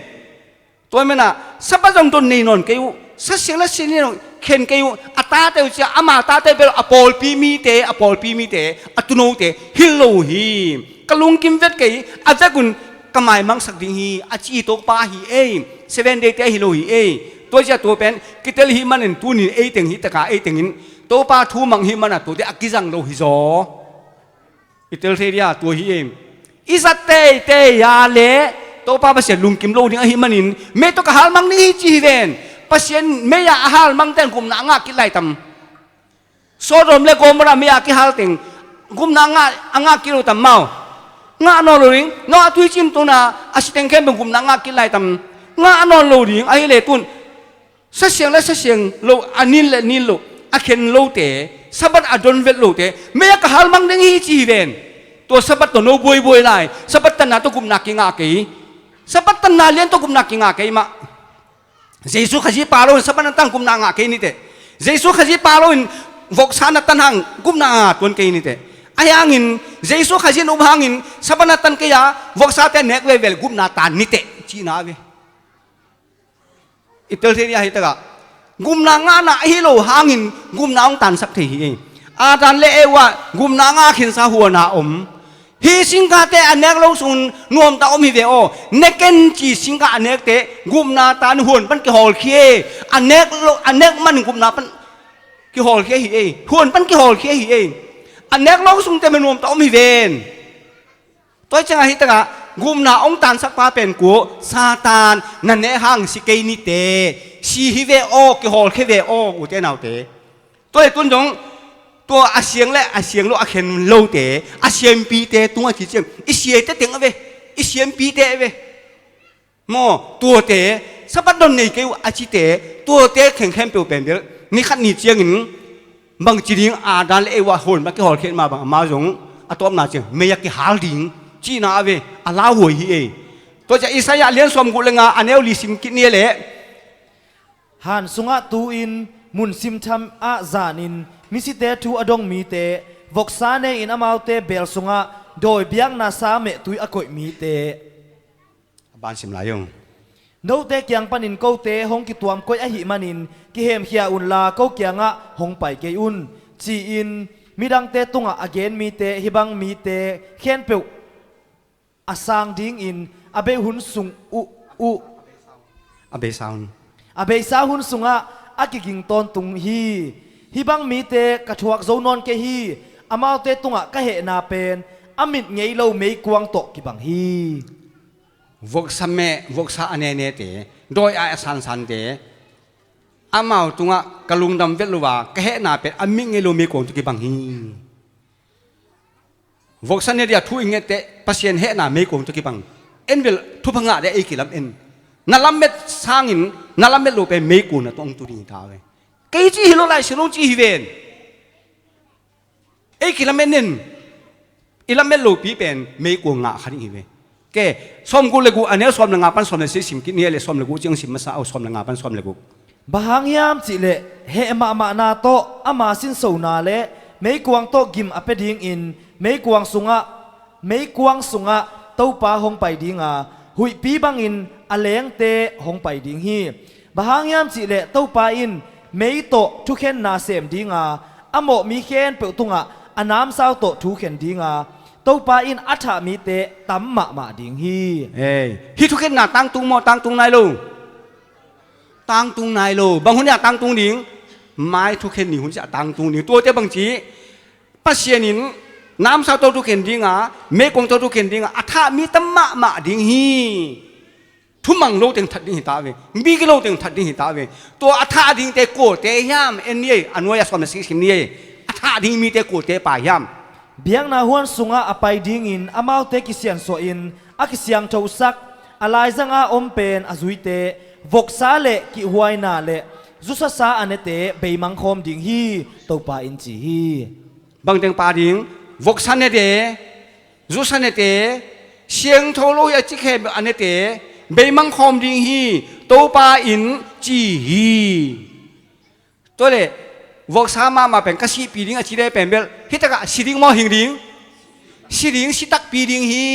Tua menah Sabbath zong don nei nawn kei uh, sa siang le sa nin zong khen kei uh, a tate uh ciah ama tate bel a pawlpi mite, a pawlpi mite, a tuunote hilh lo uh hi. Ka lungkim vet kei, a vekun ka maimangsak ding hi, a ci Topa hi ei, Seven Day te hi lo hi ei. Tua ciah tua pen kitel hi manin tunin ei teng hi taka ei tengin Topa thu mang hi mana tuate a kizang lo hi zaw. I tel thei dia tua hi ei. I zat teitei a le Topa Pasian lungkim lo ding ahi manin mei tawh ka halmang ding hi ci hi ven. Pasian mei-ah a halmang ten gupna a ngah kit lai tam. Sodom le Gomorrah mei-ah a kihal teng gupna a ngah, a ngah kit lo tam maw. Ngah nawn lo ding. Noah tuicin tuna a si teng khempeuh gupna a ngah kit lai tam. Ngah nawn lo ding ahi le tun sa siang le sa siang lo, a nin le nin lo, a khen lote Sabbath a don vet lote, mei-a ka hal mang ding hi ci hi ven. Tua Sabbath tawh no buaibuai lai, Sabbath tanna tawh gupna kingah kei. Sabbath tanna lian tawh gupna kingah kei mah. Jesu Khazih pha loin Sabbath na tan gupna ngah kei niteh. Jesu Khazih pha loin voksa na tan hang gupna ngah tuan kei niteh. Ahi hangin Jesu Khazih in up hangin Sabbath na tan kei a, voksate nek veve leh gupna tan niteh cihna ve. I tel thei ding ahi takah gupna ngahna ahi lo hangin gupna hong tansak thei hi. Adam le Eva gupna ngah khinsa huan a om. Hih singkate a nek lo sungin nuamta om hi ve aw. Nek en ci singka a nekte gupna tan huan pan kihawlkhia e. A nek lo, a nek man gupna pan kihawlkhia hi e. Huan pan kihawlkhia hi e. A nek lo sungte mah nuamta om hi ven. Tua hi ciangah hih takah gupna hong tansakpa pen kua? Satan. Na neh hang si kei niteh. Si hi ve aw, kihawlkhia ve aw, ute naute. Tua hi tun zong tua a siang le a siang lo a khen lote, a siampite tungah ci ciang, i siate teng a ve, i siampite a ve. Maw, tuate Sabbath don nei kei uh a cite, tuate khengkhempeuh pen bel ni khat ni ciangin bangci ding, Adam le Eva huan pan kihawlkhia mah bang amau zong a tawpna ciang mei-a kihal ding cihna a ve, a lauhuai hi ei. Tua ciah Isaiah lian sawmguk le nga a neu li sim kit ni a leh. Han sungah tu-in, mun simtham ah zanin, misite thu a dong mite, voksa ne-in amaute beel sungah dawi biakna sa mehtui a koih mite. A ban sim lai ung. Note kiang panin kote hong kituam koih ahih manin kihemkhia unla ko kiangah hong pai kei un, ci-in midangte tungah a gen mite hih bang mite khempeuh a sang dingin a bei hun sung uh, uh. A beisa hun. A beisa hun sungah a kiging tawntung hi. Hih bang mite ka thuak zo nawn kei hi. Amaute tungah ka hehna pen a mit ngei lo meikuang tawh kibang hi. Voksa meh, voksa a nenete, dawi a a sansante, amau tungah ka lungdam vet lo a ka hehna pen a mit ngei lo meikuang tawh kibang hi. Voksa ne dia thu i nget teh Pasian hehna meikuang tawh kibang. En bel thupha ngah dia ei kilam en. Na lammet sangin na lammet lo pen meikuang na tawh hong tu ding hi ta ve. Kei ci hi lo, Lai Siangtho ci hi ven. Ei kilam en in. I lammet lopi pen meikuang ngah kha ding hi ve. Ke, sawmguk le guk a neu sawm le nga pan sawm le sagih sim kit ni a leh, sawm le guk ciang sim masa aw, sawm le nga pan sawm le guk. Bang hang hiam cihleh heh mahmahna tawh ama sinsona le meikuang tawh gim a pia dingin meikuang sungah, meikuang sungah Topa hong pai dinga huihpi bangin a lengte hong pai ding hi. Bang hang hiam cihleh Topa in mei tawh thukhenna sem dinga a mawh mi khempeuh tungah a namsau tawh thukhen dinga Topa in a thah mite tam mahmah ding hi. Ei, hih thukhenna tangtung maw, tangtung nai lo? Tangtung nai lo. Bang hun a tangtung ding? Mai thukhen ni hun ciah tangtung ding. Tuate bangci, Pasian in namsau tawh thukhen dinga, meikuang tawh thukhen dinga a thah mi tam mahmah ding hi. Thumang lo teng that ding hi ta ve. Biki lo teng that ding hi ta ve. Tua a thah dingte kuate hiam? En ni ei, a nuai-ah sawm le sagih sim ni ei. A thah ding mite kuate pha hiam? Biakna huan sungah a pai dingin amaute kisiansuahin a kisiangthosak, a laizanga om pen a zuite, voksa le kihhuaina le zusasa a nete beimang khawm ding hi, Topa in ci hi. Bangteng pha ding? Voksa nete, zusa nete, siangtho lo hi a ci khempeuh a nete beimang khawm ding hi, Topa in ci hi. Tua leh voksa mahmah pen ka sihpih ding a ci le pen bel hih takah si ding maw, hing ding? Si ding, si takpi ding hi.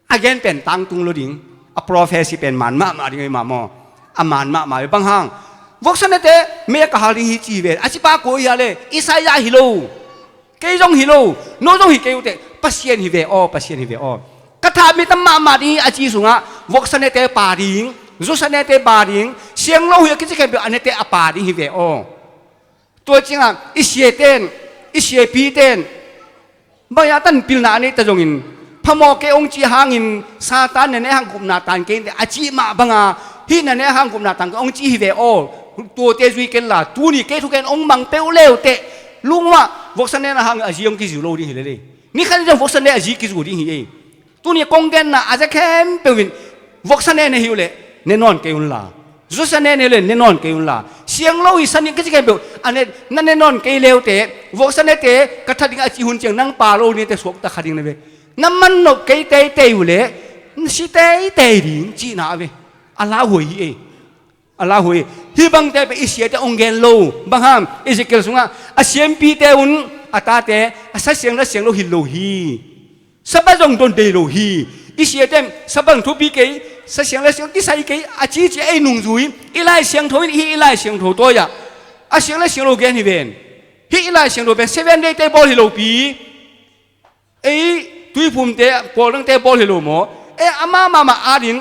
A gen pen tangtung lo ding. A prophecy pen maan mahmah ding hi mah maw? A maan mahmah hi. Bang hang? Voksa nete mei-ah ka hal ding hi ci hi ve. A cipa kua hi a leh? Isaiah hi lo. Kei zong hi lo. No zong hi kei uh teh. Pasian hi ve aw, Pasian hi ve aw. Ka thah mi tam mahmah ding hi a ci sungah voksa nete pha ding, zusa nete pha ding, siang lo hi a kici khempeuh a nete a pha ding hi ve aw. Tua ciangah i siaten, i siapiten bang a tan pilna a neih ta zongin, phamawh kei hong cih hangin Satan na neh hang gupna tan kei in teh a cih mah banga, hih na neh hang gupna tan kei hong cih hi ve aw. Tuate zui kenla, tuni kei thukhen hong mang peuh le uh teh, lungmah voksa nehna hangin a zi hong kizi lo ding hi lel hi. Ni khat ni zong voksa neh a zi kizi ding hi ei. Tuni kong genna a za khempeuh in voksa ne na hi uh leh ne nawn kei unla, zusa ne na hi uh leh ne nawn kei unla, Siang lo hi sa ning ka ci khempeuh. A ne, na ne nawn kei leute, voksa nete ka that ding a ci hun ciang nang pa lo nete suakta kha ding na ve. Na man nop kei teitei uh leh na si teitei ding cihna a ve. A lauhuai hi ei. A lauhuai. Hih bangte pen i siate hong gen lo. Bang hang, Ezekiel sungah a siampite un a tate a sa siang la siang lo hi lo hi. Sabbath zong don dei lo hi. I siate in Sabbath thupi kei, sa siang la siang kisai kei a cici ei nungzui. I Lai Siangtho in hih i Lai Siangtho tawi-ah a siang la siang lo gen hi ven. Hih i Lai Siangtho pen Seven Day te bawl hi lopi, ei tuiphumte, pawldangte bawl hi lo maw? Ei amah mahmah atin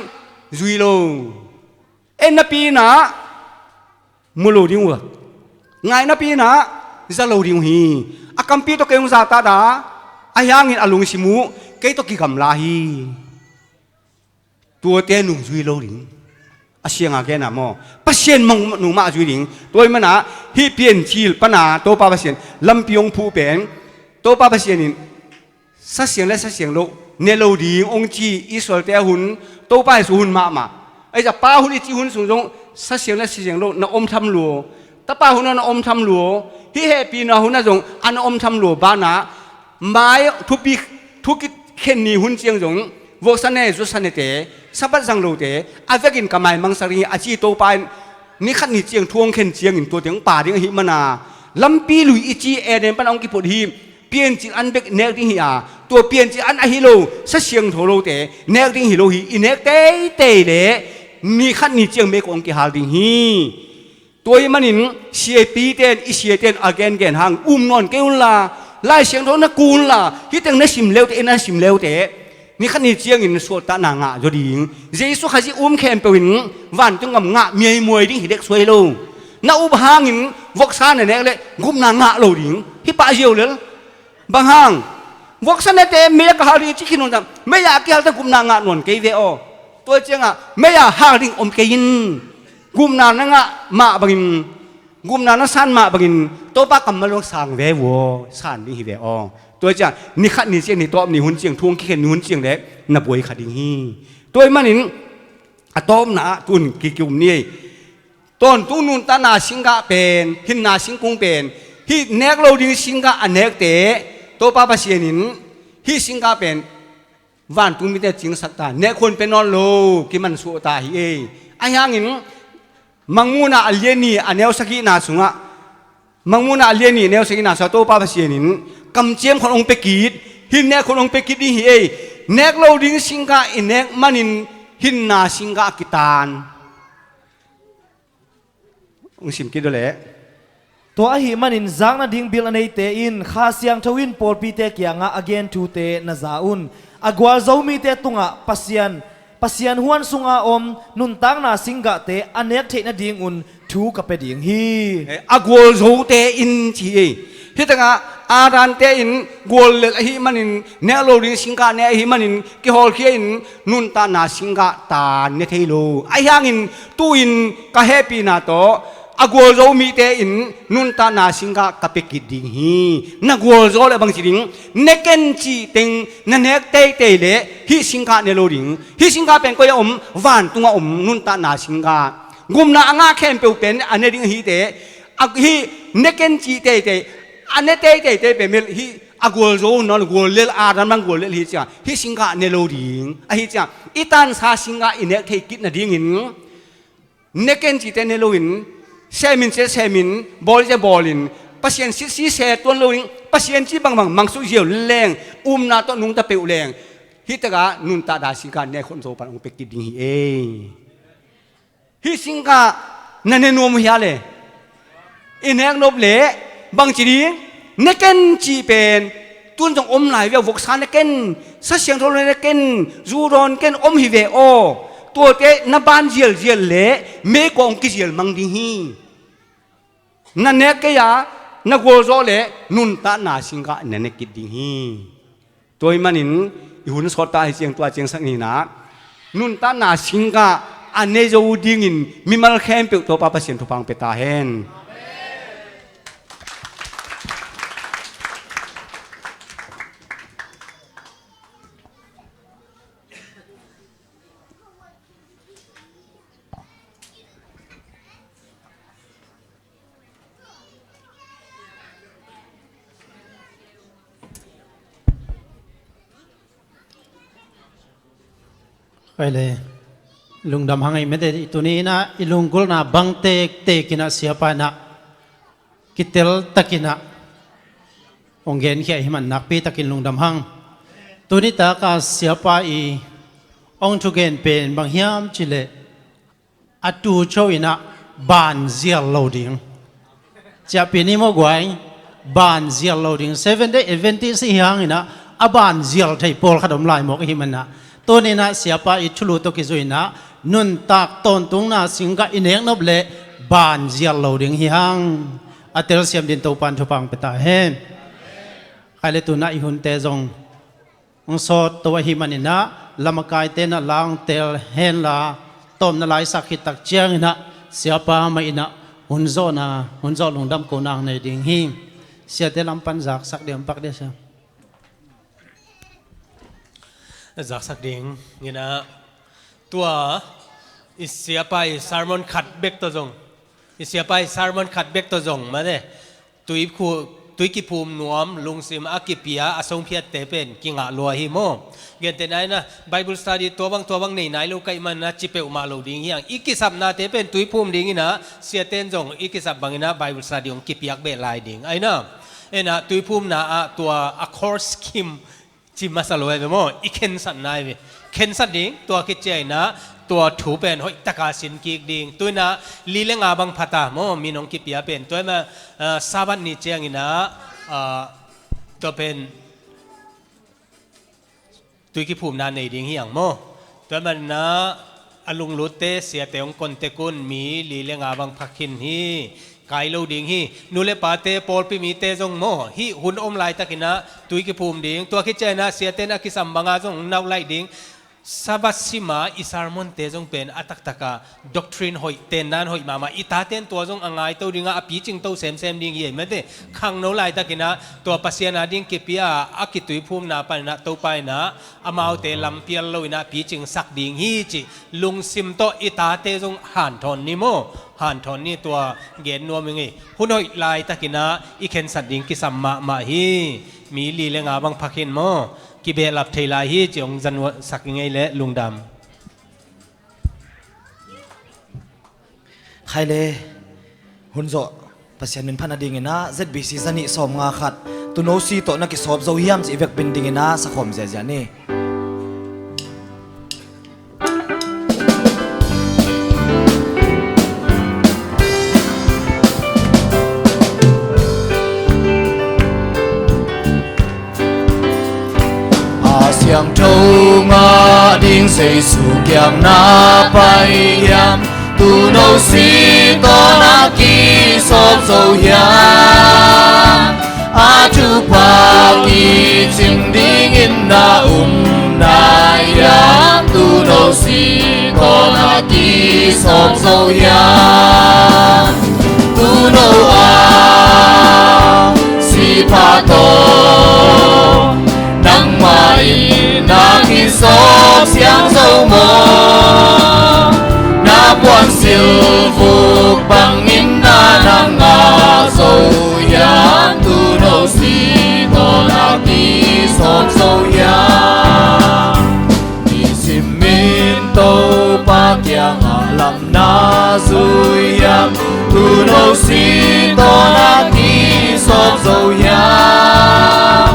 zui lo. Ei napi-in ah mu lo ding uh a, ngai napi-in ah za lo ding uh hi. A kampi tawh kei hong zahtak a, ahi hangin a lungsim uh kei tawh kigamla hi. Tuate nungzui lo ding. A sianga gen a maw? Pasian mang nung mah zui ding. Tua ahih manin ah hih Piancil pan a Topa Pasian lampi hong phuh pen, Topa Pasian in sa siang le sa siang lo ne lo ding hong ci Israel-te a hun, Topa Jesu hun mahmah. Ahi zongin pa hun i cih hun sung zong sa siang le sa siang lo na om tham lua. Tapa hun a na om tham lua. Hih hehpihna hun a zong a na om tham lua banah, mai thupi, thu kikhen ni hun ciang zong voksa ne, zusa nete, Sabbath zang lote a vekin ka maimangsak ding hi a ci Topa in ni khat ni ciang thu hong khen ciangin tuate hong pha ding ahih manin ah, lampi lui i ci Eden pan a hong kiphut hi. Piancil an bek nek ding hi a, tua piancil an ahi lo sa siangtho lote nek ding hi lo hi. I nek teitei leh ni khat ni ciang meikuang hong kihal ding hi. Tua ahih manin siapite in, i siate in a gengen hang um nawn kei unla, Lai Siangtho na ku unla, hih teng na sim leute, i na sim leute ni khat ni ciangin suahtakna ngah zaw ding. Jesu Khazih um khempeuh in vantung gam ngah miaimuai ding hi dek suai lo. Na up hangin voksa na nek leh gupna ngah lo ding. Hih pah ziau lel. Bang hang? Voksa nete mei-ah ka hal ding i ci khin un ta. Mei-ah a kihal ta gupna ngah nawn kei ve aw. Tua ciangah mei-ah hal ding om kei in. Gupna na ngah mah bangin, gupna na san mah bangin Topa kammal zong sang ve uh aw, san ding hi ve aw. Tua ciang ni khat ni ciang, ni tawp ni hun ciang, thu hong kikhen ni hun ciang leh na buai kha ding hi. Tua ahih manin a tawpna ah tun kikum ni ei. Tawntung nuntakna singgah pen, hinna singkung pen, hih nek lo ding singgah a nekte Topa Pasian in hih singgah pen vantung mite cingsak ta, nek hun pia nawn lo kimansuah ta hi ei. Ahi hangin Mangmuhna a lian nih a neu sagihna sungah, Mangmuhna a lian nih a neu sagihna sungah Topa Pasian in kamciam khong hong pia kik, hih nek khong hong pia kik ding hi ei. Nek lo ding singgah i nek manin hinna singgah a kitan. Hong sim kik dih leh. Tua ahih manin zak nading bil a neite in Kha Siangtho in pawlpite kiangah a gen thute na za un. A gualzo mite tungah Pasian, Pasian huan sunga om nuntakna singgahte a nek theih nadingun thu ka pia ding hi. Eh, a gualzote in ci hi. Hih tengah Adante in guallelh ahih manin, nek lo ding singgah ne ahih manin kihawlkhia in nuntakna singgah tan ne thei lo. Ahi hangin tu-in ka hehpihna tawh a gualzo mite in nuntakna singgah ka pia kik ding hi. Na gualzo leh bangci ding, ne ken cih teng na nek teitei leh hih singgah ne lo ding. Hih singgah pen koi a om? Vantungah om nuntakna singgah. Gupna a ngah khempeuh pen a ne ding ahi teh, a, hih ne ken cih teitei, a ne teiteite pen mel hih a gualzo nawn, guallelh, Adam bang guallelh hi ciang hih singgah ne lo ding. Ahi ciang i tansa singgah i nek thei kik nadingin ne ken cihte ne loin, semin cih semin, bawl cih bawlin, Pasian sitsi se tuan loin, Pasian cih bangbang mangsuk ziau leng, upna tawh nungta peuh leng, hih takah nuntakna singgah nek khong zo pan hong pia kik ding hi ei. Hih singgah na ne nuam uh hia leh? I nek nop leh bangci ding, ne ken cih pen tun zong om lai ve aw, voksa ne ken, Sa Siangtho ne ken, zu dawn ken om hi ve aw. Tuate na ban zialzial leh meikuang hong kizial mang ding hi. Na nek kei a, na gualzawh leh nuntakna singgah na ne kik ding hi. Tua ahih manin i hun sawt ta hi ciang, tua ciangsak ni-in ah nuntakna singgah a ne zo dingin mimal khempeuh Topa Pasian thupha hong pia ta hen. Khaile, lungdam hang ei mete, i tuni inah i lunggulhna bang tektek inah siapa inah kitel takinah hong genkhia i hih man nakpi takin lungdam hang. Tuni taka siapa i hong thugen pen bang hiam cileh, a tu cho inah banzial lo ding. Ciahpih ni maw guai, banzial lo ding. Seventh Day Adventist i hi hanginah a banzial thei pawlkhat om lai mawk i hih manah, tuni inah siapa i thulu tawh kizui inah nuntak tawntungna singgah i neknop leh banzial lo ding hi hang. A telsiam din Topan thupha hong pia ta hen. Khaile, tunah i hunte zong hong sawt to ahih maninah lamakaite inah la hong tel henla, tawpna laisak khit tak cianginah siapa mah inah hun zawhna, hun zawh lungdam kohna hong nei ding hi. Siate lam pan zaksak ding, pak dia sia. Zaksak ding inah, tua i siapa i sermon khat bek tawh zong, i siapa i sermon khat bek tawh zong mate, tui khu, tui kiphum nuam lungsim a kipia a songphiatte pen kingah lua hi maw. Gentehna inah Bible study tua bang tua bang nei nai lo ka hih manah ci peuhmah lo ding hi hang. I kisapnate pen tui phum ding inah siaten zong i kisap banginah Bible study hong kipiak beh lai ding. Ai na, enah tui phumna ah tua a course kim ci masa lo ai ve maw, i khensatna ai ve. Khensat ding, tua khit cianginah tua thu pen hoih taka sin kik ding. Tu inah li le nga bang phata maw, min hong kipia pen. Tua inah, ah, Sabbath ni cianginah, ah, tua pen tui kiphumna nei ding hi hang maw. Tua inah a lunglutte siate hong contact un, mi li le nga bang pha khin hi. Kai lo ding hi. Nu le pate, pawlpi mite zong maw, hih hun om laitakinah tui kiphum ding. Tua khit cianginah siaten a kisam banga zong hong nauh laih ding. Sabbath sima i sermonte zong pen a taktaka doctrine hoih, tendan hoih mahmah. I taten tua zong a ngaito dingah a picing to semsem ding hi ei mate. Khangno laitakinah tua Pasian a ding kipia a kituiphumna paninah Topa inah amaute lampial loinah picingsak ding hi cih lungsim tawh i tate zong hanthawn ni maw. Hanthawn ni, tua gen nuam i ngei. Hun hoih laitakinah i khensat ding kisam mahmah hi. Mi li le nga bang pha khin maw, kibehlap thei lai hi ci hong zanuahsak i ngei leh lungdam. Khaile, hun zawh Pasian min phat nadinginah Z B C zanih sawmnga khat, Tuuno C tawh na kisawp zo hiam cih i vekpi-in dinginah sakhawm ziazia ni. A siangtho ngah ding Jesu kiang na pai hiam? Tuuno C tawh na kisawp zo hiam? A thupha kicing dingin na um nai hiam? Tuuno C tawh na kisawp zo hiam? Tuuno a sipha tawh nangmah in na kisawp siang zo maw? Na puan silvuk bangin na na ngah zo hiam? Tuuno C tawh na kisawp zo hiam? Nisim in Topa kiangah lam na zui hiam? Tuuno C tawh na kisawp zo hiam?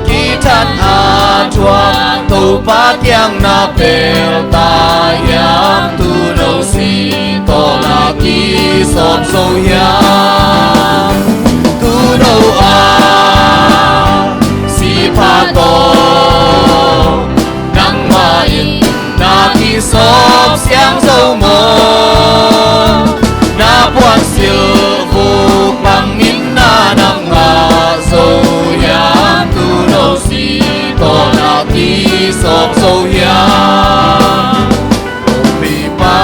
Kithat a thuak Topa kiang na pel ta hiam? Tuuno C tawh na kisawp zo hiam? Tuuno a sipha tawh nangmah in na kisawp siang zo maw? Na puan silvuk bangin na na ngah zo hiam? Tuuno C tawh na kisawp zo hiam? Mipa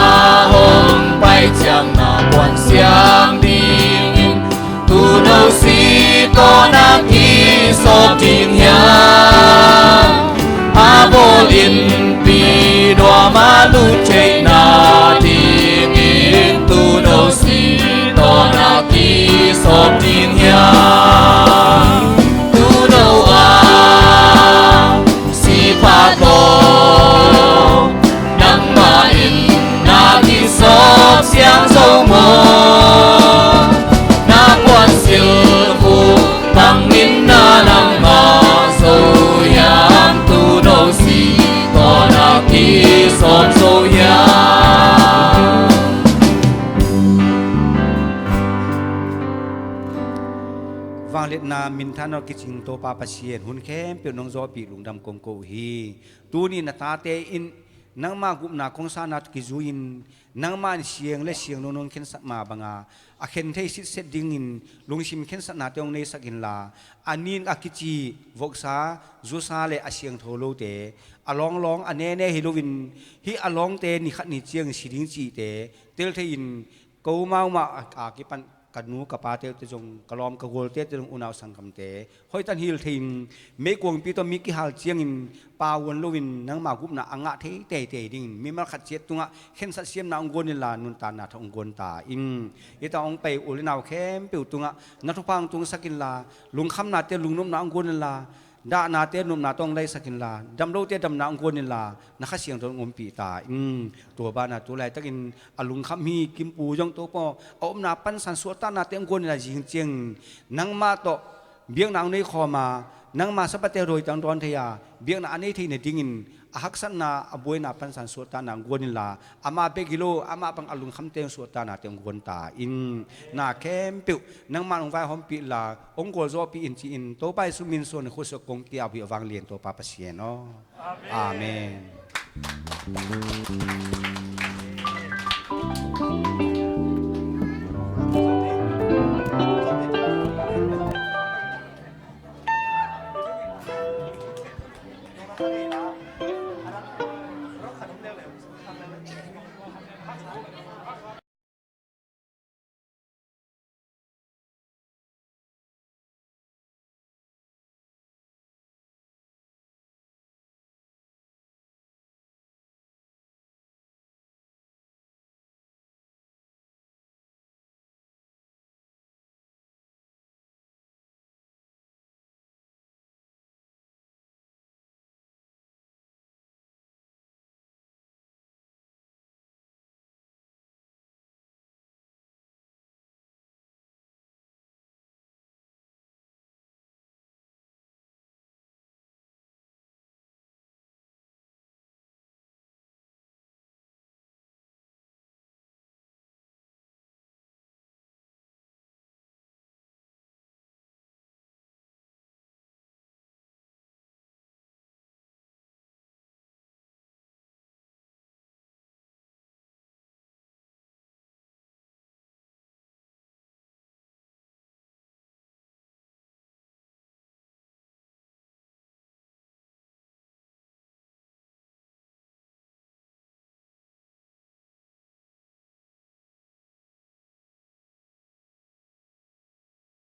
hong pai ciang na puan siang dingin Tuuno C tawh na kisawp ding hiam? A bawl innpi nuam a lut theihna dingin Tuuno C tawh na kisawp ding hiam? Tuuno a sipha tawh Na minthan aw kicing Topa Pasian, hun khempeuh nong zawhpih lungdam kong ko uh hi. Tuni na tate in nangma gupna kong sana tawh kizui-in nangma in siang le siangtho nong khensat ma banga a khen thei sitset dingin lungsim khensatnate hong neisak inla, a nin a kici voksa, zusa le a siangtho lote, a lawnglawng a nene hi loin hih a lawngte ni khat ni ciangin si ding cihte tel thei-in, ko maumau a, a kipan ka nu ka pate te zong, ka lawm ka gualte te zong, unau sanggamte hoihtan hil thei-in, meikuangpi tawh mi kihal ciangin pavuan loin nangma gupna a ngah thei teitei dingin mimal khat ciat tungah khensat siamna hong guan inla, nuntakna tawh hong guan ta in. Hih tawh hong pai u le nau khempeuh tungah na thupha hong tungsak inla, lungkhamnate lungnopna hong guan inla, dahnate nopna tawh hong laisak inla, damlote damna hong guan inla, na Kha Siangtho hong ompih ta in. Tua banah tu laitakin a lungkham hi Kimpu zong Topa aw, a omna pansan suahtaknate hong guan inla, zing ciang nangmah tawh biakna hong nei khawm a, nangma sapate dawi tang dawn thei a, biakna a nei thei nadingin a haksatna a buaina pansan suahtakna hong guan inla, amah bek hi lo, amah bang a lungkhamte hong suahtaknate hong guan ta in. Na khempeuh nangmah hong vaihawmpih la, hong gualzawhpih in ci-in Topa Jesu min suan khusia kong ki-ap uh hi, a vanglian Topa Pasian aw. Amen.